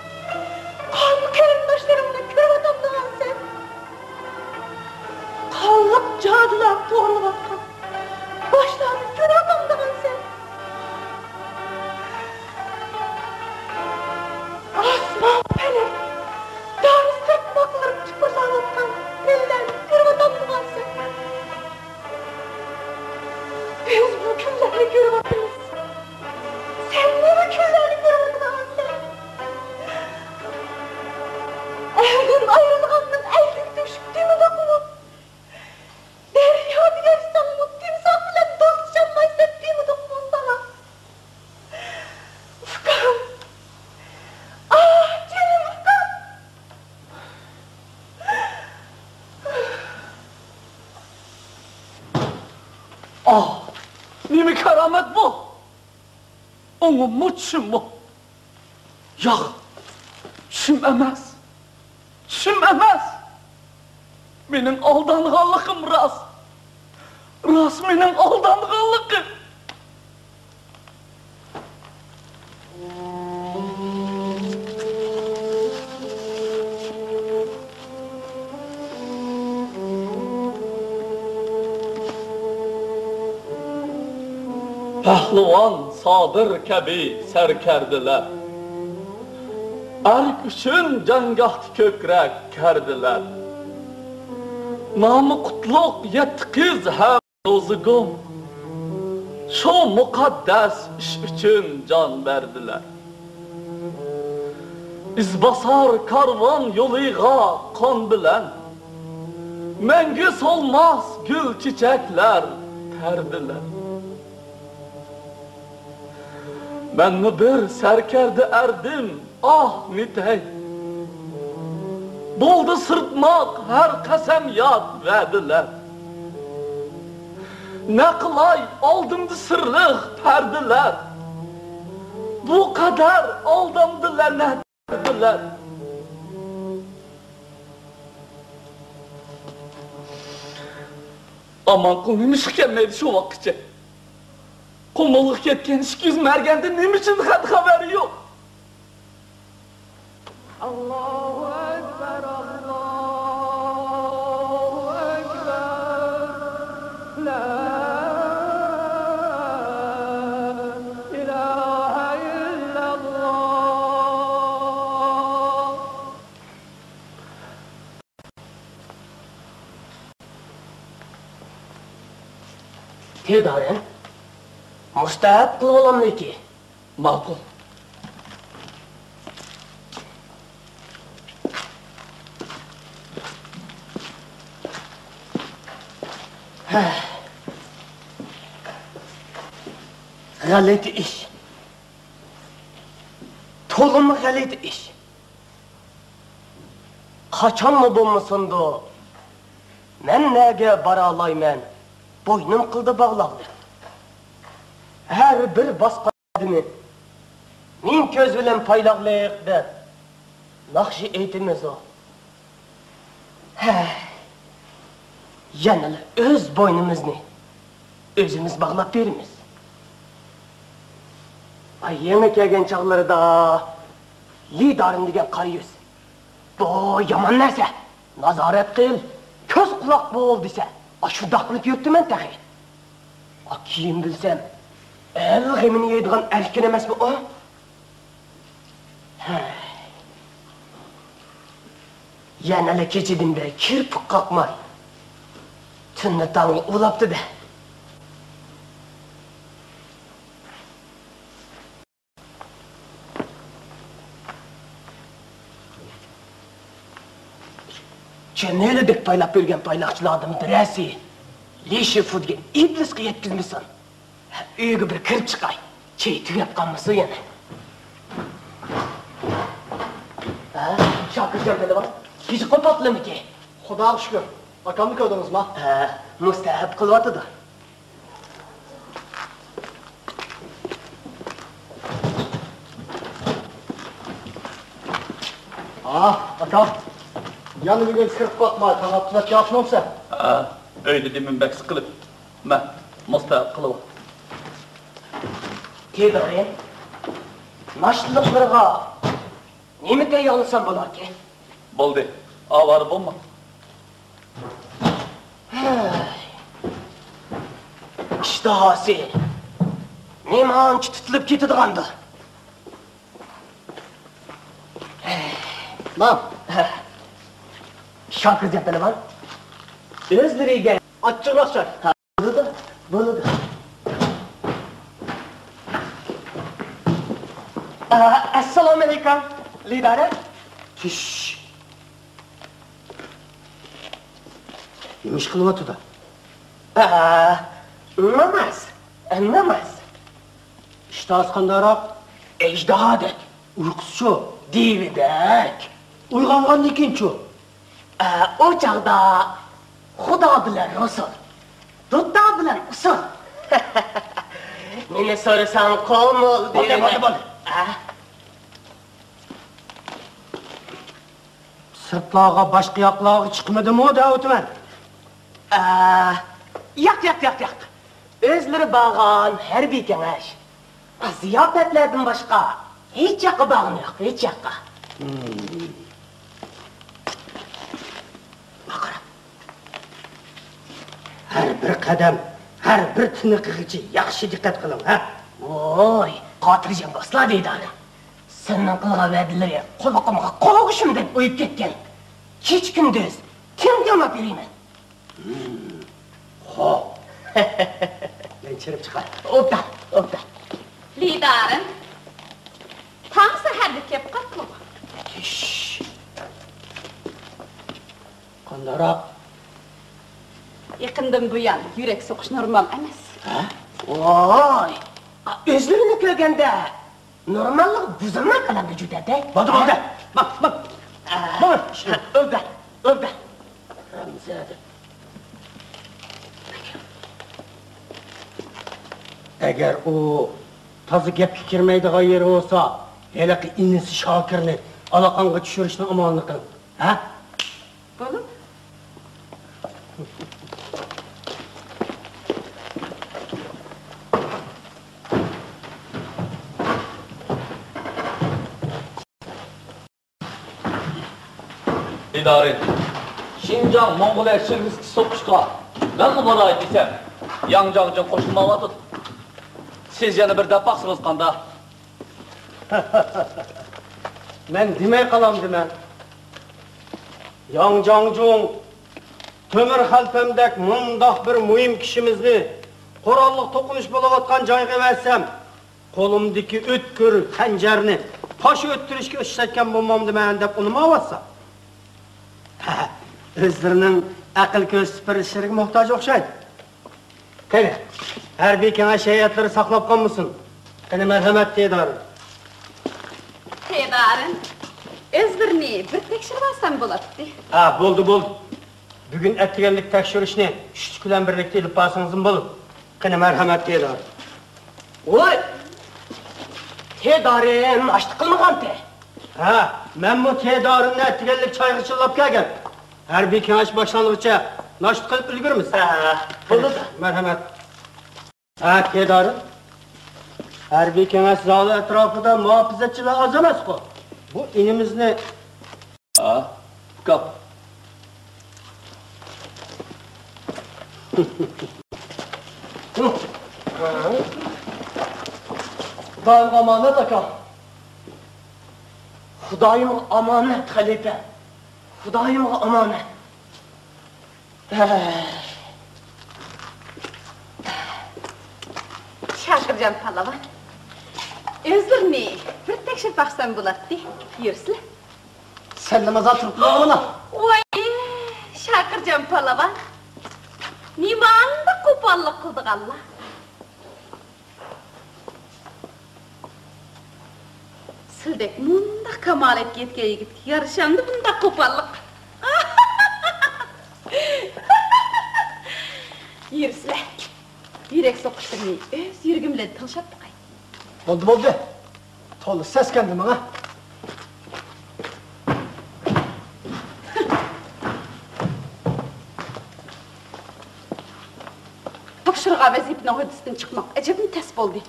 قان قېرىنداشلىرىمنى كۆرۈۋاتامدىغانسەن؟ قانلىق جادۇلار توغرىلىۋاتقان باشلارنى كۆرۈۋاتامدىغانسەن؟ ئاسمان پەلەك دارى سىرتماقلىرىپ تىپىرلاۋاتقان تىللارنى كۆرۈۋاتامدىغانسەن؟ بىز بۇ كۈنلەرنى كۆرۈۋاتىمىز. سەن نېمە كۈنلەرنى كۆرۈۋاتىدىغانسەن؟ ئەردىن ئايرىلغاننىڭ ئەيدىن تۆشۈك دېمىدۇقمۇ؟ دەريادا ياشىساڭمۇ تىمساھ بىلەن دوستلىشالمايسەن دېمىدۇقمۇ ساڭا؟ ئۇكام! ئاھ، جېنىم ئۇكام! ئاھ، نېمە كارامەت بۇ؟ ئوڭۇممۇ، چۈشۈممۇ؟ ياق، چۈشۈم ئەمەس. چۈشۈم ئەمەس. مېنىڭ ئالدانغانلىقىم راست. راست مېنىڭ ئالدانغانلىقىم. پەھلىۋان سابىر كەبى سەركەردىلەر، ئەرك ئۈچۈن جەڭگاھتا كۆكرەك كەردىلەر. نامى قۇتلۇق يەتتە قىز ھەم روزىگۇم شۇ مۇقەددەس ئىش ئۈچۈن جان بەردىلەر. ئىزباسار كارۋان يولىغا قان بىلەن، مەڭگۈ سولماس گۈل چېچەكلەر تەردىلەر. مەنمۇ بىر سەركەردە ئەردىم، ئاھ نېتەي. بولدى سىرتماق ھەر قەسەم ياد ۋەدىلەر. نەقىلاي ئالدىمدا سىرلىق پەردىلەر. بۇ قەدەر ئالدامدى لەنەت پەردىلەر. ئامانقۇل نېمىشقا كەلمەيدۇ شۇ ۋاققىچە؟ قۇمۇلغا كەتكەن ئىككى يۈز مەرگەندىن نېمە ئۈچۈن خەت خەۋەر يوق؟ ئاللاھۇ ئەكبەر، ئاللاھۇ ئەكبەر. لا ئىلاھە ئىللەللاھ. تېدارەن، مۇستەھەپ قىلىۋالاملىكى. ماقۇل. ھە. غەلىتە ئىش. تولىمۇ غەلىتە ئىش. قاچانمۇ بولمىسۇندۇ، مەن نەگە بارالايمەن، بوينۇم قىلدى باغلاقلىق. ھەر بىر باسقان قەدىمى مىڭ كۆز بىلەن پايلاقلىق دەپ، ناخشا ئېيتىمىزۇ؟ ھەي، يەنىلا ئۆز بوينىمىزنى ئۆزىمىز باغلاپ بېرىمىز. ئاي، يېڭى كەلگەن چاغلىرىدا لىدارىم دېگەن قارا يۈز، بۇ يامان نەرسە، نازارەت قىل، كۆز قۇلاق بول دېسە، ئاشۇنداق قىلىپ يۈرۈپتىمەن تېخى. ئا، كېيىن بىلسەم، ئەل غېمىنى يەيدىغان ئەركىن ئەمەسمۇ ئۇ؟ ھەي. يەنىلا كېچىدىن بېرى كىرپىك قاقماي، تۈننى تاڭغا ئۇلاپتۇ-دە. چۈمۈلىدەك پايلاپ يۈرگەن پايلاقچىلاردىن بىرەرسى لى شىفۇ دېگەن ئىبلىسقا يەتكۈزمىسۇن. ئۆيگە بىر كىرىپ چىقاي. چەي تۈگەپ قالمىسۇن يەنە. ھە؟ شاكىرجان پەلىۋان، كېچە قوپاتلىمىكى؟ خۇداغا شۈكۈر. ئاكامنى كۆردىڭىزما؟ ھە، مۇستەھەب قىلىۋاتىدۇ. ئاھ، ئاكام. يەنە بۈگۈن كىرىپ باقماي، تاڭ ئاتماس ياخشىمۇ سەن؟ ھە، ئۆيدە دېمىم بەك سىقىلىپ. مە، مۇستەھەب قىلىۋال. تېدارى، ناشتىلىقلىرىغا نېمە تەييارلىسام بولاركىن؟ بولدى، ئاۋارە بولما. ھەي. ئىشتىھاسى نېمانچە تۇتۇلۇپ كېتىدىغاندۇ؟ ماڭ. شاكىر جان پەلىۋان، ئۆزلىرىگە ئاچچىقراق چاي. بولىدۇ، بولىدۇ. ئە، ئەسسالامۇئەلەيكۇم، لىدارە. چۈش. نېمە ئىش قىلىۋاتىدۇ؟ ئە، ناماز، ناماز. ئىشتىھاسى قانداقراق؟ ئەجدىھادەك. ئۇيقۇسىچۇ؟ دىۋىدەك. ئويغانغاندىن كېيىنچۇ؟ ئە، ئۇ چاغدا خۇدا بىلەن رۇسۇل، دۇتتا بىلەن ئۇسۇل. نېمە سورىساڭ قول مول بولدى، دېۋىدەك. بولدى، بولدى. ئە؟ سىرتلارغا، باشقا ياقلارغا چىقمىدىمۇ دەۋاتىمەن. ئە، ياق، ياق، ياق، ياق. ئۆزلىرى بارغان ھەربىي كېڭەش، زىياپەتلەردىن باشقا ھېچ ياققا بارغىنى يوق، ھېچ ياققا. مم. قارا. ھەر بىر قەدەم، ھەر بىر تىنىقىغىچە ياخشى دىققەت قىلىڭ، ھە؟ ۋوي، خاتىرجەم بولسىلا، دىدارىم. سېنىڭ قىلغان ۋەدىلىرى قۇلىقىمغا قوغۇشۇم دەپ ئۇيۇپ كەتكەن. كېچە-كۈندۈز تىڭ تىڭلاپ يۈرىمەن. ھىم، خو. مەن چىرىپ چىقاي. ئوبدان، ئوبدان. لىدارىم، تاڭ سەھەردە كەپ قاپتۇ. تىش. قانداقراق؟ يېقىندىن بۇيان يۈرەك سوقۇش نورمال ئەمەس. ھە؟ ۋاي! ئۆزلىرىنى كۆرگەندە نورماللىق بۇزۇلماي قالامدۇ جۈدەدە؟ بولدى، بولدى. ماڭ، ماڭ. ئە، ماڭ. ئۆبدە، ئۆبدە. ھەمزە. ئەگەر ئۇ تازا گەپكە كىرمەيدىغان يېرى بولسا، ھېلىقى ئىنىسى شاكىرنى ئالاقاڭغا چۈشۈرۈشنىڭ ئامالىنى قىل. ھە؟ بولىدۇ. ئىدارە، شىنجاڭ موڭغۇلىيە شىركىتى سوقۇشقا مەنمۇ باراي دېسەم، ياڭ جاڭجۇڭ قوشۇلمايۋاتىدۇ. سىز يەنە بىر دەپ باقسىڭىز قانداق؟ مەن دېمەي قالامدىمەن. ياڭ جاڭجۇڭ، تۆمۈر خەلپەمدەك مۇنداق بىر مۇھىم كىشىمىزنى قوراللىق توقۇنۇش بولۇۋاتقان جايغا ئەۋەتسەم، قولۇمدىكى ئۆتكۈر خەنجەرنى پاش ئۆتتۈرۈشكە ئىشلەتكەن بولمامدىمەن دەپ ئۇنىماۋاتسا. ئۆزلىرىنىڭ ئەقىل كۆرسىتىپ بېرىشلىرىگە موھتاج ئوخشايدۇ. قېنى، ھەربىي كېڭەش ھەيئەتلىرى ساقلاپ قالمىسۇن. قېنى، مەرھەمەت، تېدارىم. تېدارىم، ئۆزلىرىنى بىر تەكشۈرۈۋالسام بولاتتى. ھە، بولدى، بولدى. بۈگۈن ئەتىگەنلىك تەكشۈرۈشنى چۈشلۈك بىلەن بىرلىكتە ئېلىپ بارسىڭىزمۇ بولىدۇ. قېنى، مەرھەمەت، تېدارىم. ۋوي! تېدارىم ناشتا قىلمىغانتى. ھە، مەنمۇ تېدارىمنى ئەتىگەنلىك چايغا چىللاپ كەلگەن. ھەربىي كېڭەش باشلانغۇچە ناشتا قىلىپ ئۈلگۈرىمىز. ھە، بولىدۇ. مەرھەمەت. ھە، تېدارىم. ھەربىي كېڭەش زالى ئەتراپىدا مۇھاپىزەتچىلەر ئاز ئەمەسقۇ؟ بۇ ئىنىمىزنى. ھە، ئۇكام. خۇدايىمغا ئامانەت، ئاكا. خۇدايىمغا ئامانەت، خەلىپە. خۇدايىمغا ئامانەت. شاكىرجان پالۋان، ئۆزلىرىنى بىر تەكشۈرۈپ باقسام بولاتتى. يۈرسىلە. سەللىمازا تۇرۇپ قالغىنا. ۋاي، شاكىرجان پالۋان، نېمانداق قوپاللىق قىلىدىغانلار. سىلدەك مۇنداق كامالەتكە يەتكەن يىگىتكە يارىشامدۇ بۇنداق قوپاللىق؟ يۈرسىلە، يۈرەك سوقۇشلىرىنى ئۆز يۈرىكىم بىلەن تىڭشاپ باقاي. بولدى، بولدى. تولا سەسكەندىم ماڭا. تاپشۇرغان ۋەزىپىنىڭ ھۆددىسىدىن چىقماق ئەجەبمۇ تەس بولدى.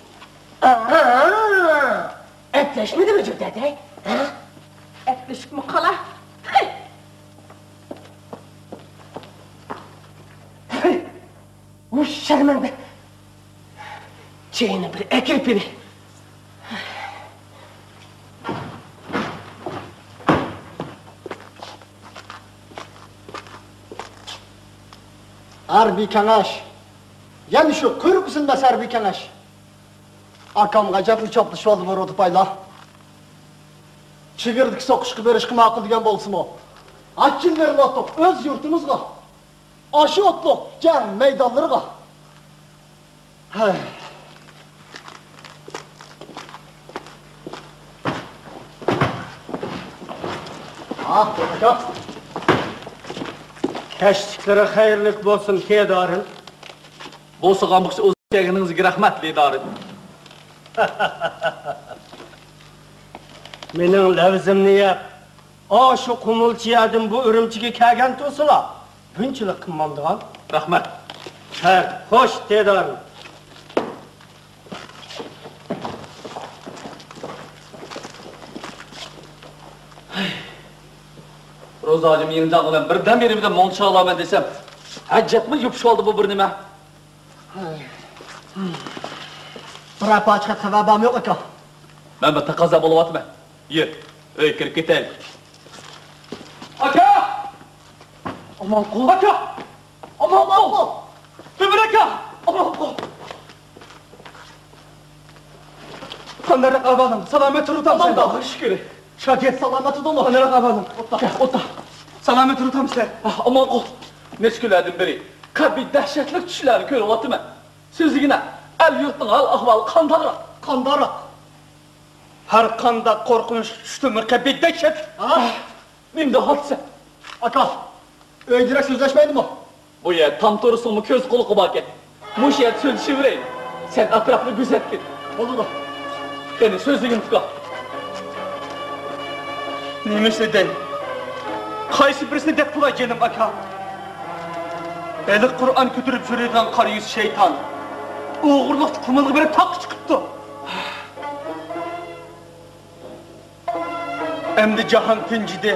ئەپلەشمىدىمۇ جۈردەدەي؟ ھە؟ ئەپلىشىپمۇ قالا. ھەي! ھەي! ۋۇ شەرمەندە! چېيىنى بىر ئەكىرىپ بېرەي. ھەربىي كېڭەش. يەنە شۇ قۇيرۇق ئۈزۈلمەس ھەربىي كېڭەش. ئاكامغا ئەجەبمۇ چاپلىشىۋالدى بۇ رۇدۇپايلار. چېگرىدىكى سوقۇشقا بېرىشقا ماقۇل دېگەن بولسىمۇ، ئاچچىل بېرىۋاتتۇق ئۆز يۇرتىمىزغا. ئاشۇ ئوتلۇق جەڭ مەيدانلىرىغا. ھەي. ئاھ، ئاكا. كەچلىكلىرى خەيرلىك بولسۇن، تېدارىم. بولسىغان بولسا ئۇزاپ كەلگىنىڭىزگە رەھمەت، تېدارىم. مېنىڭ لەۋزىمنى يەپ، ئاشۇ قۇمۇلچى يەردىن بۇ ئۈرۈمچىگە كەلگەن تۇرسىلا، بۇنچىلىك قىلمامدىغان. رەھمەت. خەير، خوش، تېدارىم. روزا ھاجىم يېڭىجان بىلەن بىردەم بېرىمدە مۇڭ چىقالايمەن دېسەم، ھەجەتمۇ يوپۇشۇۋالدى بۇ بىر نېمە. بىرەر پارچە خەت خەۋەر بارمۇ يوق، ئاكا؟ مەن بىر تەقەززا بولۇۋاتىمەن. يۈر، ئۆيگە كىرىپ كېتەيلى. ئاكا! ئامانقۇل! ئاكا! ئامانقۇل! ئۆمۈر ئاكا! ئامانقۇل! قانداقراق ئەھۋالىڭ؟ سالامەت تۇرۇۋاتامسەن؟ ئاللاغا شۈكۈر. شاگىرت سالامەت تۇردۇڭمۇ؟ قانداقراق ئەھۋالىڭ؟ ئولتۇر. كەل، ئولتۇر. سالامەت تۇرۇۋاتامسەن؟ ئامانقۇل، نەچچە كۈنلەردىن بېرى قەبىھ دەھشەتلىك چۈشلەرنى كۆرۈۋاتىمەن. سۆزلىگىنە، ئەل-يۇرتنىڭ ھال-ئەھۋالى قانداقراق؟ قانداقراق؟ ھەر قانداق قورقۇنچلۇق چۈشتىنمۇ قەبىھ دەھشەتلىك. ھە؟ نېمە دەۋاتىسەن؟ ئاكا، ئۆيدە يۈرەك سۆزلەشمەيدىمۇ؟ بۇ يەر تام تۇرسىمۇ كۆز قۇلىقى باركەن. مۇشۇ يەردە سۆزلىشىۋېرەيلى. سەن ئەتراپنى كۆزەتكىن. بولىدۇ. قېنى، سۆزلىگىن، ئۇكا. نېمە ئىشنى دەي؟ قايسى بىرسىنى دەپ قىلاي، جېنىم ئاكا؟ ھېلىقى قۇرئان كۆتۈرۈپ يۈرىدىغان قارا يۈز شەيتان ئوغرىلىقتا قۇمۇلغا بېرىپ تاغقا چىقىپتۇ. ئەمدى جاھان تىنچىدى.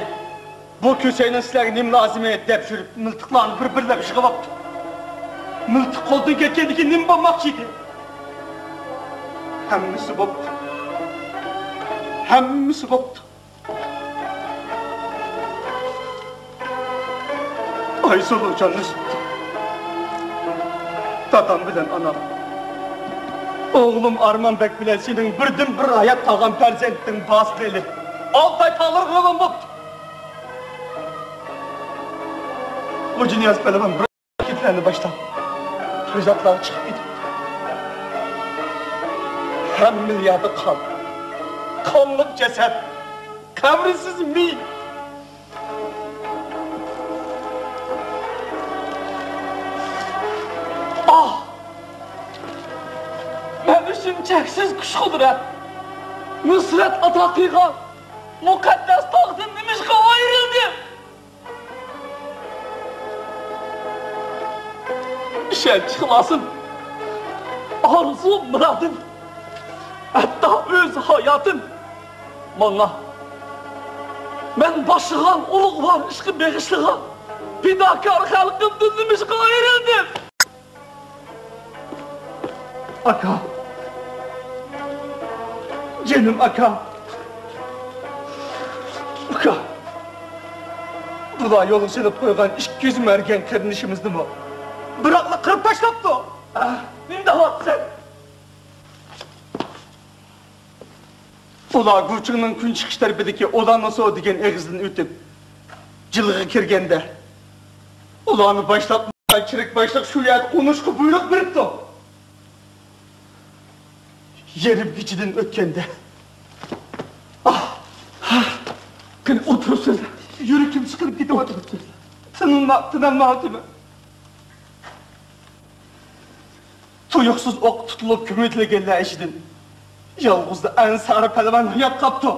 بۇ كۆسەينىڭ سىلەرگە نېمە لازىمى دەپ يۈرۈپ، مىلتىقلارنى بىر-بىرلەپ يىغىۋاپتۇ. مىلتىق قولدىن كەتكەندىن كېيىن نېمە بولماقچى ئىدى؟ ھەممىسى بوپتۇ. ھەممىسى بوپتۇ. ئايسۇلۇ جاننى سۈتتى. دادام بىلەن ئانام. ئوغلۇم ئارمانبەگ بىلەن سېنىڭ بىردىنبىر ھايات قالغان پەرزەنتىڭ باسىلى ئالتاي تاغلىرىغا راۋان بوپتۇ. خوجانىياز پەلۋان بىر گېپلەرنى باشلاپ، تۆزاتلارغا چىقىپ كېتىپتۇ. ھەممىلا يەردە قان. قانلىق جەسەت. قەبرىسىز مېيىت. ئاھ! مەن ئۈچۈن چەكسىز كۈچ-قۇدرەت، نۇسرەت ئاتا قىلغان مۇقەددەس ئىشەنچ-ئىخلاسىم، ئارزۇ-مۇرادىم، ھەتتا ئۆز ھاياتىم ماڭا، مەن باشلىغان ئۇلۇغۋار ئىشقا بېغىشلىغان پىداكار خەلقىمدىن نېمىشقا ئايرىلدىم؟ ئاكا. جېنىم ئاكا. ئاكا. بۇلار يولغا سېلىپ قويغان ئىككى يۈز مەرگەن قېرىندىشىمىزنىمۇ بىراقلا قىرىپ تاشلاپتۇ. ئاھ، نېمە دەۋاتىسەن؟ ئۇلار گۇچىڭنىڭ كۈن چىقىش تەرىپىدىكى ئولانسو دېگەن ئېغىزدىن ئۆتۈپ، جىلغا كىرگەندە، ئۇلارنى باشلاپ، چېرىك باشلىق شۇ يەردە قونۇشقا بۇيرۇق بېرىپتۇ. يېرىم كېچىدىن ئۆتكەندە. ئاھ! قېنى، ئولتۇرۇپ سۆزلە. يۈرىكىم سىقىلىپ كېتىۋاتىدۇ. تىنالما-، تىنالمايۋاتىمەن. تۇيۇقسىز ئوققا تۇتۇلۇپ كۆمۈۋېتىلگەنلەر ئىچىدىن يالغۇزلا ئەنسارى پەلۋان ھايات قاپتۇ.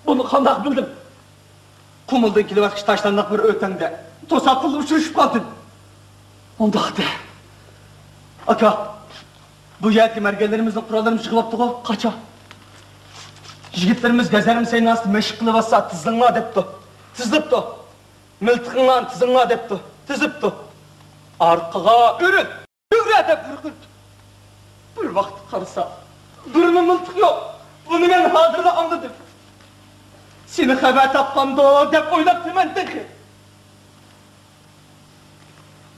بۇنى قانداق بىلدىڭ؟ قۇمۇلدىن كېلىۋاتقۇچە تاشلانداق بىر ئۆتەڭدە توساتتىنلا ئۇچرىشىپ قالدىم. ئۇنداق دە. ئاكا، بۇ يەردىكى مەرگەنلىرىمىزنىڭ قوراللىرىمۇ يىغىلىپتىغۇ؟ قاچان؟ يىگىتلىرىمىز گەزەرمە سەيناسىدا مەشىق قىلىۋاتسا، تىزىلىڭلار دەپتۇ. تىزىلىپتۇ. مىلتىقىڭلارنى تىزىڭلار دەپتۇ، تىزىپتۇ. ئارقىغا ئۆرۈل، ئۆرە دەپ ھۆركىرىدۇ. بىر ۋاقىت قارىسا، بىرمۇ مىلتىق يوق. بۇنى مەن ھازىرلا ئاڭلىدىم. سېنى خەۋەر تاپقاندۇ دەپ ئويلاپتىمەن تېخى.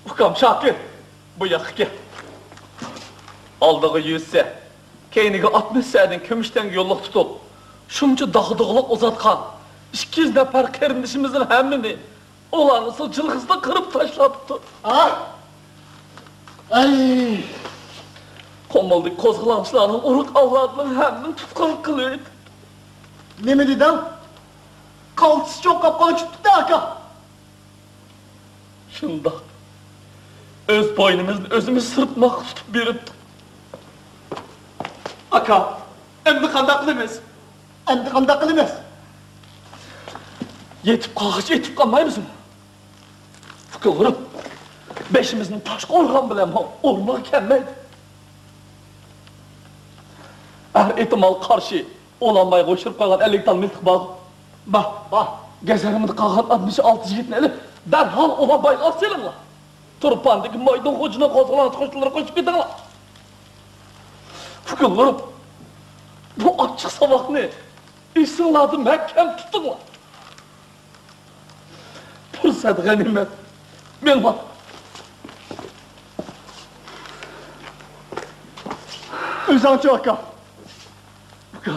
ئۇكام شاكىر، بۇ ياققا كەل. ئالدىغا يۈز سە، كەينىگە ئاتمىش سەدىن كۈمۈش تەڭگە يوللۇق تۇتۇپ، شۇنچە داغدۇغىلىق ئۇزاتقان ئىككى يۈز نەپەر قېرىندىشىمىزنىڭ ھەممىنى ئۇلارنىڭ جىلغىسىدا قىرىپ تاشلاپتۇ. ئاھ! ئەي! قۇمۇلدىكى قوزغىلاڭچىلارنىڭ ئۇرۇق ئەۋلادىنىڭ ھەممىنى تۇتقۇن قىلىۋېتىپتۇ. نېمە دېدىڭ؟ قالتىس چوققاپ قاچىپ كېتىپتۇ، ئاكا. شۇنداق. ئۆز بوينىمىزنى ئۆزىمىز سىرتماققا تۇتۇپ بېرىپتۇق. ئاكا، ئەمدى قانداق قىلىمىز؟ ئەمدى قانداق قىلىمىز؟ يېتىپ قالغۇچە يېتىپ قالمايمىزمۇ؟ ئۇكىلىرىم، بېشىمىزنى تاشقا ئۇرغان بىلەنمۇ ئورنىغا كەلمەيدۇ. ھەر ئېھتىمالغا قارشى، ئولانبايغا ئويۇشتۇرۇپ قويغان ئەللىك تال مىلتىق بار. بار، بار. گەزەرمىدە قالغان ئاتمىش ئالتە يىگىتنى ئېلىپ، دەرھال ئولانبايغا ئاپسېلىڭلار. تۇرپاندىكى مايدىن خوجىنىڭ قوزغىلاڭچى قوشۇنلىرىغا قوشۇپ كېتىڭلار. ئۇكىلىرىم، بۇ ئاچچىق ساۋاقنى ئېسىڭلاردا مەھكەم تۇتۇڭلار. پۇرسەت غەنىيمەت. مېڭىڭلار. ئۆزۈڭچۇ، ئاكا؟ ئۇكا،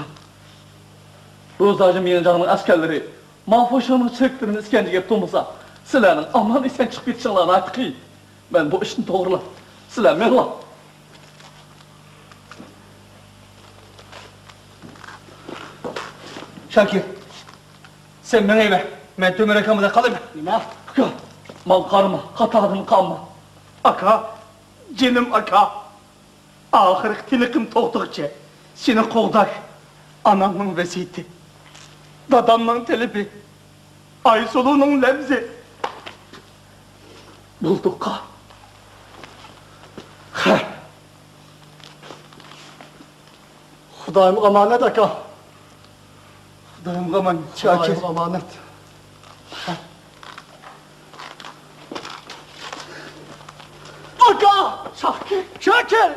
روزاجى ميىڭجاڭنىڭ ئەسكەرلىرى مافۇشىڭنىڭ چېرىكلىرىنى ئىسكەنجىگە ئېلىپ تۇرمىسا، سىلەرنىڭ ئامان-ئېسەن چىقىپ كېتىشىڭلار ناھايىتى قىيىن. مەن بۇ ئىشنى توغرىلاپ، سىلەر مېڭىڭلار. شاكىر، سەن مېڭىۋەر، مەن تۆمۈر ئاكام بىلەن قالاي. نېمە؟ ئۇكا، ماڭا قارىما، قاتاردىن قالما. ئاكا، جېنىم ئاكا. ئاخىرقى تىنىقىم توختىغۇچە سېنى قوغداش ئانامنىڭ ۋەسىيىتى، دادامنىڭ تەلىپى، ئايسۇلۇنىڭ لەۋزى. بولدى، ئۇكا. خۇدايىم ئامانەت، ئاكا. خۇدايىمغا ئامانەت. خۇدايىمغا ئامانەت. ئاكا! شاكىر! شاكىر!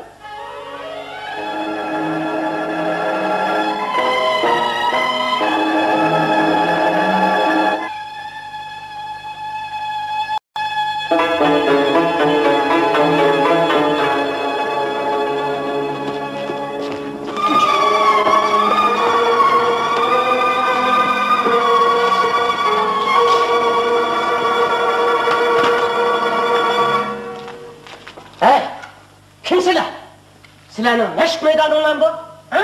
ھەي، كىم سىلەر؟ سىلەرنىڭ مەشىق مەيدانىڭلارمۇ بۇ؟ ھە؟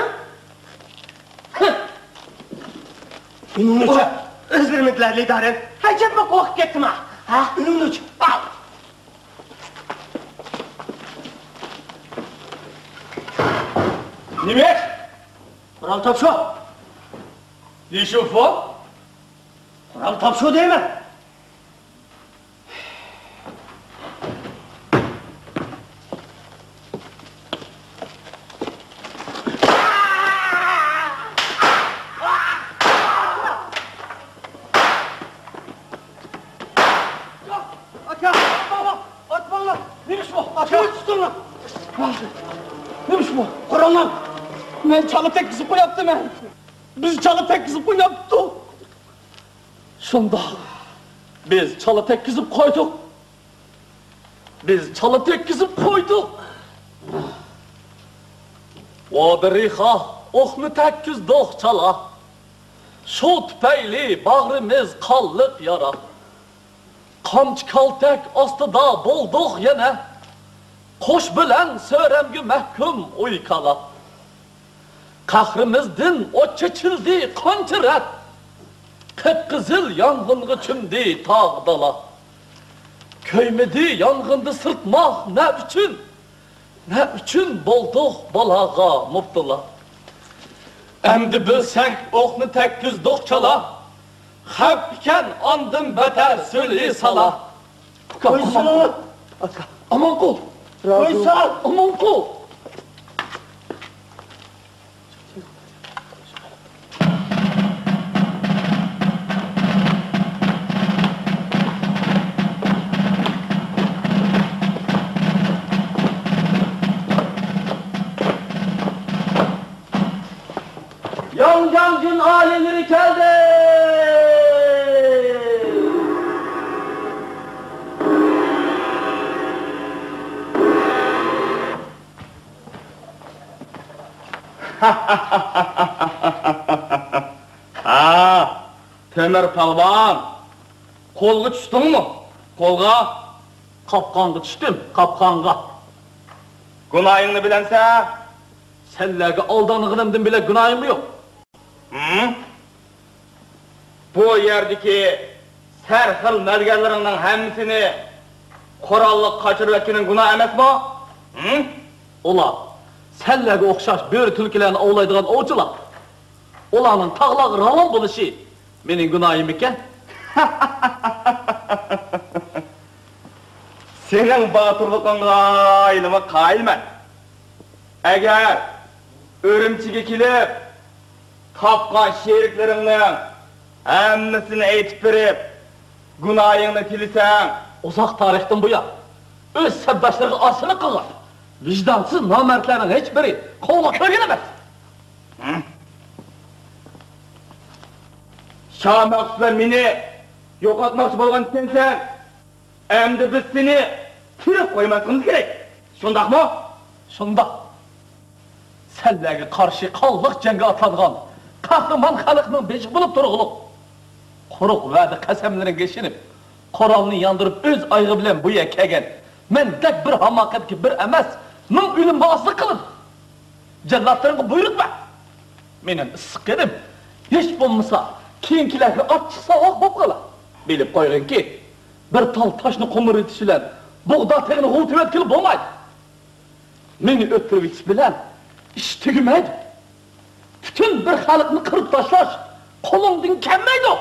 ئۈنۈڭنى ئۆچۈر. ئۆزلىرىمىدىلەر، لىدارەن. ھەجەپمۇ قورقۇپ كەتتىما؟ ھە؟ ئۈنۈڭنى ئۆچۈر. نېمە؟ قورال تاپشۇر. لىشۇفۇ؟ قورال تاپشۇر دەيمەن. ئاكا، ئاتماڭلار، ئاتماڭلار. نېمە ئىش بۇ؟ ئاكا، تۇتۇڭلار. نېمە ئىش بۇ؟ قۇرۇڭلار. مەن چالا تەگكۈزۈپ قوياپتىمەن. بىز چالا تەگكۈزۈپ قوياپتۇق. شۇنداق. بىز چالا تەگكۈزۈپ قويدۇق. بىز چالا تەگكۈزۈپ قويدۇق. ۋادىرىخا ئوقنى تەگكۈزدۇق چالا. شۇ تۈپەيلى باغرىمىز قانلىق يارا. قامچى كالتەك ئاستىدا بولدۇق يەنە. قوش بىلەن سۆرەمگە مەھكۇم ئۇي كالا. قەھرىمىزدىن ئوت چېچىلدى قانچە رەت، قىپقىزىل يانغىنغا چۆمدى تاغ دالا. كۆيمىدى يانغىندا سىرتماق نە ئۈچۈن، نە ئۈچۈن بولدۇق بالاغا مۇپتىلا. ئەمدى بىلسەك ئوقنى تەگكۈزدۇق چالا، خەۋپ ئىكەن ئاندىن بەتەر سۈلھى سالا. ئۇكام، قويسا! ئامان قول. ئاكا. ئامان قول. قويسا! ئامان قول. ياڭجاڭجۈن ئالىيلىرى كەلدى! ھا، تۆمۈر پالۋان، قولغا چۈشتۈڭمۇ؟ قولغا؟ قاپقانغا چۈشتۈم، قاپقانغا. گۇناھىڭنى بىلەمسەن؟ سەنلەرگە ئالدانغىنىمدىن بىلەك گۇناھىممۇ يوق. ھىم؟ بۇ يەردىكى سەرخىل مەرگەنلىرىڭنىڭ ھەممىسىنى قوراللىق قاچۇرۇۋەتكىنىڭ گۇناھ ئەمەسمۇ؟ ھىم؟ ئۇلار سەنلەرگە ئوخشاش بۆرە تۈلكىلەرنى ئوۋلايدىغان ئوۋچىلار. ئۇلارنىڭ تاغلارغا راۋان بولۇشى مېنىڭ گۇناھىممىكەن؟ سېنىڭ باتۇرلۇقۇڭغا ھېلىمۇ قايىلمەن. ئەگەر ئۈرۈمچىگە كېلىپ، تاپقان شېرىكلىرىڭنىڭ ھەممىسىنى ئېيتىپ بېرىپ، گۇناھىڭنى تىلىسەڭ. ئۇزاق تارىختىن بۇيان ئۆز سەپداشلىرىغا ئاسىيلىق قىلغان ۋىجدانسىز نامەردلەرنىڭ ھېچبىرى قوۋۇق كۆرگەن ئەمەس. ھە؟ شاھ مەخسۇس بىلەن مېنى يوقاتماقچى بولغان ئىكەنسەن. ئەمدى بىز سېنى تىرىپ قويماسلىقىمىز كېرەك. شۇنداقمۇ؟ شۇنداق. سەنلەرگە قارشى قانلىق جەڭگە ئاتلانغان قەھرىمان خەلقنىڭ بېشى بولۇپ تۇرغۇلۇق، قۇرۇق ۋەدە قەسەملىرىڭگە ئىشىنىپ، قورالنى ياندۇرۇپ ئۆز ئايىغى بىلەن بۇ يەرگە كەلگەن مەندەك بىر ھاماقەتكە بىر ئەمەس، مىڭ ئۆلۈمگە ئازلىق قىلىدۇ. جاللاتلىرىڭغا بۇيرۇق بەر. مېنىڭ ئىسسىق قېنىم ھېچ بولمىسا كېيىنكىلەرگە ئاچچىق ساۋاق بولۇپ قالار. بىلىپ قويغىنكى، بىر تال تاشنى قومۇرىتىش بىلەن بۇغدا تېغىنى غۇۋا تېۋەتكىلى بولمايدۇ. مېنى ئۆلتۈرۈۋېتىش بىلەن ئىش تۈگىمەيدۇ. پۈتۈن بىر خەلقنى قىرىپ تاشلاش قولۇڭدىن كەلمەيدۇ.